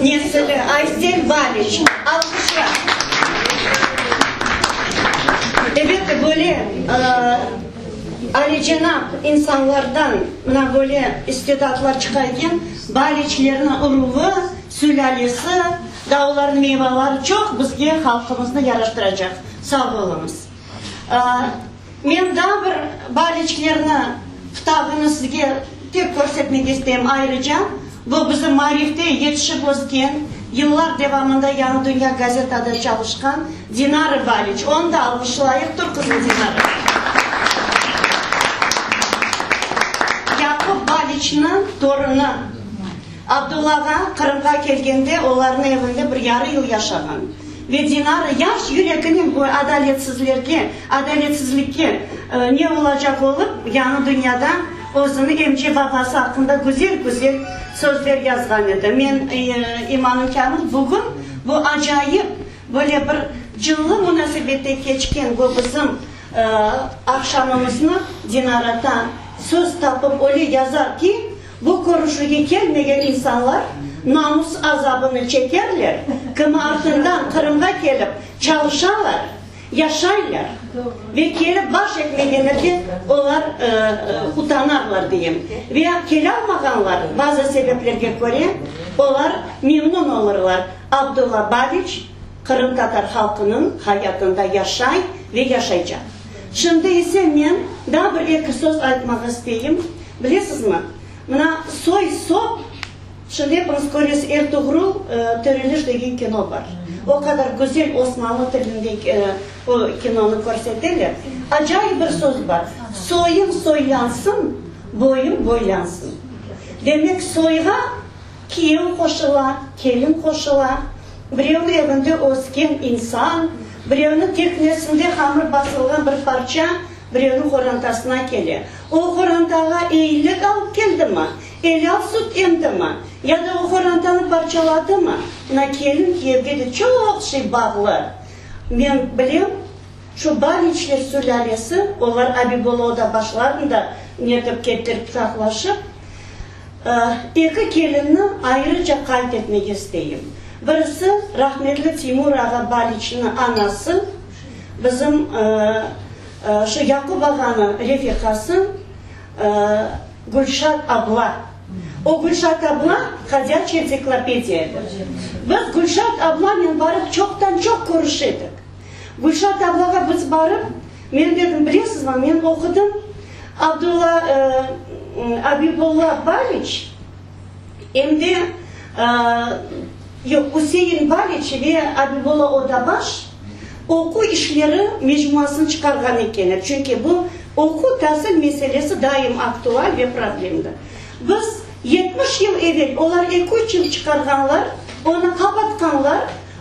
nesili Aysel Baliç. Alqışlar. Ebet, böyle alicenap insanlardan mına böyle istidatlar çıqa eken, Baliçlerniñ uruvı, sülâlesi, daa olarnıñ meyvaları çoq bizge, halqımıznı yaraştıracaq. Sağ oluñız. Men daa bir baliçlerni pıtağını sizge tek körsetmege isteyim ayrıca. Bu bizim maarifte yetişip ösken, yıllar devamında Yañı dünya gazetada çalışqan Dinara Baliç. Onı da alğışlayıq. Tur, qızım, Dinara. Yaqub Baliçniñ torunı. Abdulla ağa Qırımğa kelgende olarnıñ evinde bir yarı yıl yaşağan. Ve Dinara yaş yüreginen bu adaletsizlerge, adaletsizlikke ne olacaq olıp, yañı dünyada özüni emce babası aqqında güzel-güzel sözler yazğan edi. Men imanım kâmil, bugün bu acayip, böyle bir cıllı munasebette keçken bu bizim aqşamımıznı Dinara ta söz tapıp öyle yazar ki, Bu körüşüvge kelmegen insanlar namus azabını çekerler, kimi artından Qırımğa kelip çalışalar, yaşaylar ve kelip baş etmegenlerge olar utanarlar deyim. Ve kelalmağanlar bazı sebeplerge köre olar memnun olurlar, Abdulla Babiç qırımtatar halqınıñ hayatında yaşay ve yaşaycaq. Şimdi ise men daa bir-eki söz aytmaq isteyim. Bilesizmi, mına soy-sop, şimdi epiñiz köresiz, Ertuğrul Tiriliş degen kino bar. O qadar güzel osmanlı tilinde o kinonı körseteler. Acayip bir söz bar, Soyuñ soylansın, boyuñ boylansın. Demek, soyğa kiyev qoşula, kelin qoşula, birevniñ evinde ösken insan, birevniñ teknesinde hamır basılğan bir parça, Birevniñ qorantasına kele. O qorantağa eyilik alıp keldimi, elâl süt emdimi, ya da o qorantanı parçaladımı, mına kelin kiyevge de çoq şey bağlı. Men bilem, şu Baliçler sülâlesi, olar Abibulla Odabaşlarnı da netip kettiler pıtaqlaşıp, eki kelinni ayrıca qayd etmege isteyim. Birisi, rahmetli Timur ağa Baliçniñ anası, Bizim şu Yaqub ağanıñ refiqası Gülşat abla. O Gülşat abla hodyaçiy entsiklopediya edi. Biz Gülşat ablanen barıp çoqtan-çoq körüşe edik. Gülşat ablağa biz barıp, men dedim, bilesizmi, men oqudım, Abdulla, Abibulla Baliç em de, yoq, Üsein Baliç ve Abibulla Odabaş Oquv işleri mecmuasını çıqarğan ekenler, çünki bu oquv, tasil meselesi daim aktual ve problemdir. Biz 70 yıl evel, olar eki-üç yıl çıqarğanlar, onı qapatqanlar,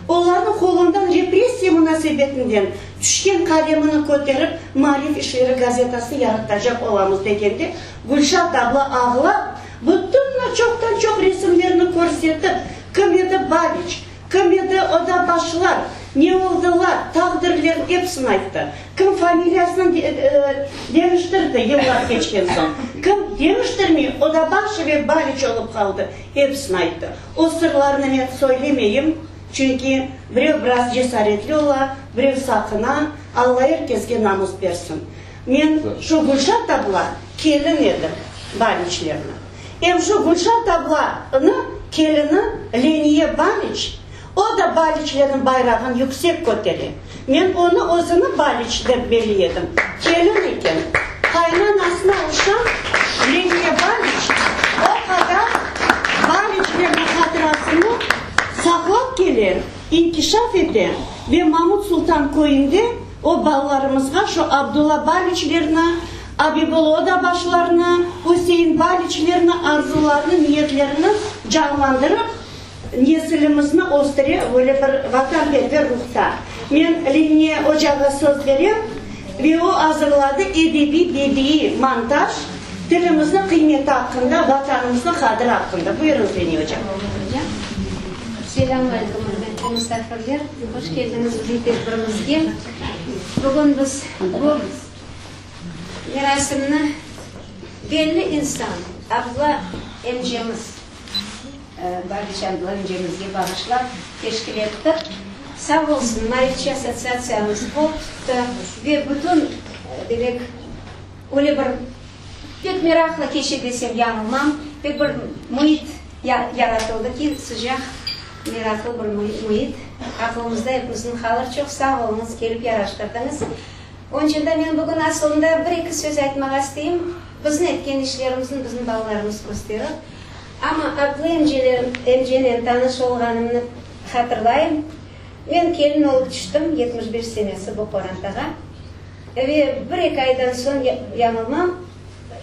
olarnıñ qolundan repressiya munasebetinden tüşken qalemini köterip Maarif işleri gazetasını yaratacaq olamız degende, Gülşat abla ağlap, bütün çoqtan-çoq resimlerni körsetip, kim edi Babiç, Kim edi odabaşlar, ne oldılar, taqdirlerin episini ayttı. Kim familiyasını deñiştirdi yıllar keçken soñ, kim deñiştirmey Odabaşı ve Baliç olıp qaldı, episini ayttı. O sırlarnı men söylemeyim, çünki birev biraz cesaretli ola, birev saqına, Alla er kesge namus bersin. Men şu Gülşat abla kelin edi Baliçlerniñ. Em şu Gülşat ablanı kelini Leniye Baliç, o da Baliçlerniñ bayrağın yüksek kötere. Men onı özüni Baliç dep beli edim. Kelin eken. Qaynanasına uşaq Leniye Baliç o qadar Baliçlerniñ hatırasını saqlap kele, inkişaf ete ve Mamut Sultan köyünde o balalarımızğa şu Abdulla Baliçlerni, Abibulla Odabaşlarnı, Üsein Baliçlerni arzularını, niyetlerini canlandırıp, nesilimizni östüre böyle bir vatanperver ruhta. Men Leniye ocağa söz berem ve o azırladı edebiy-bediiy montaj tilimizniñ qıymeti aqqında, Vatanımıznıñ qadiri aqqında. Buyurıñız, Leniye oca. Selâm aleyküm, ürmetli musafirler! Hoş keldiñiz bizim tedbirimizge. Bugün biz bu. merasimni belli insan Abdulla emcemiz, Babiç Abdulla emcemizge bağışlap teşkil ettik. Sağ olsun, Maarifçi assotsiatsiyamız qol tuttı ve bütün, demek, öyle bir pek meraqlı keçe desem yañılmam, pek bir müit yaratıldı ki, sıcaq, meraqlı bir müit aqlımızda epimizniñ qalır. Çoq sağ oluñız, kelip yaraştırdıñız. Onıçün de men bugün asılında bir-eki söz aytmağa isteyim. Bizni etken işlerimizni bizim balalarımız kösterir. Amma Abdulla emcenen tanış olğanımnı hatırlayım. Men kelin olıp tüştim 75 senesi bu qorantağa. Ve bir-eki aydan soñ, yañılmam,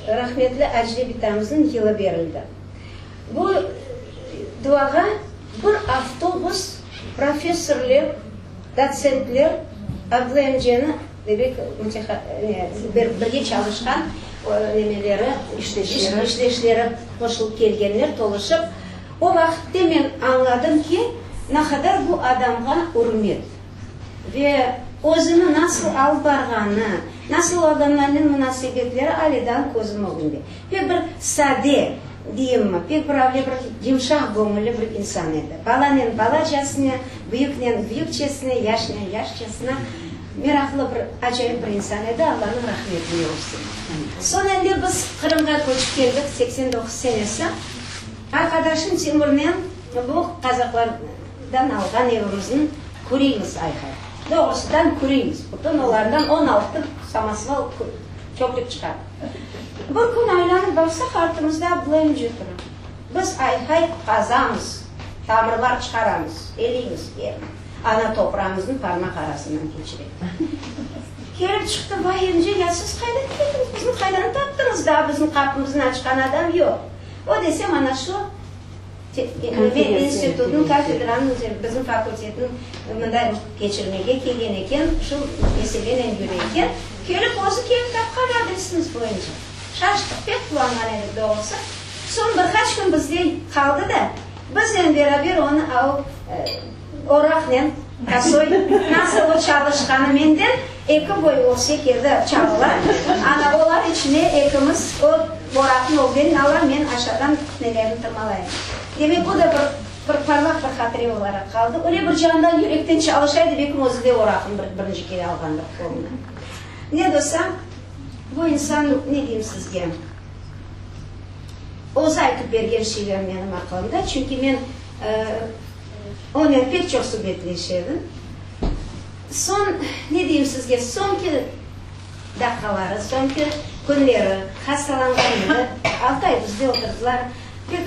rahmetli Acire bitamıznıñ yılı berildi. Bu duağa bir avtobus professorler, dotsentler Abdulla emceni, demek, birge çalışqan nemeleri, işdeşleri qoşulıp kelgenler, toluşıp. O vaqıtte men añladım ki, naqadar bu adamğa ürmet ve özüni nasıl alıp barğanı, nasıl adamlarnen munasebetleri alâ közüm ögünde. Pek bir sade, deyimmi, pek bir avle bir yımşaq göñülli bir insan edi. Balanen balacasına, büyüknen büyükçesine, yaşnen yaşçasına meraqlı bir, acayip bir insan edi, Allanıñ rahmetine olsun. Soñ endi biz Qırımğa köçip keldik, 89 senesi. Arqadaşım Timurnen bu qazaqlardan alğan evimizni küreymiz ayhay. Doğrusıdan küreymiz. Bütün olardan 16 samosval çöplük çıqa. Bir kün aylanıp barsaq, artımızda Abdulla emce tura. Biz ayhay qazamız, tamırlar çıqaramız, eleymiz yerni. Ana toprağımıznı parmaq arasından keçire. Kelip çıqtı, Vay emce, ya siz qaydan keldiñiz, bizni qaydan taptıñız, daa bizim qapımıznı açqan adam yoq. O desem, ana şu institutnıñ, kafedranıñ, bizim fakultetniñ mında keçirmege kelgen eken, şu meselenen yüre eken. Kelip, özü kelip tapqan adresimiz boyunca. Şaştıq, pek quvanğan edik doğrusı. Soñ bir qaç kün bizde qaldı da, biznen beraber onı au oraqnen, kosoy, nasıl o çalışqanı menden eki boy öksek edi çalılar. Ana, olar içine ekimiz o oraqnı ögden ala, men aşağıdan nelerini tırmalayım. Demek, o da bir Bir parlaq bir hatire olaraq qaldı. Öyle bir candan, yürekten çalışa edi, belkim özü de oraqnı bir, birinci kere alğandır qoluna. Ne de olsa, bu insan, ne deyim sizge, özü aytıp bergen şeyler menim aqılımda, çünki men onen pek çoq subetleşe edim. Soñ, ne deyim sizge, soñki daqqaları, soñki künleri hastalanğan edi, altı ay bizde oturdılar. Pek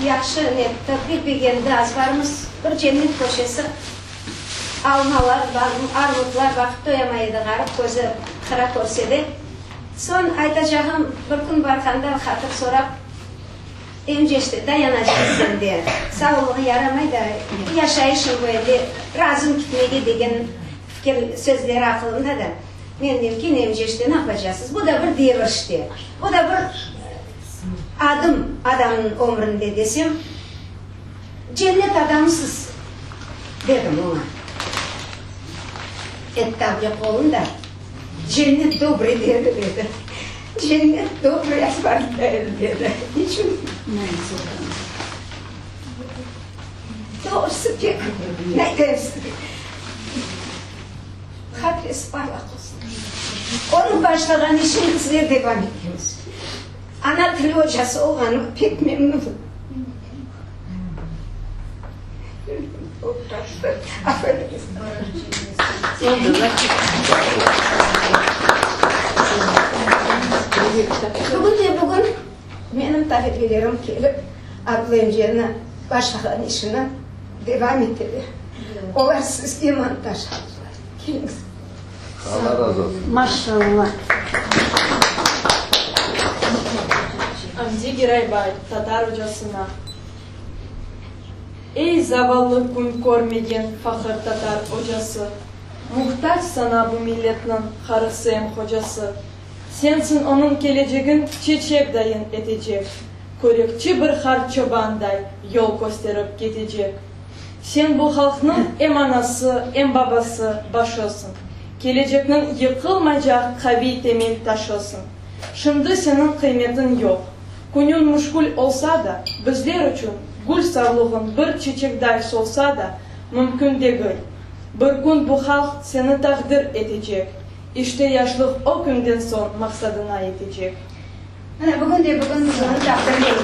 yahşı netti, pek begendi. Azbarımız bir cennet köşesi. Almalar bar, armutlar, baqıp toyamay edi ğarip, közü qıra körse de. Soñ, aytacağım, bir kün barğanda hatır sorap, Emce, işte, dayanacaq sen de, sağlığı yaramay da, yaşayışıñ bu endi, razım kitmege degen fikir, sözleri aqılımda da. Men deyim ki, emce, işte, napacasız, bu da bir devir işte, bu da bir. Adım adamnıñ ömründe desem, cennet adamısız, dedim oña. Etti avle qolun da, cennet dobrıy dedi, dedi. Cennet dobrıy azbarında edi, dedi. Niçün? Doğrusı pek, ne aytayım sizge. Hatiresi parlaq olsun. Onıñ başlağan işini bizler devam etemiz. Ana tili ocası olğanıma pek memnunım. Afu etiñiz. Bugün de bugün menim talebelerim kelip, Abla emceni başlağan işini devam eteler. Olar sizge montaj aldılar. Keliñiz. Allah razı olsun. Maşallah. Amdi Giraybay tatar ocasına, Ey, zavallı kün körmegen faqır tatar ocası, Muhtac sana bu milletniñ qarısı em hocası. Sensiñ onıñ kelecegin çeçek dayın etecek, Körükçi bir qart çobanday yol kösterip ketecek. Sen bu halqnıñ em anası, em babası, başısıñ. Kelecekniñ yıqılmaycaq qaviy temel taşısıñ. Şimdi seniñ qıymetiñ yoq. Künüñ müşkül olsa da, bizler içün gül savluğıñ bir çiçekday solsa da, mümkün degil. Bir kün bu halq seni taqdir etecek. İşte yaşlıq o künden soñ maqsadına yetecek. Mına bugün de bugün biz onı taqdirleymiz.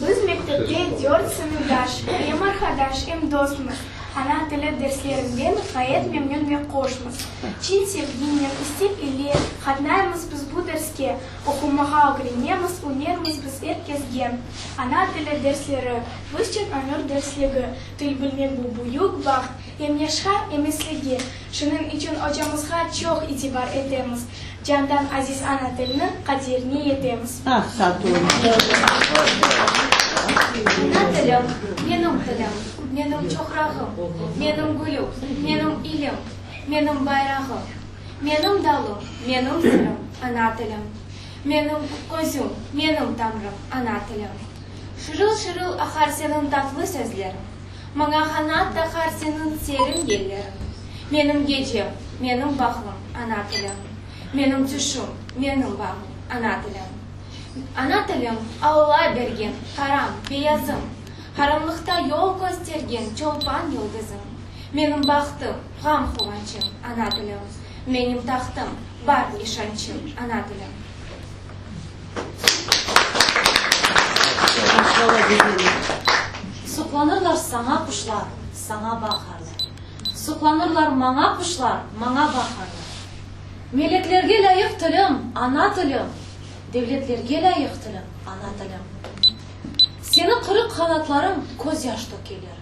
Biz mektepte dört sınıfdaş, em arqadaş, em dostmız. Ana tili derslerinden ğayet memnün ve hoşmız. Çin sevginen, istek ile qatnaymız biz bu derske, oqumağa ögrenemiz, ünermiz biz er kesge. Ana tili dersleri, bizçün ömür dersligi, til bilmek bu büyük baht, em yaşqa, em eslege. Şunıñ içün ocamızğa çoq itibar etemiz, candan aziz ana tilniñ qadirine yetemiz. Ah, Satun! Ana tilim, menim tilim, menim çoqrağım, menim gülüm, menim ilim, menim bayrağım, menim dalım, menim sırım, ana tilim, menim közüm, menim tamrım, ana tilim. Şırıl-şırıl aqar seniñ tatlı sözleriñ, maña qanat taqar seniñ serin yelleriñ. Menim gecem, menim bahlım, ana tilim, menim tüşüm, menim bağım, ana tilim. Ana tilim, Alla bergen qaram, beyazım, Qaranlıqta yol köstergen çolpan yıldızım. Menim bahtım, ğam-quvançım, ana tilim, Menim tahtım, bar işançım, ana tilim. Suqlanırlar saña quşlar, saña baqarlar. Suqlanırlar maña quşlar, maña baqarlar. Meleklerge lâyıq tilim, ana tilim, Devletlerge lâyıq tilim, ana tilim. Seni qırıq qanatlarıñ közyaş tökeler.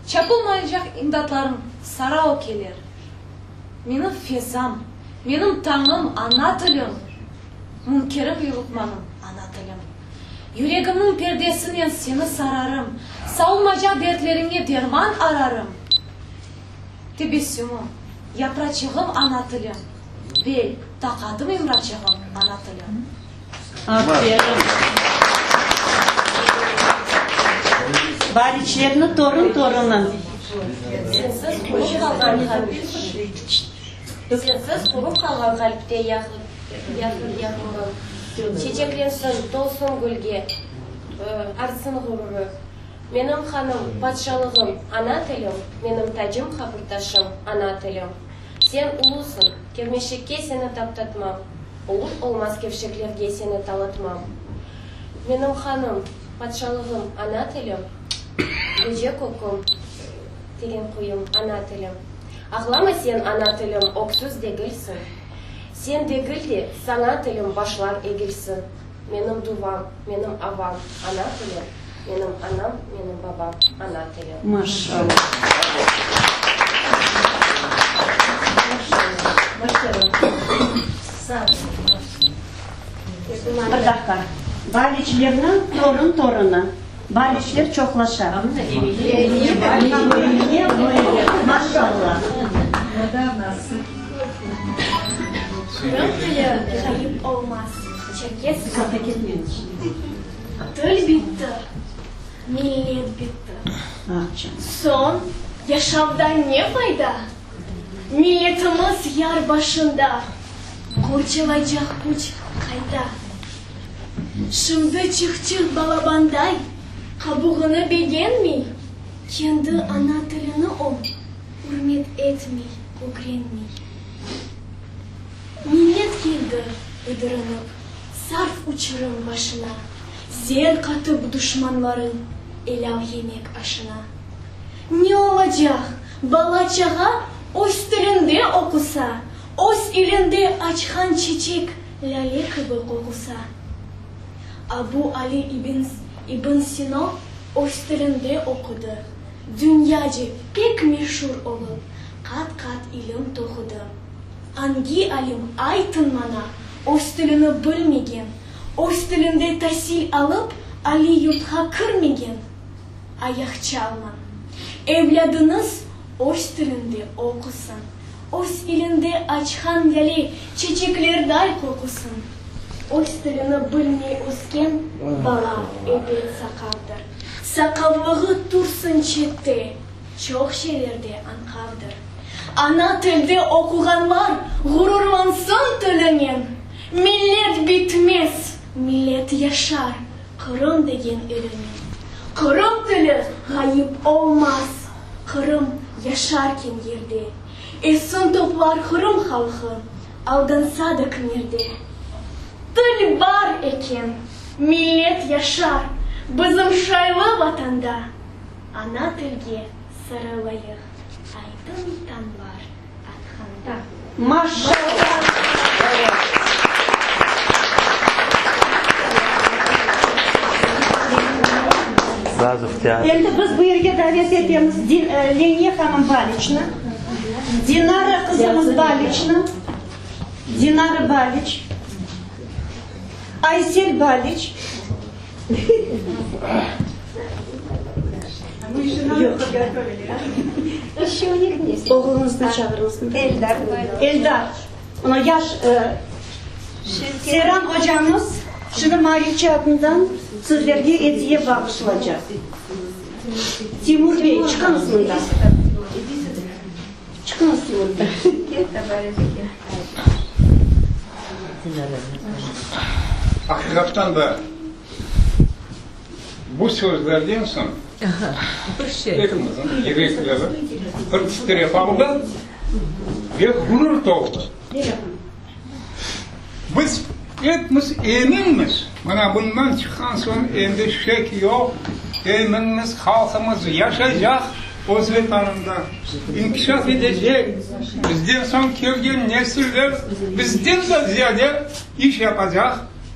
Çapılmaycaq imdatlarıñ sara ökeler. Menim fezam, menim tañım, ana tilim, Münkerim ve luqmanım, ana tilim. Yüregimniñ perdesinen seni sararım, Savulmaycaq dertleriñe derman ararım. Tebessümim, yapraçığım, ana tilim, Bel, taqatım, imraçığım, ana tilim. Aferin. Baliçlerni torun torunı. Sensiz qurıp qalğan Sensiz qurıp qalğan qalpte yaqınlığım. Çeçeklensin, tolsun gülge, artsın ğururı. Menim hanım, patşalığım, ana tilim, Menim tacım, qabırtaşım, ana tilim. Sen ulusıñ, kermeşekke seni taptatmam, Olur-olmaz kevşeklerge seni talatmam. Menim hanım, patşalığım, ana tilim, Gece köküm, teren quyum, ana tilim. Ağlama sen, ana tilim, öksüz degilsiñ. Sen degil de, saña tilim başlar egilsin. Menim duvam, menim avam, ana tilim, Menim anam, menim babam, ana tilim. Maşallah. Bir daqqa. Baliçlerniñ torun torunı. Baliçler çoqlaşa. Maşallah. Qırım tili ğayıp olmaz, Çerkez Til bitti, millet bitti. Soñ yaşavdan ne fayda? Milletimiz yar başında, Qorçalaycaq küç qayda? Şimdi çıqçıq balabanday Qabuğını begenmey, Kendi ana tilini o Ürmet etmey, ögrenmey. Millet keldi ıdırınıp, Sarf uçurım başına, Zeer qatıp duşmanlarıñ Elâl yemek aşına. Ne olacaq, bala-çağa Öz tilinde oqusa, Öz ilinde açqan çeçek Lâle kibi qoqusa? Abu Ali ibn İbn Sino Öz tilinde oqudı, Dünyace pek meşur olıp, Qat-qat ilim toqudı. Angi alim, aytıñ maña, öz tilini bilmegen, öz tilinde tasil alıp, aliy yurtqa kirmegen? Ayaq çalmañ. Evlâdıñız öz tilinde oqusın, öz ilinde açqan lâle çeçeklerday qoqusın. Öz tilini bilmey ösken bala ebet saqavdır. Saqavlığı tursın çette, çoq şeylerde añqavdır. Ana tilde oquğanlar ğururlansın tilinen. Millet bitmez, millet yaşar Qırım degen ilinen. Qırım tili ğayıp olmaz, Qırım yaşarken yerde. Esin toplar Qırım halqı, Aldansa da kimerde. Til bar eken, millet yaşar Bizim şaylı Vatanda. Ana tilge sarılayıq Aydın tañlar atqanda. Maşallah! Endi biz bu yerge davet etemiz Leniye hanım Baliçni, Dinara qızımız Baliçni, Dinara Baliç, Aysel Baliç. Oğluñıznı çağırıñız. Eldar. Eldar. Mına yaş Seyran ocamız şimdi Mariçi adından sizlerge ediye bağışlaycaq. Timur bey, çıqıñız mında. Çıqıñız, Timur bey. Aqiqattan da, bu sözlerden soñ epimizniñ yürekleri bir titrep aldı ve ğurur toldı. Biz epimiz eminmiz, mına bundan çıqqan soñ endi şek yoq, eminmiz, halqımız yaşaycaq öz Vetanında, inkişaf etecek, bizden soñ kelgen nesiller bizden de ziyade iş yapacaq,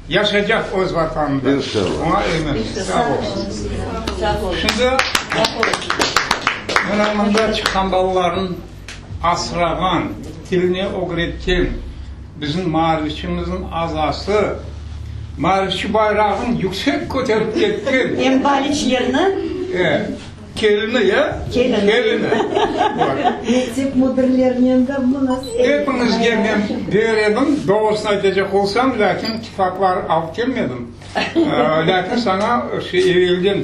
yaşaycaq öz Vatanında. Buña eminmiz. Sağ olsun. Şimdi mına mında çıqqan balalarnıñ asrağan, tiline ögretken bizim maarifçimizniñ azası, maarifçi bayrağın yüksek köterip ketken. Em baliçlerni. E, kelini, ya? Kelini. Kelini. Mektep müdirlerinen de munasebet. Epiñizge men der edim, doğrusını aytacaq olsam, lâkin kitaplar alıp kelmedim. Lâkin saña şey evelden.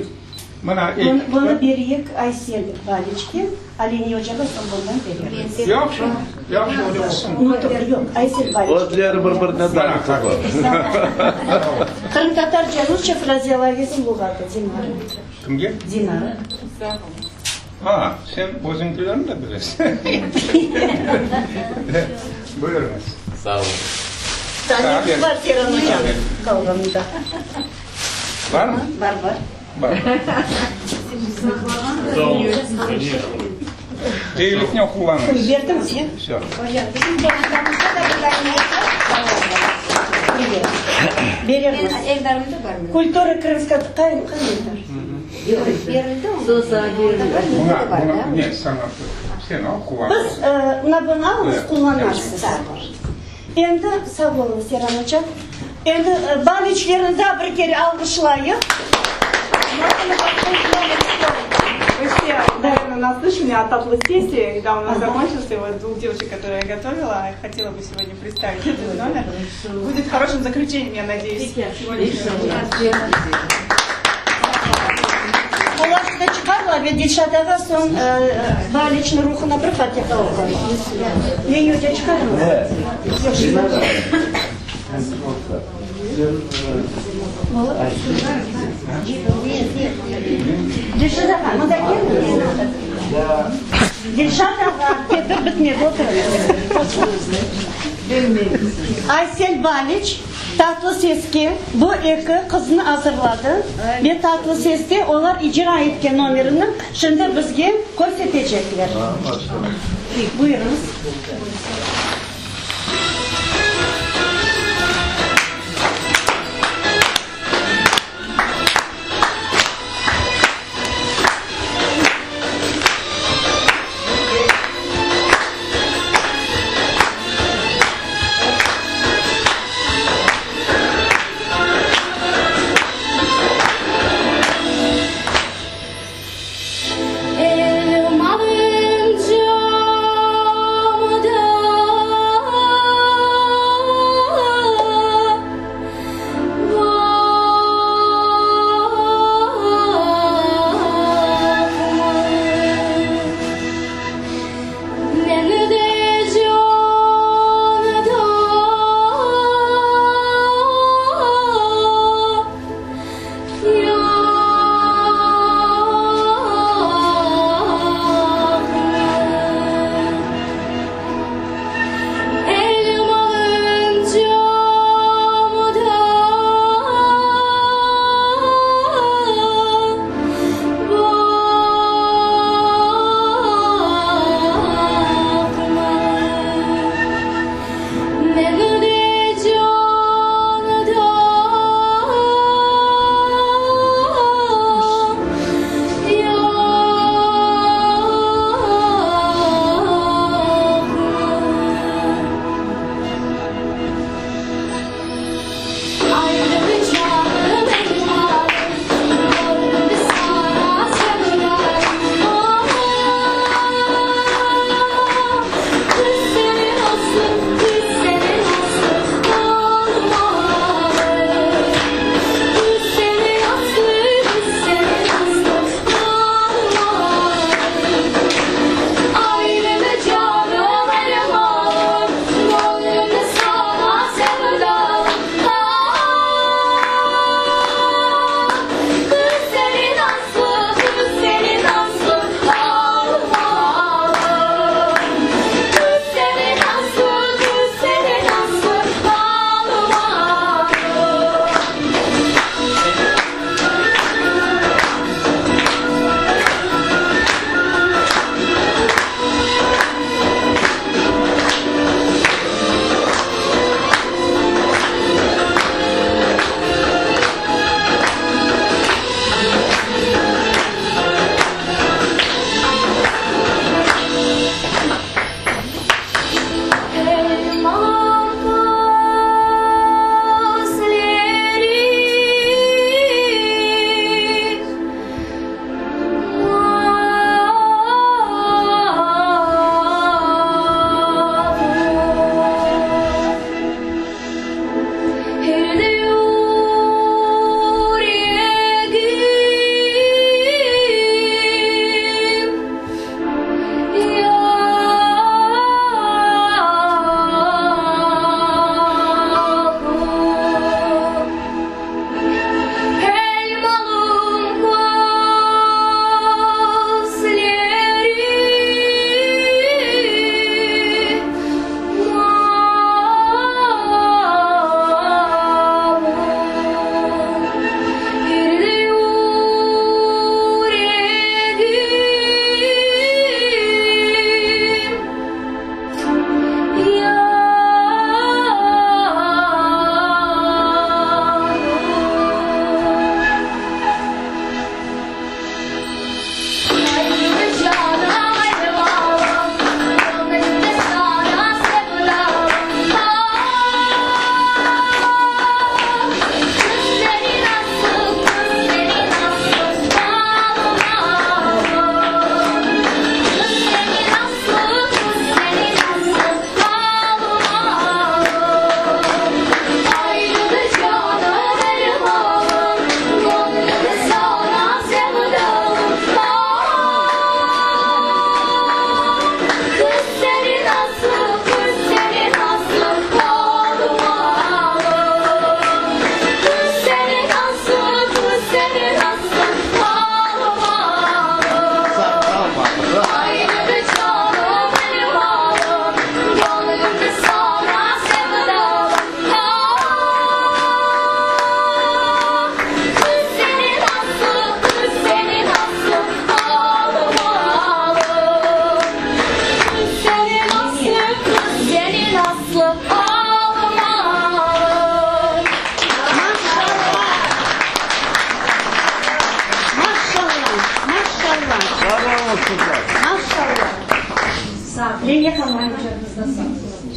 Mına eki Bunı, bunı beriyik Aysel Baliçke, Aleniye ocağa soñ bundan berermiz. Yahşı, yahşı, öyle olsun. Nutuq yoq, Aysel Baliçke. Özleri bir-birine darıqtılar. Qırımtatarca, rusça frazeologizm luğatı, Dinara. Kimge? Dinara. A, sen özüñkilerni de bilesiñ. Buyurıñız. Sağ olun. Tanemiz bar, Seyran ocam, qalğanında. Barmı? Bar, bar. Bar. Eyiliknen qullanıñız. Berdiñiz, ya? Vsё. Berermiz. Kultura krımska qay Eldar? Buña, buña, ne, saña, sen al, qullan. Biz mına bunı alıñız, qullanarsız. Endi, sağ oluñız, Seyran oca. Endi Baliçlerni daa bir kere alğışlayıq. Вы все, наверное, наслышаны о Татлы Сессии, когда у нас закончился, вот двух девочек, которые я готовила, я хотела бы сегодня представить этот номер. Будет хорошим заключением, я надеюсь, сегодняшнего дня. Olar da çıqarlar ve Dilşat ağa soñ Baliçniñ ruhuna bir fatiha oqur. Leniye oca çıqarmı? Dilşat ağa, mında keliñiz. Dilşat ağa, tedbir bitmedi, oturıñız. Aysel Baliç Tatlı seske bu eki qıznı azırladı ve Tatlı seste olar icra etken nomerini şimdi bizge körsetecekler. Buyurıñız. Elmanıñ camda.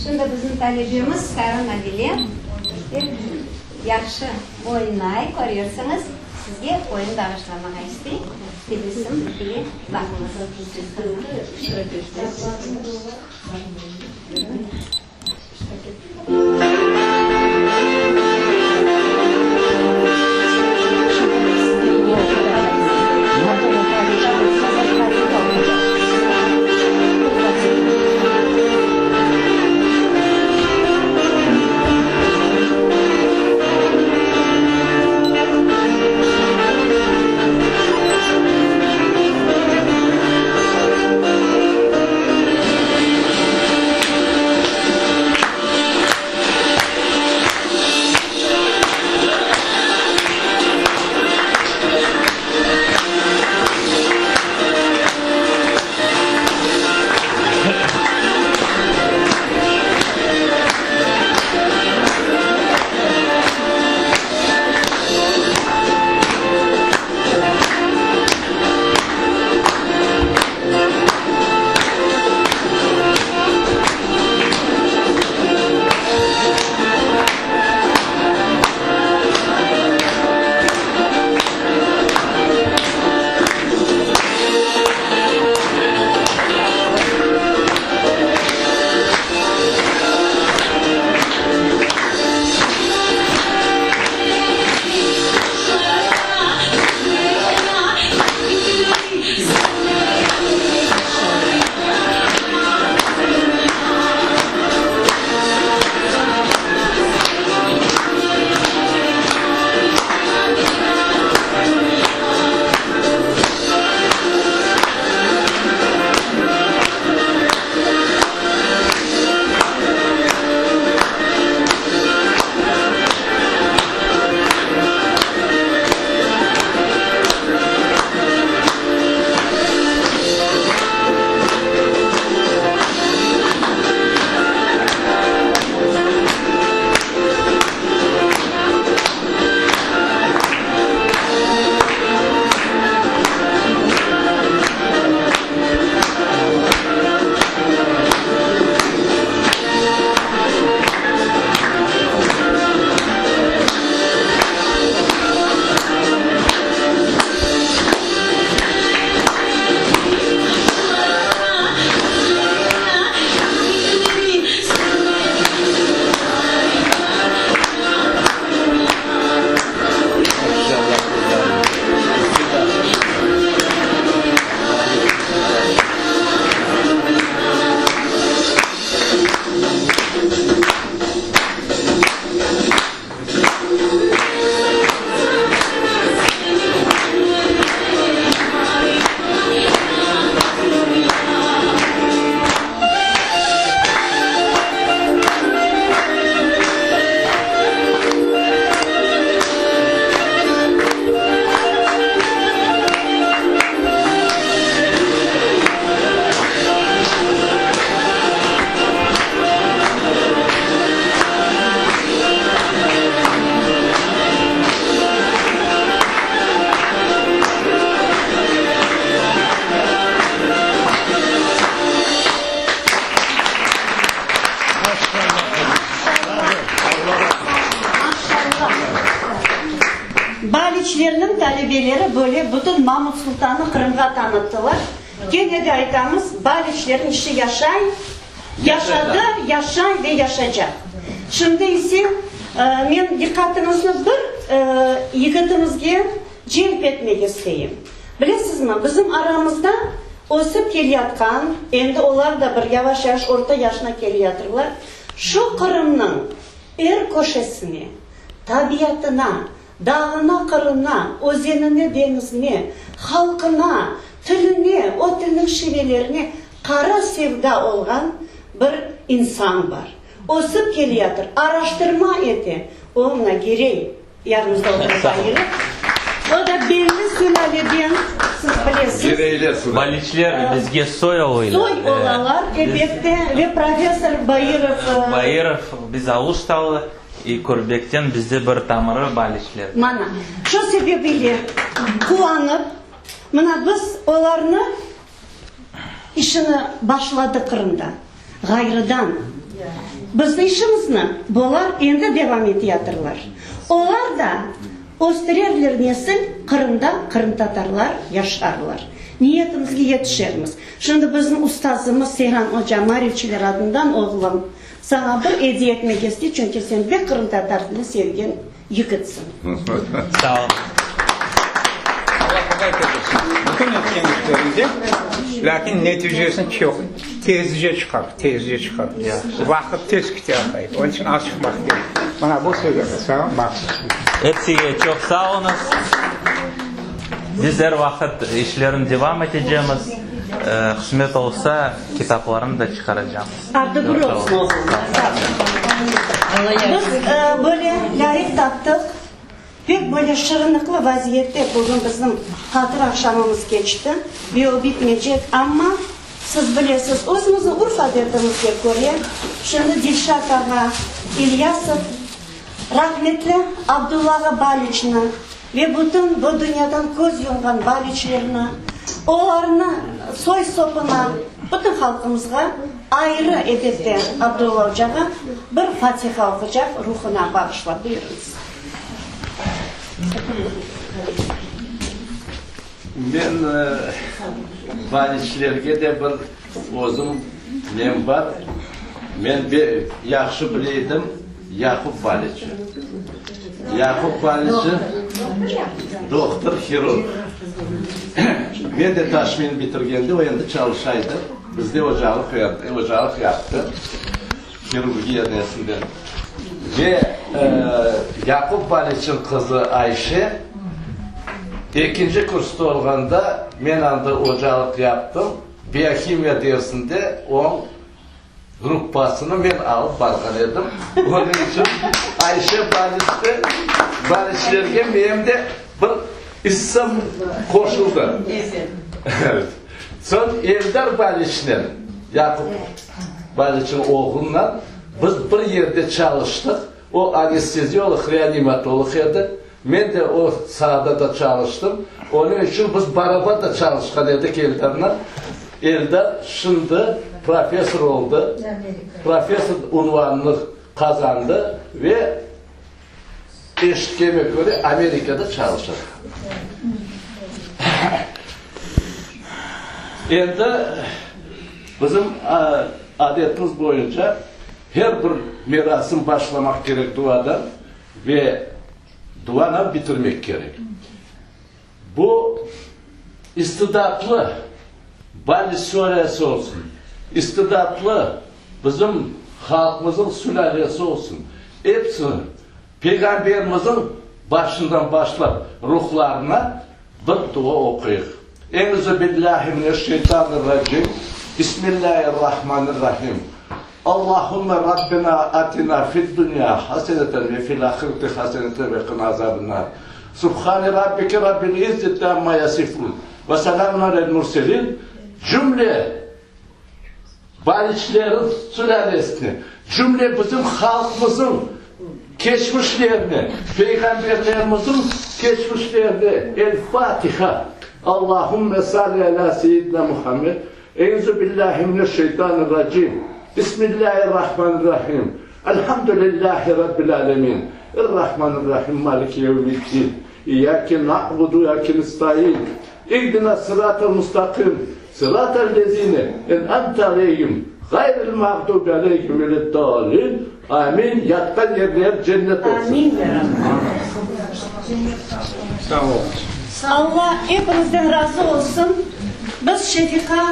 Şimdi bizim talebemiz Sara Nabile pek yahşı oynay, körersiñiz. Sizge oyun bağışlamağa istey. Tebessüm ile baqıñız. Baliçlerniñ talebeleri böyle bütün Mamut Sultannı Qırımğa tanıttılar. Kene de aytamız, Baliçlerniñ işi yaşay, yaşadı, yaşay ve yaşaycaq. Şimdi ise men diqqatıñıznı bir yigitimizge celp etmek isteyim. Bilesizmi, bizim aramızda ösip keleyatqan, endi olar da bir yavaş-yavaş orta yaşına keleyatırlar, şu Qırımnıñ er köşesine, tabiatına, dağına-qırına, özenine-deñizine, halqına, tiline, o tilniñ şivelerine qara sevda olğan bir insan bar. Ösip keleyatır, araştırma ete. O, mına Girey yanımızda oturğan yigit. O da belli sülâleden, siz bilesiz. Gireyler sülâlesi. Baliçler bizge soy olıylar. Soy olalar, elbette. Ve professor Bairov. Bairov, biz Aluştalı. İ Körbekten bizde bir tamırı Baliçler. Mana, şu sebebiyle quvanıp, mına biz olarnı işini başladı Qırımda. Ğayrıdan bizni işimizni bolar endi devam eteyatırlar. Olar da östürerler nesil, Qırımda qırımtatarlar yaşarlar. Niyetimizge yetişermiz. Şimdi bizim ustazımız Seyhan oca Marifçiler adından oğlum, saña bir ediye etmek istey, çünki sen bek qırımtatar tilini sevgen yigitsiñ. Sağ ol. Allah qolay ketirsin. Bütün etken işlerinde, lâkin neticesini çoq tezce çıqar, tezce çıqar. Vaqıt tez kete aqay. Onıñ içün aşıqmaq kerek. Mına bu söz saña mahsus. Epsige çoq sağ oluñız. Biz er vaqıt işlerini devam etecemiz. Qısmet olsa, kitaplarını da çıqaracamız. Artı bir olsun oğlum. Biz böyle lâyıq taptıq. Pek böyle şırınıqlı vaziyette bugün bizim hatıra aqşamımız keçti ve o bitmeycek. Amma siz bilesiz, özümizniñ urf-adetimizge köre, şimdi Dilşat ağa İlyasov rahmetli Abdulla ağa Baliçni ve bütün bu dünyadan köz yumğan Baliçlerni, olarnı soy-sopuna, bütün halqımızğa ayrı, elbette, Abdulla ocağa bir fatiha oqucaq, ruhuna bağışlap. Buyurıñız. Men Baliçlerge de bir özüm nem bar. Men yahşı bile edim Yaqub Baliçi. Yaqub Baliçi dohtur, hirurg. Men de taşmeni bitirgende o endi çalışa edi. Bizde ocalıq ocalıq yaptı. Hirurgiya nesinden. Ve Yaqub Baliçniñ qızı Ayşe ekinci kursta olğanda men anda ocalıq yaptım. Biohimiya dersinde onıñ gruppasını men alıp barğan edim. Onıñ içün Ayşe Baliçte, Baliçlerge menim de bir issam qoşuldı. Soñ Eldar Baliçnen, Yaqub Baliçniñ oğlunen biz bir yerde çalıştıq. O anesteziolog-reanimatolog edi. Men de o saada da çalıştım. Onıñ içün biz barabar da çalışqan edik Eldarnen. Eldar şimdi professor oldı, professor unvanını qazandı ve eşitkenime köre, Amerikada çalışa. Endi bizim adetimiz boyunca her bir merasim başlamaq kerek duadan ve duanen bitirmek kerek. Bu istidatlı Bali söresi olsun, istidatlı bizim halqımızın sülâlesi olsun, epsini Peyğamberimizin başından başlap ruhlarına bir dua oquyıq. Euzü billahi mineşşeytanirracim, Bismillahirrahmanirrahim. Allahümme Rabbena atina fid-dünya haseneten ve fil-ahireti haseneten ve qina azaben-nar. Subhane Rabbike Rabbil izzeti amma yasifun ve selamun alel-murselin. Cümle Baliçlerin sülâlesine, cümle bizim halqımızın keçmişlerine, peyğamberlerimizin keçmişlerine El-Fatiha. Allahümme salli alâ seyyidina Muhammed. Euzü billahi mineşşeytanirracim. Bismillahirrahmanirrahim. Elhamdülillahi Rabbil alemin. Errahmanirrahim. Maliki yevmiddin. İyyâke na'budu ve iyyâke nestaîn. İhdina sıratal mustaqim. Sıratal lezîne en'amte aleyhim. Gayril mağdubi aleyhim veleddâllin. Amin. Yatqan yerleri cennet olsun. Amin, ya Rabbi. Sağ oluñız. Alla epimizden razı olsun. Biz Şefiqa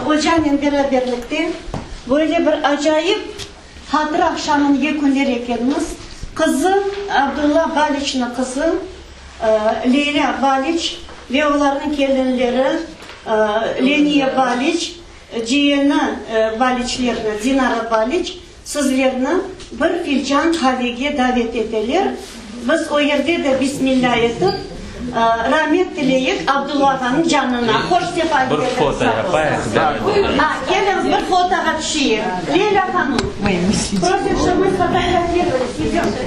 ocanen beraberlikte böyle bir acayip hatıra aqşamını yekünler ekenmiz. Qızı, Abdulla Baliçniñ qızı Leylâ Baliç ve olarnıñ kelinleri Leniye Baliç, ciyeni Baliçlerni Dinara Baliç Sizlerni bir filcan qavege davet eteler. Biz o yerde de bismillâ etip, ramet tileyik Abdulla ağanıñ canına. Hoş sefa Bir foto yapayıq. A, keliñiz, bir fotoğa tüşeyik. Leyla hanım, prosим, чтобы мы сфотографировались. Идемте.